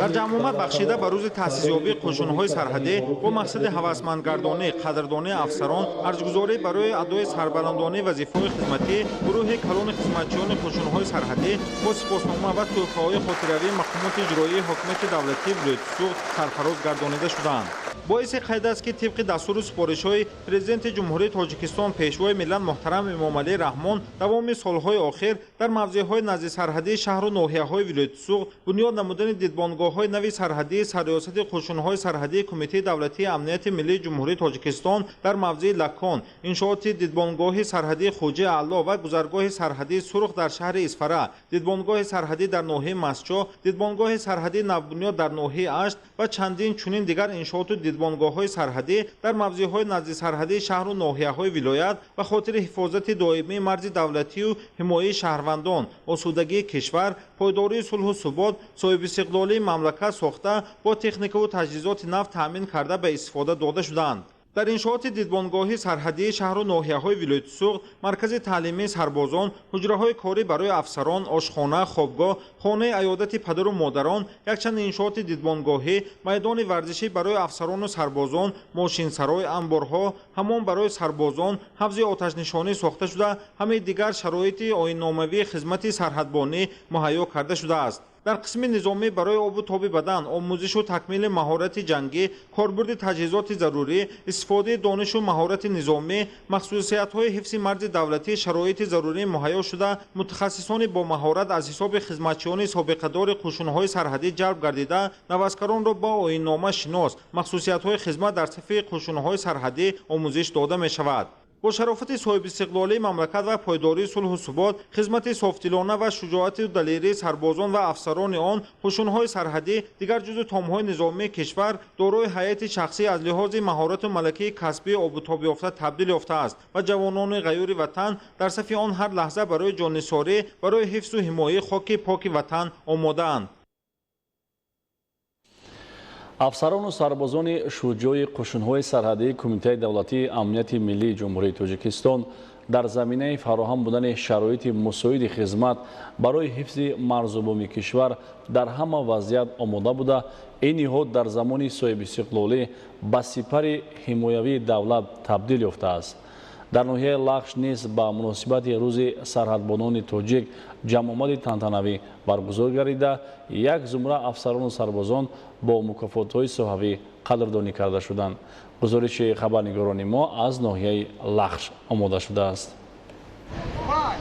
Speaker 9: Дар ҷамъомад бахшида ба рӯзи таъсисёбии қӯшунҳои сарҳадӣ бо мақсади ҳавасмандгардонӣ, қадрдонии афсарон, арҷгузорӣ барои адои сарбаландонии вазифаҳои хизматӣ, гурӯҳи калони хизматчиёни қӯшунҳои сарҳадӣ бо сипоснома ва тӯҳфаҳои хотиравии мақомоти иҷроии ҳокимияти давлатии вилояти Суғд сарфароз гардонида шуданд. Боиси қайд аст, ки тибқи дастуру супоришҳои Президенти Ҷумҳурии Тоҷикистон, Пешвои миллат муҳтарам Эмомалӣ Раҳмон давоми солҳои охир дар мавзеъҳои наздисарҳадии шаҳру ноҳияҳои вилояти Суғд бунёд намудани дидбонгоҳҳои нави сарҳадии сарриёсати қӯшунҳои сарҳадии Кумитаи давлатии амнияти миллии Ҷумҳурии Тоҷикистон дар мавзеи Лакон, иншооти дидбонгоҳи сарҳадии Хоҷи Аъло ва гузаргоҳи сарҳадии Сурх дар шаҳри Исфара, дидбонгоҳи сарҳадӣ дар ноҳияи Мастчоҳ, дидбонгоҳи сарҳадии навбунёд дар ноҳияи Ашт ва чандин чунин дигар иншооту дидбонгоҳҳои сарҳадӣ дар мавзеъҳои наздисарҳадии шаҳру ноҳияҳои вилоят ба хотири ҳифозати доимии марзи давлатию ҳимояи шаҳрвандон, осудагии кишвар, пойдории сулҳу субот, соҳибистиқлолии мамлакат сохта, бо техникаву таҷҳизоти нав таъмин карда ба истифода дода шуданд. Дар иншооти дидбонгоҳи сарҳадии шаҳру ноҳияҳои вилояти Суғд маркази таълимии сарбозон, ҳуҷраҳои корӣ барои афсарон, ошхона, хобгоҳ, хонаи аёдати падару модарон, якчанд иншооти дидбонгоҳӣ, майдони варзишӣ барои афсарону сарбозон, мошинсарой, анборҳо, ҳамом барои сарбозон, ҳавзи оташнишонӣ сохта шуда, ҳамаи дигар шароити оинномавии хизмати сарҳадбонӣ муҳайё карда шудааст. Дар қисми низомӣ барои обу тоби бадан, омӯзишу такмили маҳорати ҷангӣ, корбурди таҷҳизоти зарурӣ, истифодаи донишу маҳорати низомӣ, махсусиятҳои ҳифзи марзи давлатӣ шароити зарурӣ муҳайё шуда, мутахассисони бо маҳорат аз ҳисоби хизматчиёни собиқадори қӯшунҳои сарҳадӣ ҷалб гардида, наваскаронро бо оиннома шинос, махсусиятҳои хизмат дар сафи қӯшунҳои сарҳадӣ омӯзиш дода мешавад. Бо шарофати соҳибистиқлолии мамлакат ва пойдории сулҳу субот, хизмати софдилона ва шуҷоати далерии сарбозон ва афсарони он, қӯшунҳои сарҳадӣ дигар ҷузъу томҳои низомии кишвар дорои ҳайати шахсӣ аз лиҳози маҳорату малакаи касбии обутобёфта табдил ёфтааст ва ҷавонони ғайюри ватан дар сафи он ҳар лаҳза барои ҷоннисорӣ, барои ҳифзу ҳимояи хоки поки ватан омодаанд.
Speaker 2: Афсарону сарбозони шуҷои қӯшунҳои сарҳадии Кумитаи давлатии амнияти миллии Ҷумҳурии Тоҷикистон дар заминаи фароҳам будани шароити мусоиди хизмат барои ҳифзи марзу буми кишвар дар ҳама вазъият омода буда, ин ниҳод дар замони соҳибистиқлолӣ ба сипари ҳимоявии давлат табдил ёфтааст. Дар ноҳияи Лахш низ ба муносибати рӯзи сарҳадбонони тоҷик ҷамъомади тантанавӣ баргузор гардида, як зумра афсарону сарбозон бо мукофотҳои соҳавӣ қадрдонӣ карда шуданд. Гузориши хабарнигорони мо аз ноҳияи Лахш омода шудааст.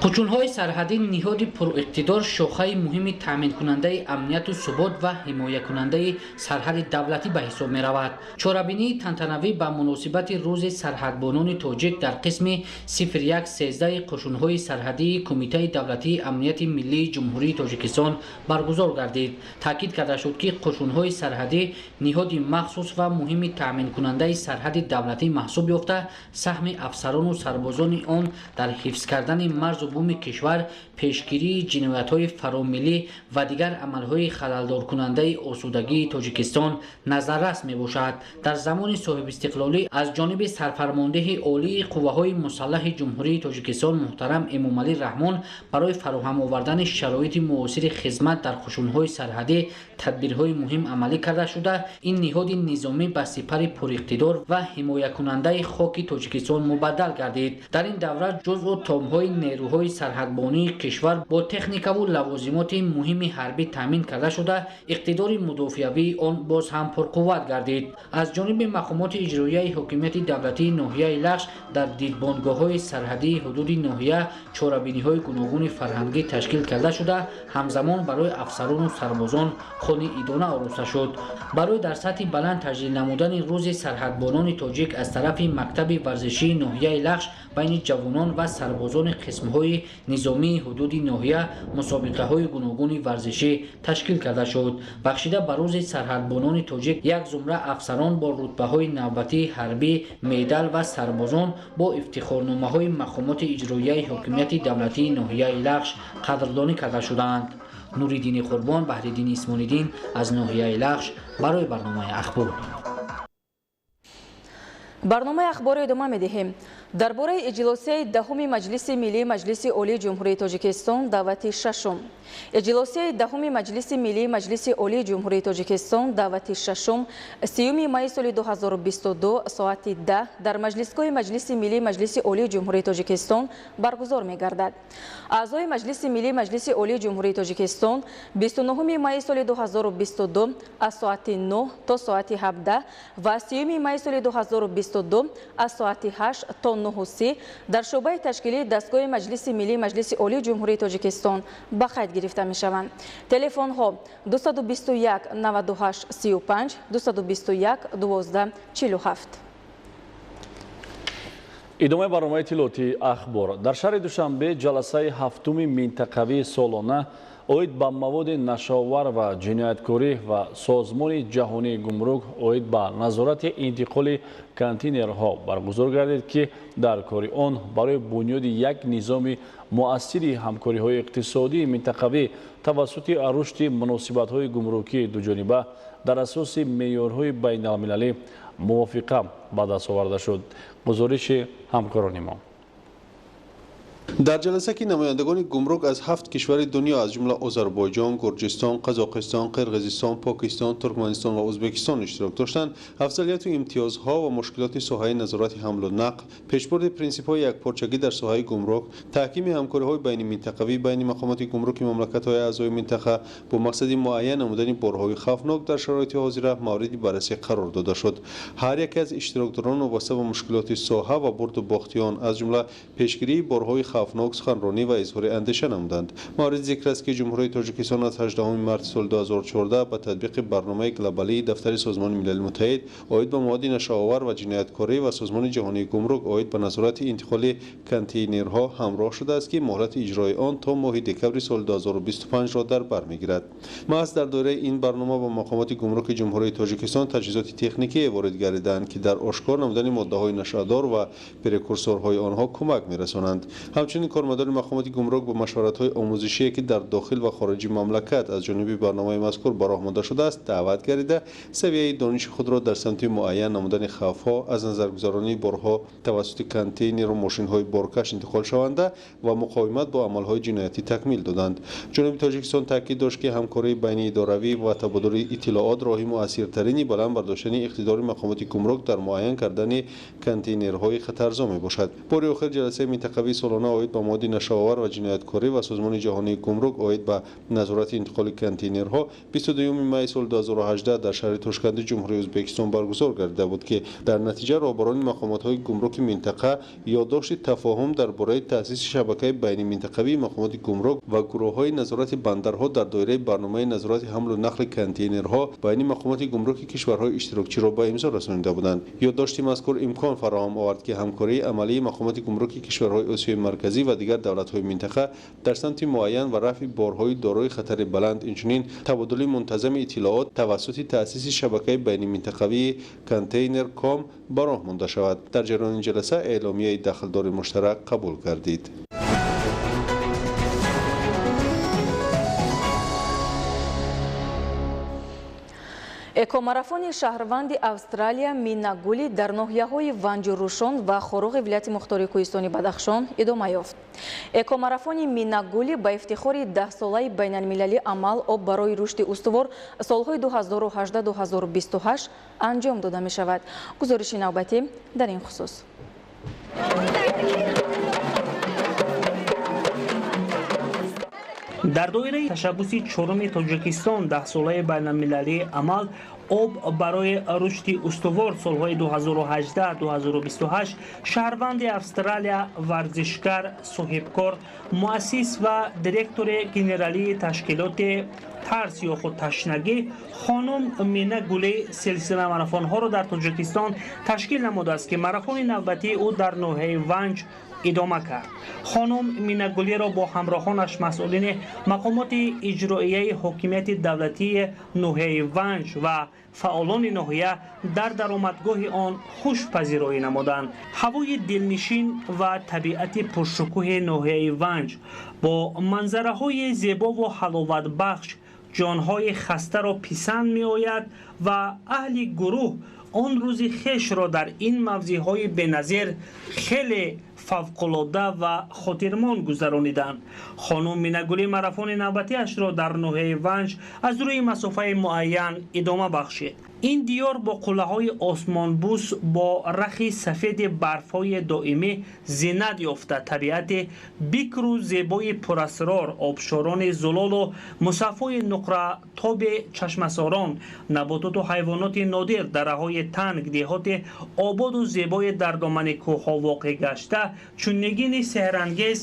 Speaker 10: Қӯшунҳои сарҳадӣ ниҳоди пуриқтидор, шохаи муҳими таъминкунандаи амнияту субот ва ҳимоякунандаи сарҳади давлатӣ ба ҳисоб меравад. Чорабинии тантанавӣ ба муносибати рӯзи сарҳадбонони тоҷик дар қисми 0113 қӯшунҳои сарҳадии Кумитаи давлатии амнияти миллии Ҷумҳурии Тоҷикистон баргузор гардид. Таъкид карда шуд, ки қӯшунҳои сарҳадӣ ниҳоди махсус ва муҳими таъминкунандаи сарҳади давлатӣ маҳсуб ёфта, саҳми афсарону сарбозони он дар ҳифз кардани марзу буми кишвар, пешгирии ҷиноятҳои фаромиллӣ ва дигар амалҳои халалдоркунандаи осудагии Тоҷикистон назаррас мебошад. Дар замони соҳибистиқлолӣ аз ҷониби сарфармондеҳи олии қувваҳои мусаллаҳи Ҷумҳурии Тоҷикистон муҳтарам Эмомалӣ Раҳмон барои фароҳам овардани шароити муосири хизмат дар қӯшунҳои сарҳадӣ тадбирҳои муҳим амалӣ карда шуда, ин ниҳоди низомӣ ба сипари пуриқтидор ва ҳимоякунандаи хоки Тоҷикистон мубаддал гардид. Дар ин давра ҷузъу томҳои нерӯҳои сарҳадбонии кишвар бо техникаву лавозимоти муҳими ҳарбӣ таъмин карда шуда, иқтидори мудофиавии он боз ҳам пурқувват гардид. Аз ҷониби мақомоти иҷроияи ҳокимияти давлатии ноҳияи Лахш дар дидбонгоҳҳои сарҳадии ҳудуди ноҳия чорабиниҳои гуногуни фарҳангӣ ташкил карда шуда, ҳамзамон барои афсарону сарбозон хони идона ороста шуд. Барои дар сатҳи баланд таҷлил намудани рӯзи сарҳадбонони тоҷик аз тарафи мактаби варзишии ноҳияи Лахш байни ҷавонон ва сарбозони қисмҳои низомии ҳудуди ноҳия мусобиқаҳои гуногуни варзишӣ ташкил карда шуд. Бахшида ба рӯзи сарҳадбонони тоҷик як зумра афсарон бо рутбаҳои навбатии ҳарбӣ, медал ва сарбозон бо ифтихорномаҳои мақомоти иҷроияи ҳокимияти давлатии ноҳияи Лахш қадрдонӣ карда шуданд. Нуриддини Қурбон, Баҳриддини Исмолиддин аз ноҳияи Лахш барои барномаи Ахбор.
Speaker 1: Барномаи Ахборро идома медиҳем. Дар бораи иҷлосияи 10-уми Маҷлиси Миллии Маҷлиси Олии Ҷумҳурии Тоҷикистон даъвати шашум. Иҷлосияи 10-уми Маҷлиси Миллии Маҷлиси Олии Ҷумҳурии Тоҷикистон даъвати шашум 30 майи соли 2022 соати 10 дар Маҷлисгоҳи Маҷлиси Миллии Маҷлиси Олии Ҷумҳурии Тоҷикистон баргузор мегардад. Аъзои Маҷлиси Миллии Маҷлиси Олии Ҷумҳурии Тоҷикистон 29 майи соли 2022 аз соати 9 то соати 17 ва 30 майи соли 2022 аз соати 8 то 9:30 дар шӯъбаи ташкилии дастгоҳи Маҷлиси Миллии Маҷлиси Олии Ҷумҳурии Тоҷикистон ба қайд гирифта мешаванд. Телефонҳо 221 98 35, 221 12 47.
Speaker 2: Идомаи барномаи иттилоотии Ахбор. Дар шаҳри Душанбе ҷаласаи 7-уми минтақавии солона оид ба маводи нашъаовар ва ҷинояткорӣ ва Созмони ҷаҳонии гумрук оид ба назорати интиқоли контейнерҳо баргузор гардид, ки дар кори он барои бунёди як низоми муассири ҳамкориҳои иқтисодии минтақавӣ тавассути рушди муносибатҳои гумрукии дуҷониба дар асоси меъёрҳои байналмилалӣ мувофиқа ба даст оварда шуд. Гузориши ҳамкорони мо.
Speaker 11: Дар ҷаласа, ки намояндагони гумрук аз 7 кишвари дунё, аз ҷумла Озарбойҷон, Гурҷистон, Қазоқистон, Қирғизистон, Покистон, Туркманистон ва Ӯзбекистон иштирок доштанд, афзалияту имтиёзҳо ва мушкилоти соҳаи назорати ҳамлу нақл, пешбурди принсипҳои якпорчагӣ дар соҳаи гумрук, таҳкими ҳамкориҳои байниминтақавӣ байни мақомоти гумруки мамлакатҳои аъзои минтақа бо мақсади муайян намудани борҳои хавфнок дар шароити ҳозира мавриди баррасӣ қарор дода шуд. Ҳар яке аз иштирокдорон вобаста ба мушкилоти соҳа ва бурду бохти он, аз ҷумла пешгирии борҳои хавфнок, суханронӣ ва изҳори андеша намуданд. Мавриди зикр аст, ки Ҷумҳурии Тоҷикистон аз 18 марти соли 2014 ба татбиқи барномаи глобалии Дафтари Созмони Милали Муттаҳид оид ба маводи нашъаовар ва ҷинояткорӣ ва Созмони ҷаҳонии гумрук оид ба назорати интиқоли контейнерҳо ҳамроҳ шудааст, ки муҳлати иҷрои он то моҳи декабри соли 2025-ро дар бар мегирад. Маҳз дар доираи ин барнома ба мақомоти гумруки Ҷумҳурии Тоҷикистон таҷҳизоти техникие ворид гардидаанд, ки дар ошкор намудани моддаҳои нашъадор ва прекурсорҳои онҳо кӯмак мерасонанд. Ҳамчунин кормандони мақомоти гумрук ба машваратҳои омӯзишие, ки дар дохил ва хориҷи мамлакат аз ҷониби барномаи мазкур ба роҳ монда шудааст, даъват гардида, савияи дониши худро дар самти муайян намудани хавфҳо аз назаргузаронии борҳо тавассути контейнеру мошинҳои боркаш интиқолшаванда ва муқовимат бо амалҳои ҷиноятӣ такмил доданд. Ҷониби Тоҷикистон таъкид дошт, ки ҳамкории байниидоравӣ ва табодули иттилоот роҳи муассиртарини баланд бардоштани иқтидори мақомоти гумрук дар муайян кардани контейнерҳои хатарзо мебошад. Бори охир ҷаласаи минтақавии солона оид ба маводи нашъаовар ва ҷинояткорӣ ва Созмони ҷаҳонии гумрук оид ба назорати интиқоли контейнерҳо 22 май соли 2018 дар шаҳри Тошканди Ҷумҳурии Ӯзбекистон баргузор гардида буд, ки дар натиҷа роҳбарони мақомотҳои гумруки минтақа ёддошти тафоҳум дар бораи таъсиси шабакаи байниминтақавии мақомоти гумрук ва гурӯҳҳои назорати бандарҳо дар доираи барномаи назорати ҳамлу нақли контейнерҳо байни мақомоти гумруки кишварҳои иштирокчиро ба имзо расонида буданд. Ёддошти мазкур имкон фароҳам овард, ки ҳамкории амалии мақомоти гумруки кишварҳои Осиёи Марказӣ ва дигар давлатҳои минтақа дар самти муайян ва рафъи борҳои дорои хатари баланд, инчунин табодули мунтазами иттилоот тавассути таъсиси шабакаи байниминтақавии контейнер ком ба роҳ монда шавад. Дар ҷараёни ҷаласа эъломияи дахлдори муштарак қабул гардид.
Speaker 1: Экомарафони шаҳрванди Австралия Миннагули дар ноҳияҳои Ванҷу Рӯшон ва Хоруғи вилояти мухтори Кӯҳистони Бадахшон идома ёфт. Экомарафони Миннагули ба ифтихори 10-солаи байналмилалии амал об барои рушди устувор солҳои 2018-2028 анҷом дода мешавад. Гузориши навбатӣ дар ин хусус.
Speaker 12: Дар доираи ташаббуси чоруми Тоҷикистон 10-солаи байналмилалии амал об барои рушди устувор солҳои 2018-2028 шаҳрванди Австралия, варзишгар, соҳибкор, муассис ва директори генералии ташкилоти тарс ё худ ташнагӣ хонум Мина Гулӣ силсила марафонҳоро дар Тоҷикистон ташкил намудааст, ки марафони навбатии ӯ дар ноҳияи Ванҷ идома кард. Хонум Минагулиро бо ҳамроҳонаш масъулини мақомоти иҷроияи ҳокимияти давлатии ноҳияи Ванҷ ва фаъолони ноҳия дар даромадгоҳи он хушпазироӣ намуданд. Ҳавои дилнишин ва табиати пуршукӯҳи ноҳияи Ванҷ бо манзараҳои зебову ҳаловатбахш ҷонҳои хастаро писанд меояд ва аҳли гурӯҳ он рӯзи хешро дар ин мавзеъҳои беназир хеле фавқулода ва хотирмон гузарониданд. Хонум Минагулӣ марафони навбатиашро дар ноҳияи Ванҷ аз рӯи масофаи муайян идома бахшид. Ин диёр бо қуллаҳои осмонбӯс бо рахи сафеди барфҳои доимӣ зинат ёфта, табиати бикру зебои пурасрор, обшорони зулолу мусаффои нуқратоби чашмасорон, набототу ҳайвоноти нодир, дараҳои танг, деҳоти ободу зебои дар домани кӯҳҳо воқеъ гашта, чун нигини сеҳрангез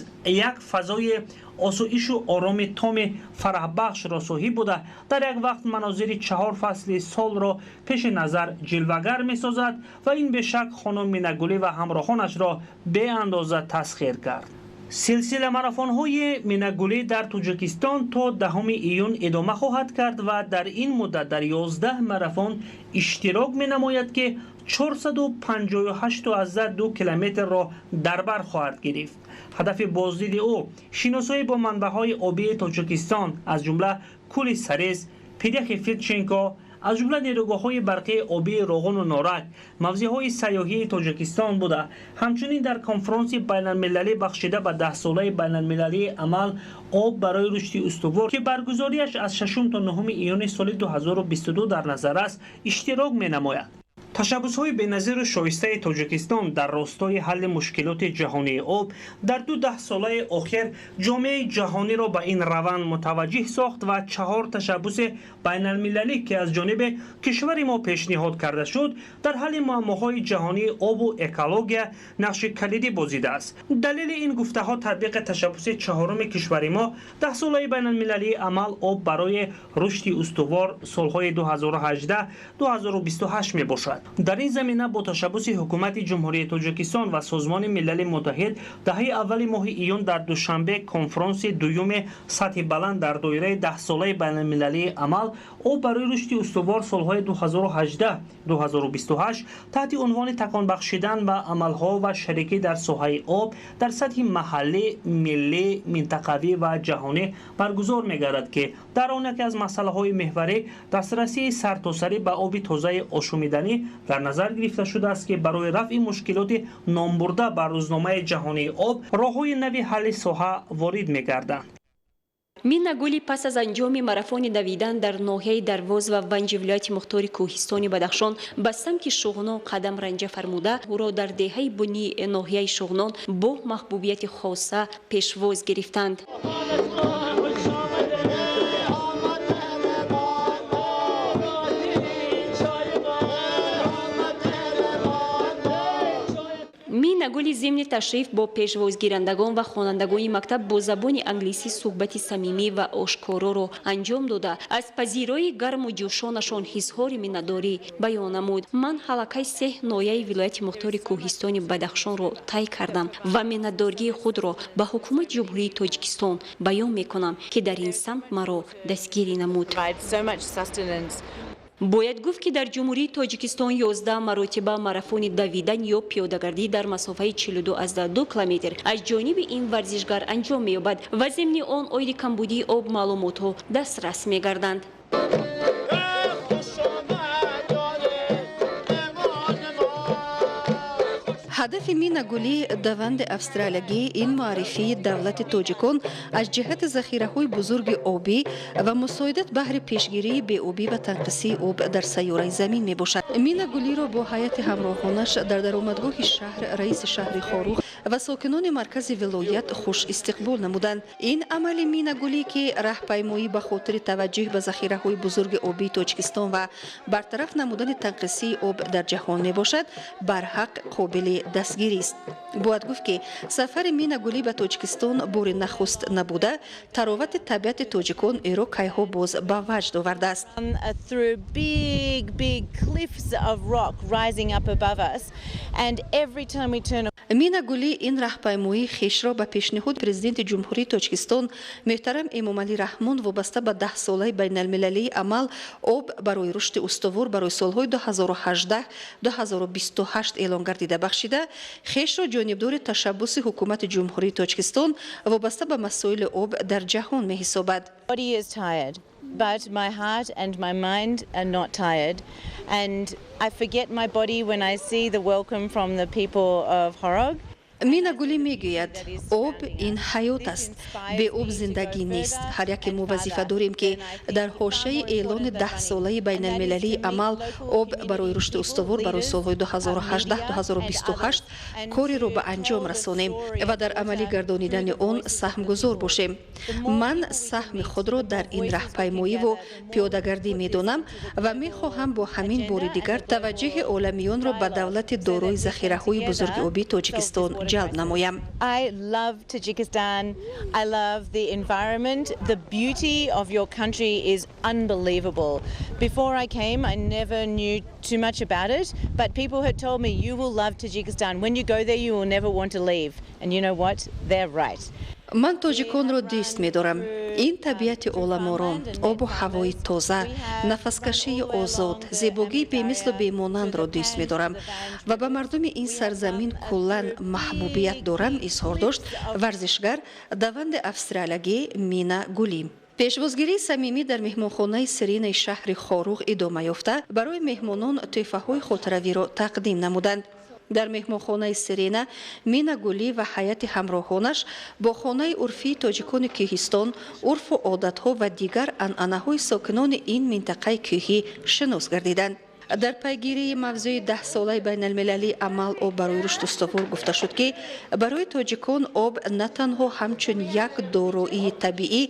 Speaker 12: як фазои осоишу ороми томи фараҳбахшро соҳиб буда, дар як вақт манозири 4 фасли солро пеши назар ҷилвагар месозад ва ин бешак хонум Минагулӣ ва ҳамроҳонашро беандоза тасхир кард. Силсила марафонҳои Минагулӣ дар Тоҷикистон то 10 июн идома хоҳад кард ва дар ин муддат дар 11 марафон иштирок менамояд, ки 458,2 километрро дар бар хоҳад гирифт. Ҳадафи боздиди ӯ шиносоӣ бо манбаъҳои обии Тоҷикистон, аз ҷумла кӯли Сарез, пиряхи Федченко, аз ҷумла нерӯгоҳҳои барқии обии Роғуну Норак, мавзеъҳои сайёҳии Тоҷикистон буда. Ҳамчунин дар конфронси байналмилалӣ бахшида ба 10-солаи байналмилалии амал об барои рушди устувор, ки баргузориаш аз 6 то 9 июни соли 2022 дар назар аст, иштирок менамояд. Ташаббусҳои беназиру шоистаи Тоҷикистон дар ростои ҳалли мушкилоти ҷаҳонии об дар 2 даҳсолаи охир ҷомеаи ҷаҳониро ба ин раванд мутаваҷҷиҳ сохт ва 4 ташаббуси байналмилалӣ, ки аз ҷониби кишвари мо пешниҳод карда шуд, дар ҳалли муаммоҳои ҷаҳонии обу экология нақши калидӣ бозидааст. Далели ин гуфтаҳо татбиқи ташаббуси чаҳоруми кишвари мо 10-солаи байналмилалии амал об барои рушди устувор солҳои 2018-2028 мебошад. Дар ин замина бо ташаббуси ҳукумати Ҷумҳурии Тоҷикистон ва Созмони Милали Муттаҳид даҳаи аввали моҳи июн дар Душанбе конфронси дуюми сатҳи баланд дар доираи 10-солаи байналмилалии амал об барои рушди устувор солҳои 2018-2028 таҳти унвони таконбахшидан ба амалҳо ва шарикӣ дар соҳаи об дар сатҳи маҳаллӣ, миллӣ, минтақавӣ ва ҷаҳонӣ баргузор мегардад, ки дар он яке аз масъалаҳои меҳварӣ дастрасии сартосарӣ ба оби тозаи ошомиданӣ дар назар гирифта шудааст, ки барои рафъи мушкилоти номбурда ба рӯзномаи ҷаҳонии об роҳҳои нави ҳалли соҳа ворид мегарданд.
Speaker 4: Мина Гулӣ пас аз анҷоми марафони давидан дар ноҳияи Дарвоз ва Ванҷи вилояти мухтори Кӯҳистони Бадахшон ба самти Шуғнон қадам ранҷа фармуда, ӯро дар деҳаи Бунии ноҳияи Шуғнон бо маҳбубияти хоса пешвоз гирифтанд. Мина Гулӣ зимни ташриф бо пешвозгирандагон ва хонандагони мактаб бо забони англисӣ суҳбати самимӣ ва ошкороро анҷом дода, аз пазирои гарму ҷӯшонашон изҳори миннатдорӣ баён намуд. Ман ҳалакаи се ноҳияи вилояти мухтори Кӯҳистони Бадахшонро тай кардам ва миннатдории худро ба ҳукумати Ҷумҳурии Тоҷикистон баён мекунам, ки дар ин самт маро дастгирӣ намуд. Бояд гуфт, ки дар Ҷумҳурии Тоҷикистон 11 маротиба марафони давидан ё пиёдагардӣ дар масофаи 42,2 километр аз ҷониби ин варзишгар анҷом меёбад ва зимни он оиди камбудии об маълумотҳо дастрас мегарданд.
Speaker 13: Ҳадафи Мина Гулӣ, даванди австралиягӣ, ин муаррифии давлати тоҷикон аз ҷиҳати захираҳои бузурги обӣ ва мусоидат баҳри пешгирии беобӣ ва танқисии об дар сайёраи замин мебошад. Мина Гулиро бо ҳайати ҳамроҳонаш дар даромадгоҳи шаҳр раиси шаҳри Хоруғ ва сокинони маркази вилоят хуш истиқбол намуданд. Ин амали Мина Гулӣ, ки раҳпаймоӣ ба хотири таваҷҷӯҳ ба захираҳои бузурги обии Тоҷикистон ва бартараф намудани танқисии об дар ҷаҳон мебошад, барҳақ қобили дастгирист. Бояд гуфт, ки сафари Мина Гулӣ ба Тоҷикистон бори нахуст набуда, таровати табиати тоҷикон ӯро кайҳо боз ба ваҷд овардааст. Мина Гулӣ ин раҳпаймоии хешро ба пешниҳоди президенти Ҷумҳурии Тоҷикистон муҳтарам Эмомалӣ Раҳмон вобаста ба даҳсолаи байналмилалии амал об барои рушди устувор барои солҳои 2018-2028 эълон гардида бахшида, хешро ҷонибдори ташаббуси ҳукумати Ҷумҳурии Тоҷикистон вобаста ба масоили об дар ҷаҳон меҳисобад.
Speaker 14: But my heart and my mind are not tired, and I forget my body when I see the welcome from the people of Khorog.
Speaker 13: Мина Гулӣ мегӯяд, об ин ҳаёт аст, беоб зиндагӣ нест. Ҳар яке мо вазифа дорем, ки дар ҳошияи эълони даҳсолаи байналмилалии амал об барои рушди устувор барои солҳои 2018-2028 кореро ба анҷом расонем ва дар амалӣ гардонидани он саҳмгузор бошем. Ман саҳми худро дар ин раҳпаймоиву пиёдагардӣ медонам ва мехоҳам бо ҳамин бори дигар таваҷҷӯҳи оламиёнро ба давлати дорои захираҳои бузурги обии Тоҷикистон ҷалб намоям.
Speaker 14: I love Tajikistan. I love the environment. The beauty of your country is unbelievable. Before I came, I never knew too much about it, but people had told me, you will love Tajikistan. When you go there, you will never want to leave. And you know what? They're right.
Speaker 13: Ман тоҷиконро дӯст медорам. Ин табиати оламором, обу ҳавои тоза, нафаскашии озод, зебогии бемислу бемонандро дӯст медорам ва ба мардуми ин сарзамин куллан маҳбубият дорам, изҳор дошт варзишгар, даванди австралиягӣ Мина Гулӣ. Пешвозгирии самимӣ дар меҳмонхонаи Сиринаи шаҳри Хоруғ идома ёфта, барои меҳмонон тӯҳфаҳои хотиравиро тақдим намуданд. Дар меҳмонхонаи Сирена Мина Гулӣ ва ҳайати ҳамроҳонаш бо хонаи урфии тоҷикони кӯҳистон, урфу одатҳо ва дигар анъанаҳои сокинони ин минтақаи кӯҳӣ шинос гардиданд. Дар пайгирии мавзӯи даҳсолаи байналмилалии амал об барои рушд устувор гуфта шуд, ки барои тоҷикон об на танҳо ҳамчун як дороии табиӣ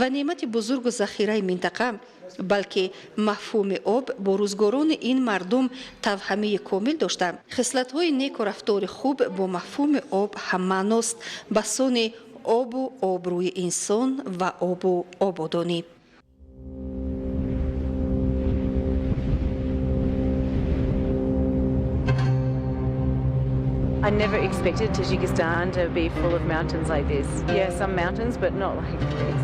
Speaker 13: ва неъмати бузургу захираи минтақа, балки мафҳуми об бо рӯзгорони ин мардум тавҳамии комил дошта, хислатҳои неку рафтори хуб бо мафҳуми об ҳаммаъност, басони обу обрӯи инсон ва обу ободонӣ.
Speaker 14: I never expected Tajikistan to be full of mountains like this. Yeah, some mountains, but not like this.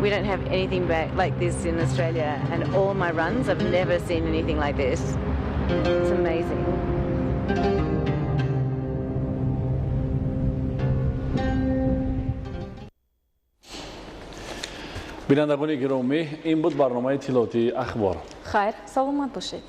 Speaker 14: We don't have anything back like this in Australia, and all my runs, I've never seen anything like this. It's amazing.
Speaker 2: Бинандагони гиромӣ, ин буд барномаи тиллоатии Ахбор.
Speaker 1: Хайр, саломат бошед.